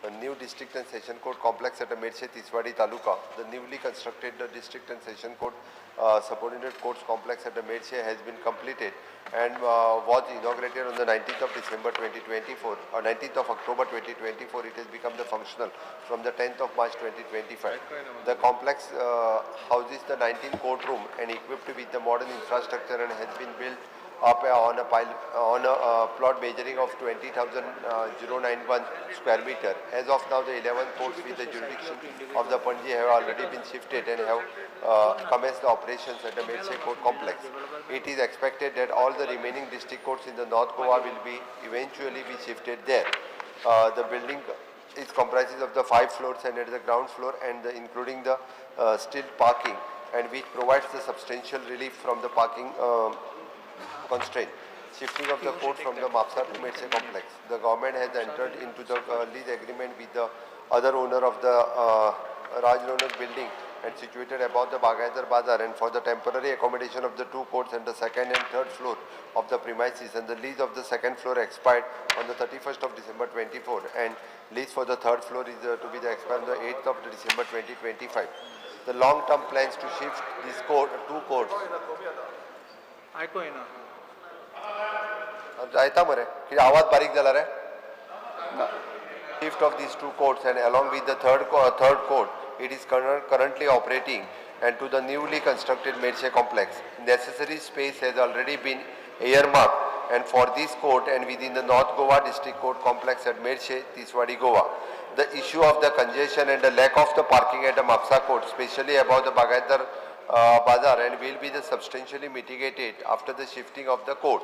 The new district and session court complex at Merces Tiswadi Taluka, the newly constructed district and session court subordinate courts complex at Merces has been completed and was inaugurated on the 19th of December 2024, or 19th of October 2024. It has become the functional from the 10th of March 2025. The complex houses the 19 courtroom and equipped with the modern infrastructure and has been built up on a plot measuring of 20,091 square meter. As of now, the 11 courts with the jurisdiction of the Panjim have already been shifted and have commenced the operations at the Merces Court Complex. It is expected that all the remaining district courts in the North Goa will be eventually be shifted there. The building is comprises of the 5 floors and at the ground floor and the, including the stilt parking, and which provides the substantial relief from the parking constraint. Shifting of the court from the Mapsa to Merces complex. The government has entered into the lease agreement with the other owner of the Raj Ronak building and situated above the Bagaitar Bazar, and for the temporary accommodation of the 2 courts and the second and third floor of the premises, and the lease of the second floor expired on the 31st of December 24, and lease for the third floor is to be the expired on the 8th of December 2025. The long-term plans to shift this court, 2 courts. जायता मरे कितें आवाज बारीक जाला रे. Shift of these 2 courts and along with the third court, it is currently operating, and to the newly constructed Merces complex. Necessary space has already been earmarked and for this court and within the North Goa District Court complex at Merces, Tiswadi, Goa. The issue of the congestion and the lack of the parking at the Mapsa court, especially above the Bagaitar Bazar, and will be the substantially mitigated after the shifting of the court.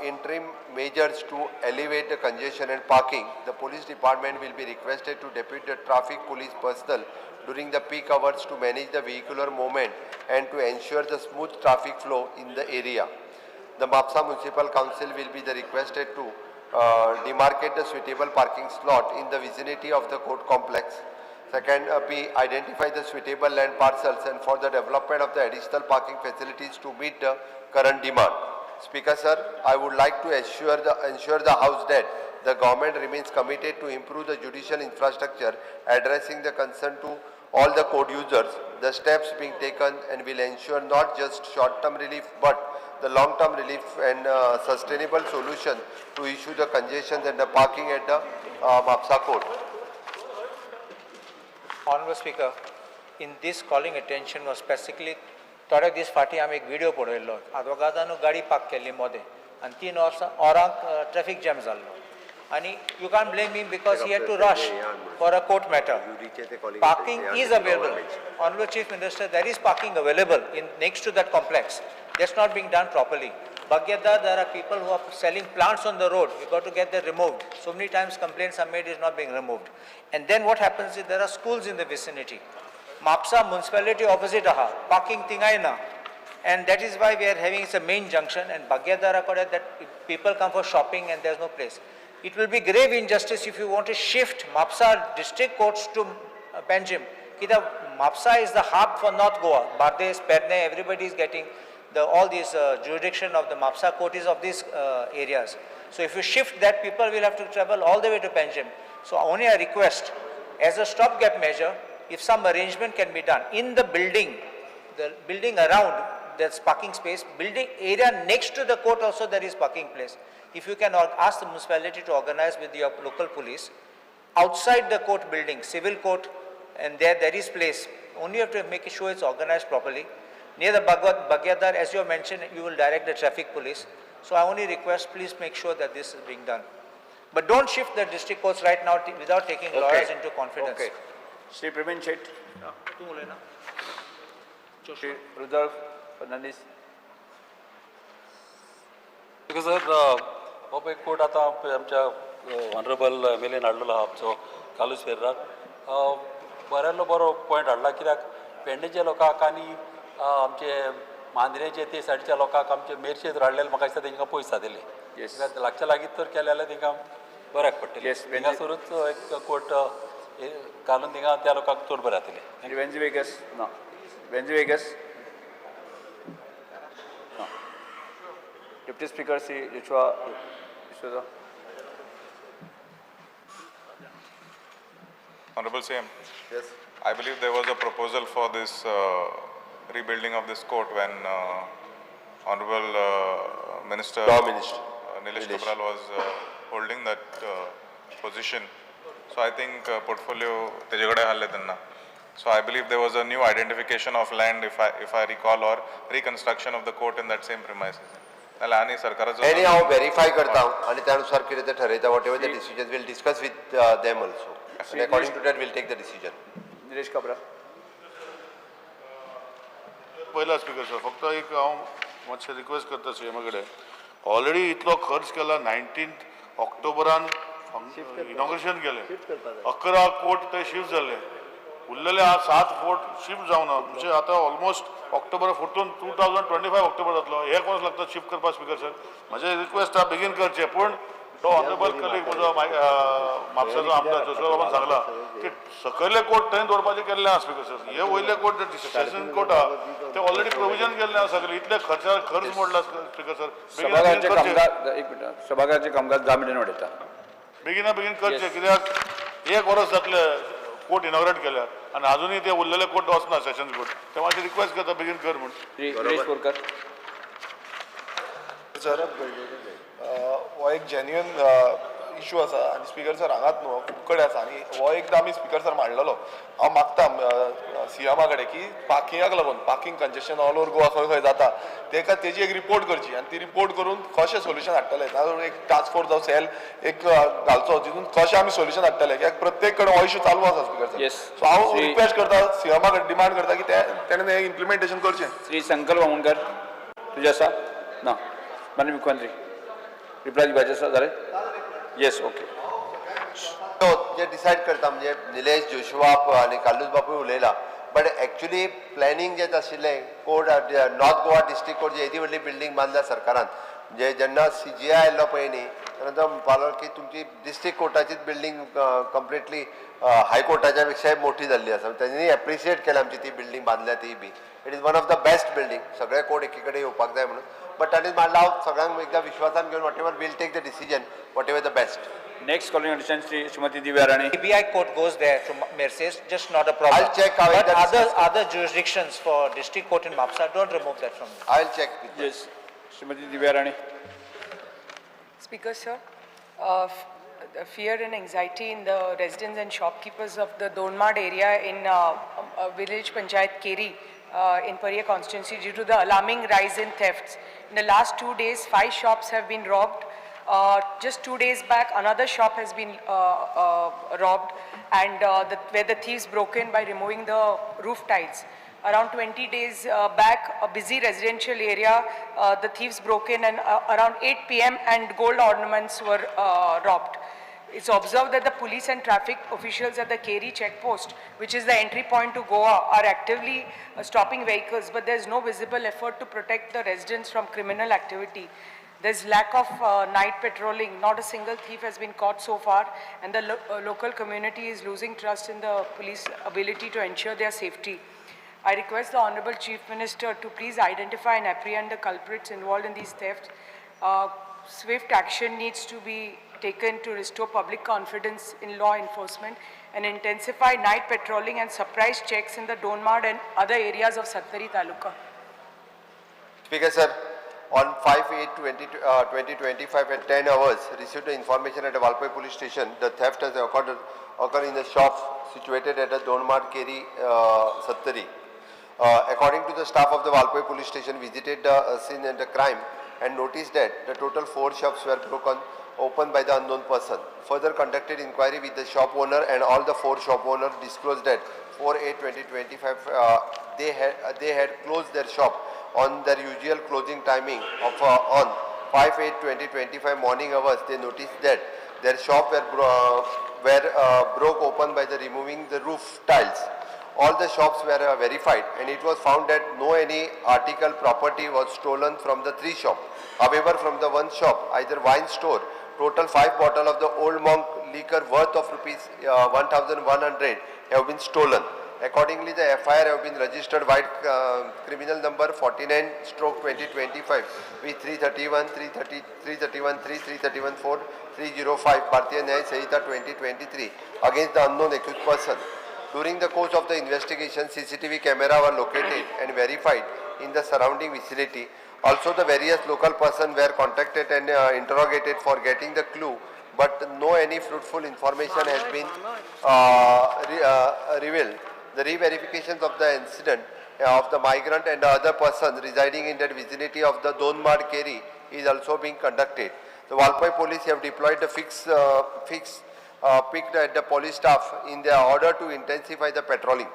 Interim measures to alleviate the congestion and parking, the police department will be requested to depute the traffic police personnel during the peak hours to manage the vehicular movement and to ensure the smooth traffic flow in the area. The Mapsa Municipal Council will be the requested to demarcate the suitable parking slot in the vicinity of the court complex. Second, B, identify the suitable land parcels and for the development of the additional parking facilities to meet the current demand. Speaker sir, I would like to ensure the House that the government remains committed to improve the judicial infrastructure, addressing the concern to all the court users. The steps being taken and will ensure not just short-term relief but the long-term relief and sustainable solution to issue the congestions and the parking at the Mapsa court. Honorable Speaker, in this calling attention was specifically थोडे दीस फाटीं आमी एक video पळयल्लो, आदवोगादानू गाडी park केल्ली मोदें आनी 3 वरांक ट्रॅफिक जॅम जाल्लो, आनी you can't blame him because he had to rush for a court matter. Parking is available. Honourable Chief Minister, there is parking available in next to that complex. That's not being done properly. Bagyadar, there are people who are selling plants on the road. You got to get them removed. So many times complaints are made, is not being removed. And then what happens is there are schools in the vicinity. Mapsa municipality opposite aha, parking thingay na. And that is why we are having it's a main junction, and Bagyadara that people come for shopping and there's no place. It will be grave injustice if you want to shift Mapsa district courts to Panjim. Kida Mapsa is the hub for North Goa. Bardes, Perne, everybody is getting all these jurisdiction of the Mapsa court is of these areas. So if you shift that, people will have to travel all the way to Panjim. So only I request, as a stopgap measure, if some arrangement can be done in the building around, there's parking space, building area next to the court also there is parking place. If you can ask the municipality to organize with your local police, outside the court building, civil court, and there is place. Only you have to make sure it's organized properly. Near the Bagyadar, as you have mentioned, you will direct the traffic police. So I only request, please make sure that this is being done. But don't shift the district courts right now without taking lawyers into confidence. Okay. Shri Praveen Shet. Shri Rudolph Fernandes. Because sir, हो पळय court आतां आमच्या honourable M L N हाडलेलो आहा आमचो कार्लूस फेर्रार, बऱ्यालो बरो point हाडला. कित्याक पेडणेच्या लोकांक आनी आमचे मांद्रेचे ते सायडीच्या लोकांक आमचे मेरशेच हाडलेले म्हाका दिसता तेंकां पयस जातले. लागच्या लागीं तर केलें जाल्यार तेंकां बऱ्याक पडटलें. थिंगासरूच एक कोर्ट घालून थिंगा त्या लोकांक चड बरें जातलें. वेन्झी वेगस ना, वेन्झी वेगस ना. Deputy speaker Shri Joshua D'Souza. Honorable CM. Yes. I believe there was a proposal for this rebuilding of this court when Honorable Minister, Law Minister Nilesh Cabral was holding that position. So I think portfolio तेजे कडेन आहले तेन्ना. So I believe there was a new identification of land, if I recall, or reconstruction of the court in that same premises. नाल्यार आनी सरकाराचो आनी हांव verify करता आनी त्या अनुसार कितें तें ठरयता. Whatever the decision we'll discuss with them also and according to that we'll take the decision. Nilesh Cabral. पयला स्पीकर सर, फक्त एक हांव मातशें रिक्वेस्ट करता सीएमा कडेन. ऑलरेडी इतलो खर्च केला, 19 ऑक्टोबरान इनॉग्रेशन केलें, 11 कोट ते शिफ्ट जाले, उरलेले 7 कोट शिफ्ट जावना. म्हणजे आतां ऑलमोस्ट ऑक्टोबर 14 2025 ऑक्टोबर जातलो. एक वर्स लागता शिफ्ट करपाक स्पीकर सर. म्हजें रिक्वेस्ट आहा बेगीन करचें. पूण तो ऑनरेबल कलीग म्हजो म्हापशाचो आमदार जोशुआ बाबान सांगला की सकयले कोट थंय दवरपाचें केल्लें आहा स्पीकर सर. हे वयले कोट सेशन कोर्ट आहा ते ऑलरेडी प्रोविजन केल्लें आहा सगळें. इतले खर्च मोडला स्पीकर सर. सभाघराचें कामकाज एक मिनट, सभाघराचें कामकाज 10 मिनटांनी वाडयता. बेगिना बेगीन करचें, कित्याक एक वर्स जातलें कोर्ट इनॉग्रेट केल्यार आनी अजुनूय ते उरलेले कोर्ट वचना सेशन कोर्ट. ते मातशें रिक्वेस्ट करता बेगीन कर म्हूण. निलेश बोरकर. सर, हो एक जेन्युइन इशू आसा आनी स्पीकर सर हांगाच न्हू खूब कडेन आसा आनी हो एकदां आमी स्पीकर सर मांडलेलो. हांव मागता सीएमा कडेन की पार्किंगाक लागून parking congestion all over Goa खंय खंय जाता तेका तेजी एक रिपोर्ट करची आनी ती रिपोर्ट करून कशें सोल्युशन हाडटले. नाजाल्यार एक टास्क फोर्स जावं सेल एक घालचो जितून कशें आमी सोल्युशन हाडटले, कित्याक प्रत्येक कडेन हो इशू चालू आसा स्पीकर सर. सो हांव रिक्वेस्ट करता सीएमा कडेन, डिमांड करता की तेणें हें इम्प्लिमेंटेशन करचें. श्री संकल्प वामनकर तुजें आसा ना? माननीय मुख्यमंत्री रिप्लाय दिवपाचें आसा जालें? Yes, okay. जे डिसायड करता म्हणजे निलेश जोशुआ आनी कार्लूस बापूय उलयला, बट एक्चुली प्लॅनिंग जें आशिल्लें court north Goa district court जी येदी व्हडली बिल्डींग बांदल्या सरकारान, म्हणजे जेन्ना सीजीआय आयल्लो पळय न्ही तेन्ना तो म्हणपालो की तुमची डिस्ट्रिक्ट कोर्टाचीच बिल्डींग कंप्लिटली हायकोर्टाच्या पेक्षाय मोठी जाल्ली आसा. तेंच्यांनी एप्रिशिएट केल्या आमची ती बिल्डींग बांदल्या ती बी it is one of the best building. सगळे कोर्ट एकी कडेन येवपाक जाय म्हणून, बट तांणी मांडला हांव सगळ्यांक एकदां विश्वासान घेवन whatever we'll take the decision, whatever the best. Next calling attention Shri Shrimati Divya Rane. CBI court goes there to Merces, just not a problem. I'll check how But it is. other jurisdictions for district court in Mapsa, don't remove that from there. I'll check. Yes, Shrimati Divya Rane. Speaker sir, the fear and anxiety in the residents and shopkeepers of the Donmad area in village Panchayat Keri in Paria constituency due to the alarming rise in thefts. In the last 2 days, 5 shops have been robbed. Just 2 days back, another shop has been robbed, and where the thieves broke in by removing the roof tiles. Around 20 days back, a busy residential area, the thieves broke in and around 8 p.m. and gold ornaments were robbed. It's observed that the police and traffic officials at the Keri checkpost, which is the entry point to Goa, are actively stopping vehicles, but there's no visible effort to protect the residents from criminal activity. There's lack of night patrolling. Not a single thief has been caught so far, and the local community is losing trust in the police ability to ensure their safety. I request the Honorable Chief Minister to please identify and apprehend the culprits involved in these thefts. Swift action needs to be taken to restore public confidence in law enforcement and intensify night patrolling and surprise checks in the Donmad and other areas of Sattari Taluka. Speaker sir, on 5/8/2025 at 10 hours, received the information at the Valpoi police station. The theft has occurred in the shop situated at the Donmad Keri, Sattari. According to the staff of the Valpoi police station, visited the scene and the crime and noticed that the total 4 shops were broken open by the unknown person. Further conducted inquiry with the shop owner, and all the 4 shop owners disclosed that 4/8/2025 they had closed their shop on their usual closing timing of on 5/8/2025 morning hours. They noticed that their shop were broke open by the removing the roof tiles. All the shops were verified, and it was found that no any article property was stolen from the 3 shops. However, from the 1 shop, either wine store, Total 5 bottle of the Old Monk liquor worth of rupees 1,100 have been stolen. Accordingly, the FIR have been registered by criminal number 49/2025 with 331, 330, 331, 3, 331, 4, 305 Bharatiya Nyaya Sanhita 2023 against the unknown accused person. During the course of the investigation, CCTV camera were located and verified in the surrounding vicinity. Also, the various local persons were contacted and interrogated for getting the clue, but no any fruitful information has been revealed. The re-verifications of the incident of the migrant and the other person residing in that vicinity of the Donmad Keri is also being conducted. The Valpoi police have deployed the fixed picked at the police staff in their order to intensify the patrolling.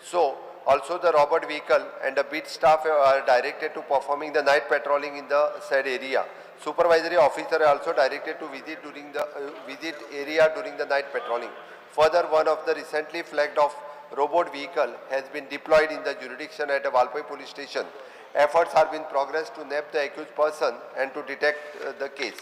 So, also the robot vehicle and the beat staff are directed to performing the night patrolling in the said area. Supervisory officer are also directed to visit during the visit area during the night patrolling. Further, one of the recently flagged off robot vehicle has been deployed in the jurisdiction at the Valpoi police station. Efforts are in progress to nab the accused person and to detect the case.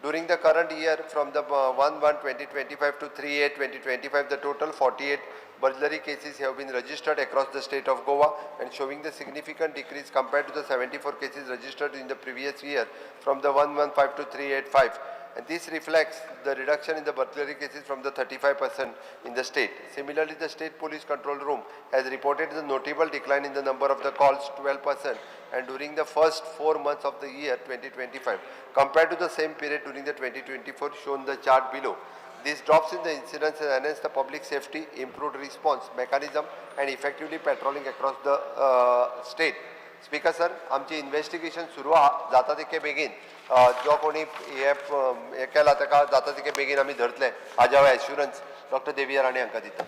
During the current year, from the 1/1/2025 to 3/8/2025, the total 48 burglary cases have been registered across the state of Goa and showing the significant decrease compared to the 74 cases registered in the previous year from the 115 to 385. And this reflects the reduction in the burglary cases from the 35% in the state. Similarly, the State Police Control Room has reported the notable decline in the number of the calls, 12%, and during the first 4 months of the year 2025, compared to the same period during the 2024 shown the chart below. These drops in the incidents enhance the public safety, improved response mechanism, and effectively patrolling across the state. Speaker sir, आमची investigation सुरू आहा, जाता तितके बेगीन जो कोणी हे केला ताका जाता तितके बेगीन आमी धरतले हाजें हांव एश्युरन्स डॉक्टर देविया राणे हांकां दिता.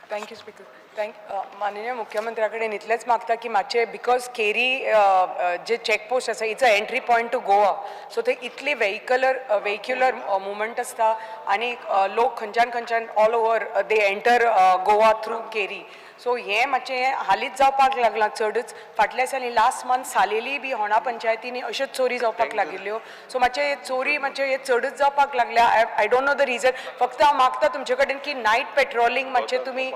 Thank you speaker. Thank माननीय मुख्यमंत्र्या कडेन इतलेंच मागता की मातशें because Keri J checkpost आसा, it's a entry point to Goa, so थंय इतली वेहिक्युलर मुवमेंट आसता आनी लोक खंयच्यान खंयच्यान all over they enter Goa through Keri. So हें मातशें हालींच जावपाक लागलां चडच. फाटल्या दिसांनी लास्ट मंथ सालेली बी होणा पंचायतींनी अश्योच चोरी जावपाक लागिल्ल्यो. सो मातशें चोरी मातशें हे चडच जावपाक लागल्या. I don't know the reason. फक्त हांव मागता तुमचे कडेन की नायट पेट्रोलिंग मातशें तुमी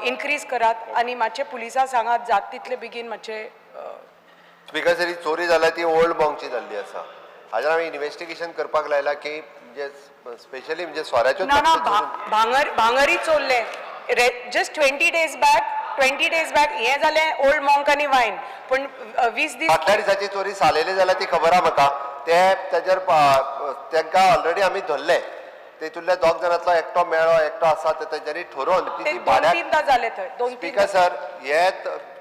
इनक्रीज करात आनी मातशें पुलिसांक सांगात जात तितले बेगीन मातशें. स्पीकर सर, ही चोरी जाल्या ती ओल्ड मॉंकची जाल्ली आसा. हाजेर आमी इन्व्हेस्टिगेशन करपाक लायला की म्हणजे स्पेशली म्हणजे सोऱ्याच्यो ना ना, भांगर भांगरूय चोरलें just 20 days back. 20 days back हें जालें ओल्ड मॉंक आनी वायन, पूण 20 दीस फाटल्या दिसाची चोरी सालेली जाल्या ती खबर आहा म्हाका. ते तेजेर तांकां ऑलरेडी आमी धरले. तेतूंतल्या दोग जाणांतलो एकटो मेळ्ळो, एकटो आसा. ते तेंच्यांनी ठरोवन ते ती दोन भाड्याक तीनदा जाले थंय, दोन तीन. स्पीकर सर, हे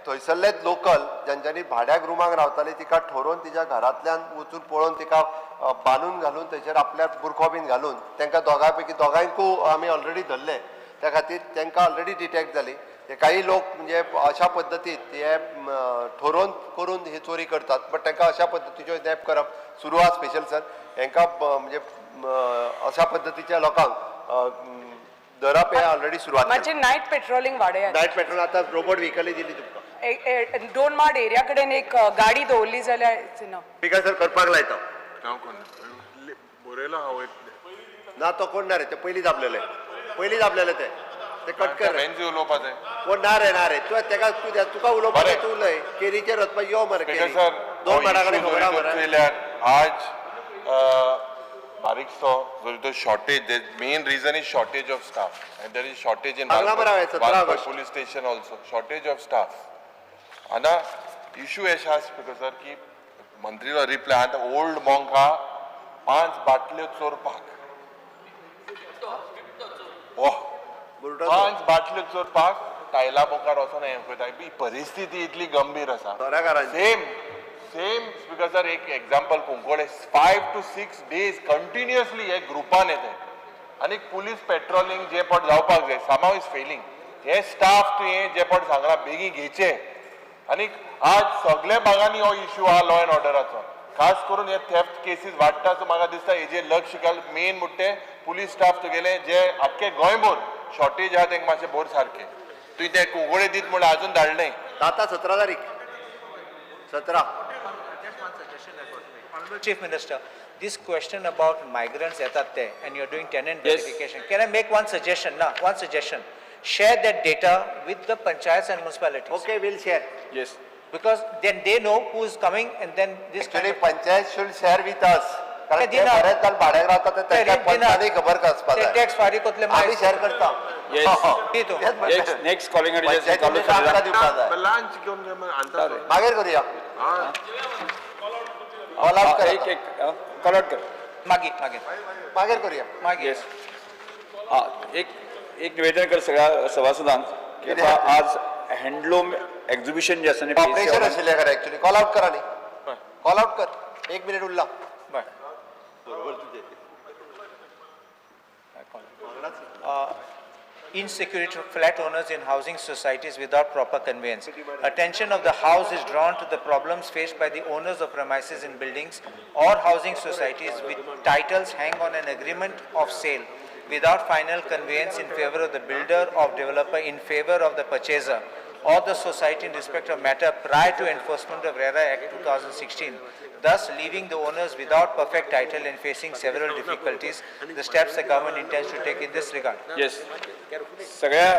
थंयसरलेच लोकल ज्यांच्यांनी भाड्याक रुमाक रावताली, तिका ठरोवन तिच्या घरांतल्यान वचून पळोवन तिका बांदून घालून थंयसर आपल्या बुरखो बीन घालून तांकां दोगां पैकी दोगांयकूय आमी ऑलरेडी धरले. त्या खातीर तांकां ऑलरेडी डिटेक्ट जाली. हे काही लोक म्हणजे अशा पद्दतीत हे ठरोवन करून ही चोरी करतात, बट तांकां अशा पद्दतीच्यो नॅब करप सुरू आहा. स्पेशल सर, हांकां म्हणजे अशा पद्दतीच्या लोकांक धरप हें ऑलरेडी सुरवात. मातशें नायट पेट्रोलिंग वाडयात. नायट पेट्रोल आतां रोबोट व्हिकलय दिली तुमकां. दोन माड एरिया कडेन एक गाडी दवरली जाल्यार it's enough. Speaker sir, करपाक लायता. हांव कोण बरयला हांव एक. ना, तो कोण ना रे, ते पयलीं दाबलेले, पयलीं दाबलेले ते ते कट कर. वेंजी उलोवपा जाय. कोण ना रे, ना रे, तुवें तेका तूं तुका उलोवपाक बरें. तूं उलय. केरीचेर वचपाक यो मरे. स्पीकर केरी सर, दोन माडा कडेन खबर आहा मरे. चोयल्यार आज बारीकसो जरी तो shortage, main reason is shortage of staff and there is shortage in सांगला मरे हांवें, 17 August. Police station also shortage of staff. आतां इशू अशें आसा स्पीकर सर की मंत्रीलो रिप्लाय आतां ओल्ड मॉंक आहा पांच बाटल्यो चोरपाक. ओह, पांच बाटल्यो चोरपाक टायला मुखार वचोन हें करता. ही परिस्थिती इतली गंभीर आसा. सोऱ्याकारांची. सेम सेम स्पीकर सर, एक example Cuncolim 5 to 6 days continuously हे ग्रुपान येते आनी पुलीस पेट्रोलिंग जे पट जावपाक जाय समाव is failing. हे स्टाफ तुवें जे पट सांगला बेगीन घेचे आनी आज सगल्या भागांनी हो इश्यू आहा लॉ एंड ऑर्डराचो, खास करून हे थेफ्ट केसीस वाडटा. सो म्हाका दिसता हेजेर लक्ष घाल. मेन म्हणटे पुलीस स्टाफ तुगेले जे आख्खे गोंयभर शॉर्टेज आहा, तेंकां मातशें भर सारकें. तुवें ते कुंकळे दीत म्हणल्यार अजून धाडलें. जाता 17 तारीख, 17. Just one suggestion I got to make. Honorable Chief Minister, This question about migrants येतात ते and you are doing tenant verification, can I make one suggestion? ना, one suggestion, share that data with the panchayats and municipalities. Okay, we'll share. Yes. Because then they know who is coming and then this Actually, panchayat should share with us. कारण ते ते दिना. बरेच जाण भाड्याक रावतात ते ते तांकां rent दिना. पंचांनी खबर आसपाक ते जाय. टॅक्स फारीक कोतले. आमी शेअर करता. Yes. तूं. तेच म्हणलें. Next, next calling पंचायतीन आमकां दिवपाक जाय. लंच घेवन मागीर करूया. कॉल आउट कर. एक एक कॉल आउट कर. मागीर मागीर. मागीर करूया. मागीर. येस, हा, एक एक निवेदन कर सगळ्या सभासदांक की कितें? आता आज हँडलूम एक्झिबिशन जे आसा न्ही ऑपरेशन आशिल्लें खरें एक्चुअली. कॉल आउट करा न्ही, कॉल आउट कर, एक मिनिट उरला. बरें. Insecurity of flat owners in housing societies without proper conveyance. Attention of the House is drawn to the problems faced by the owners of premises in buildings or housing societies with titles hang on an agreement of sale without final conveyance in favor of the builder or developer in favor of the purchaser or the society in respect of matter prior to enforcement of RERA Act 2016, thus leaving the owners without perfect title and facing several difficulties. The steps the government intends to take in this regard. Yes, सगळ्या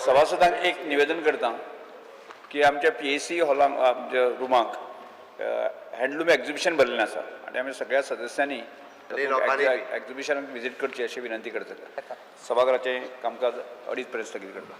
सभासदांक एक निवेदन करता की आमच्या PAC हॉलांक, आमच्या रुमाक handloom exhibition भरलेलें आसा आनी आमी सगळ्या सदस्यांनी आनी लोकांनी एक्झिबिशनाक विजीट करची अशी विनंती करतले. सभाघराचें कामकाज 2:30 पर्यंत स्थगीत करता.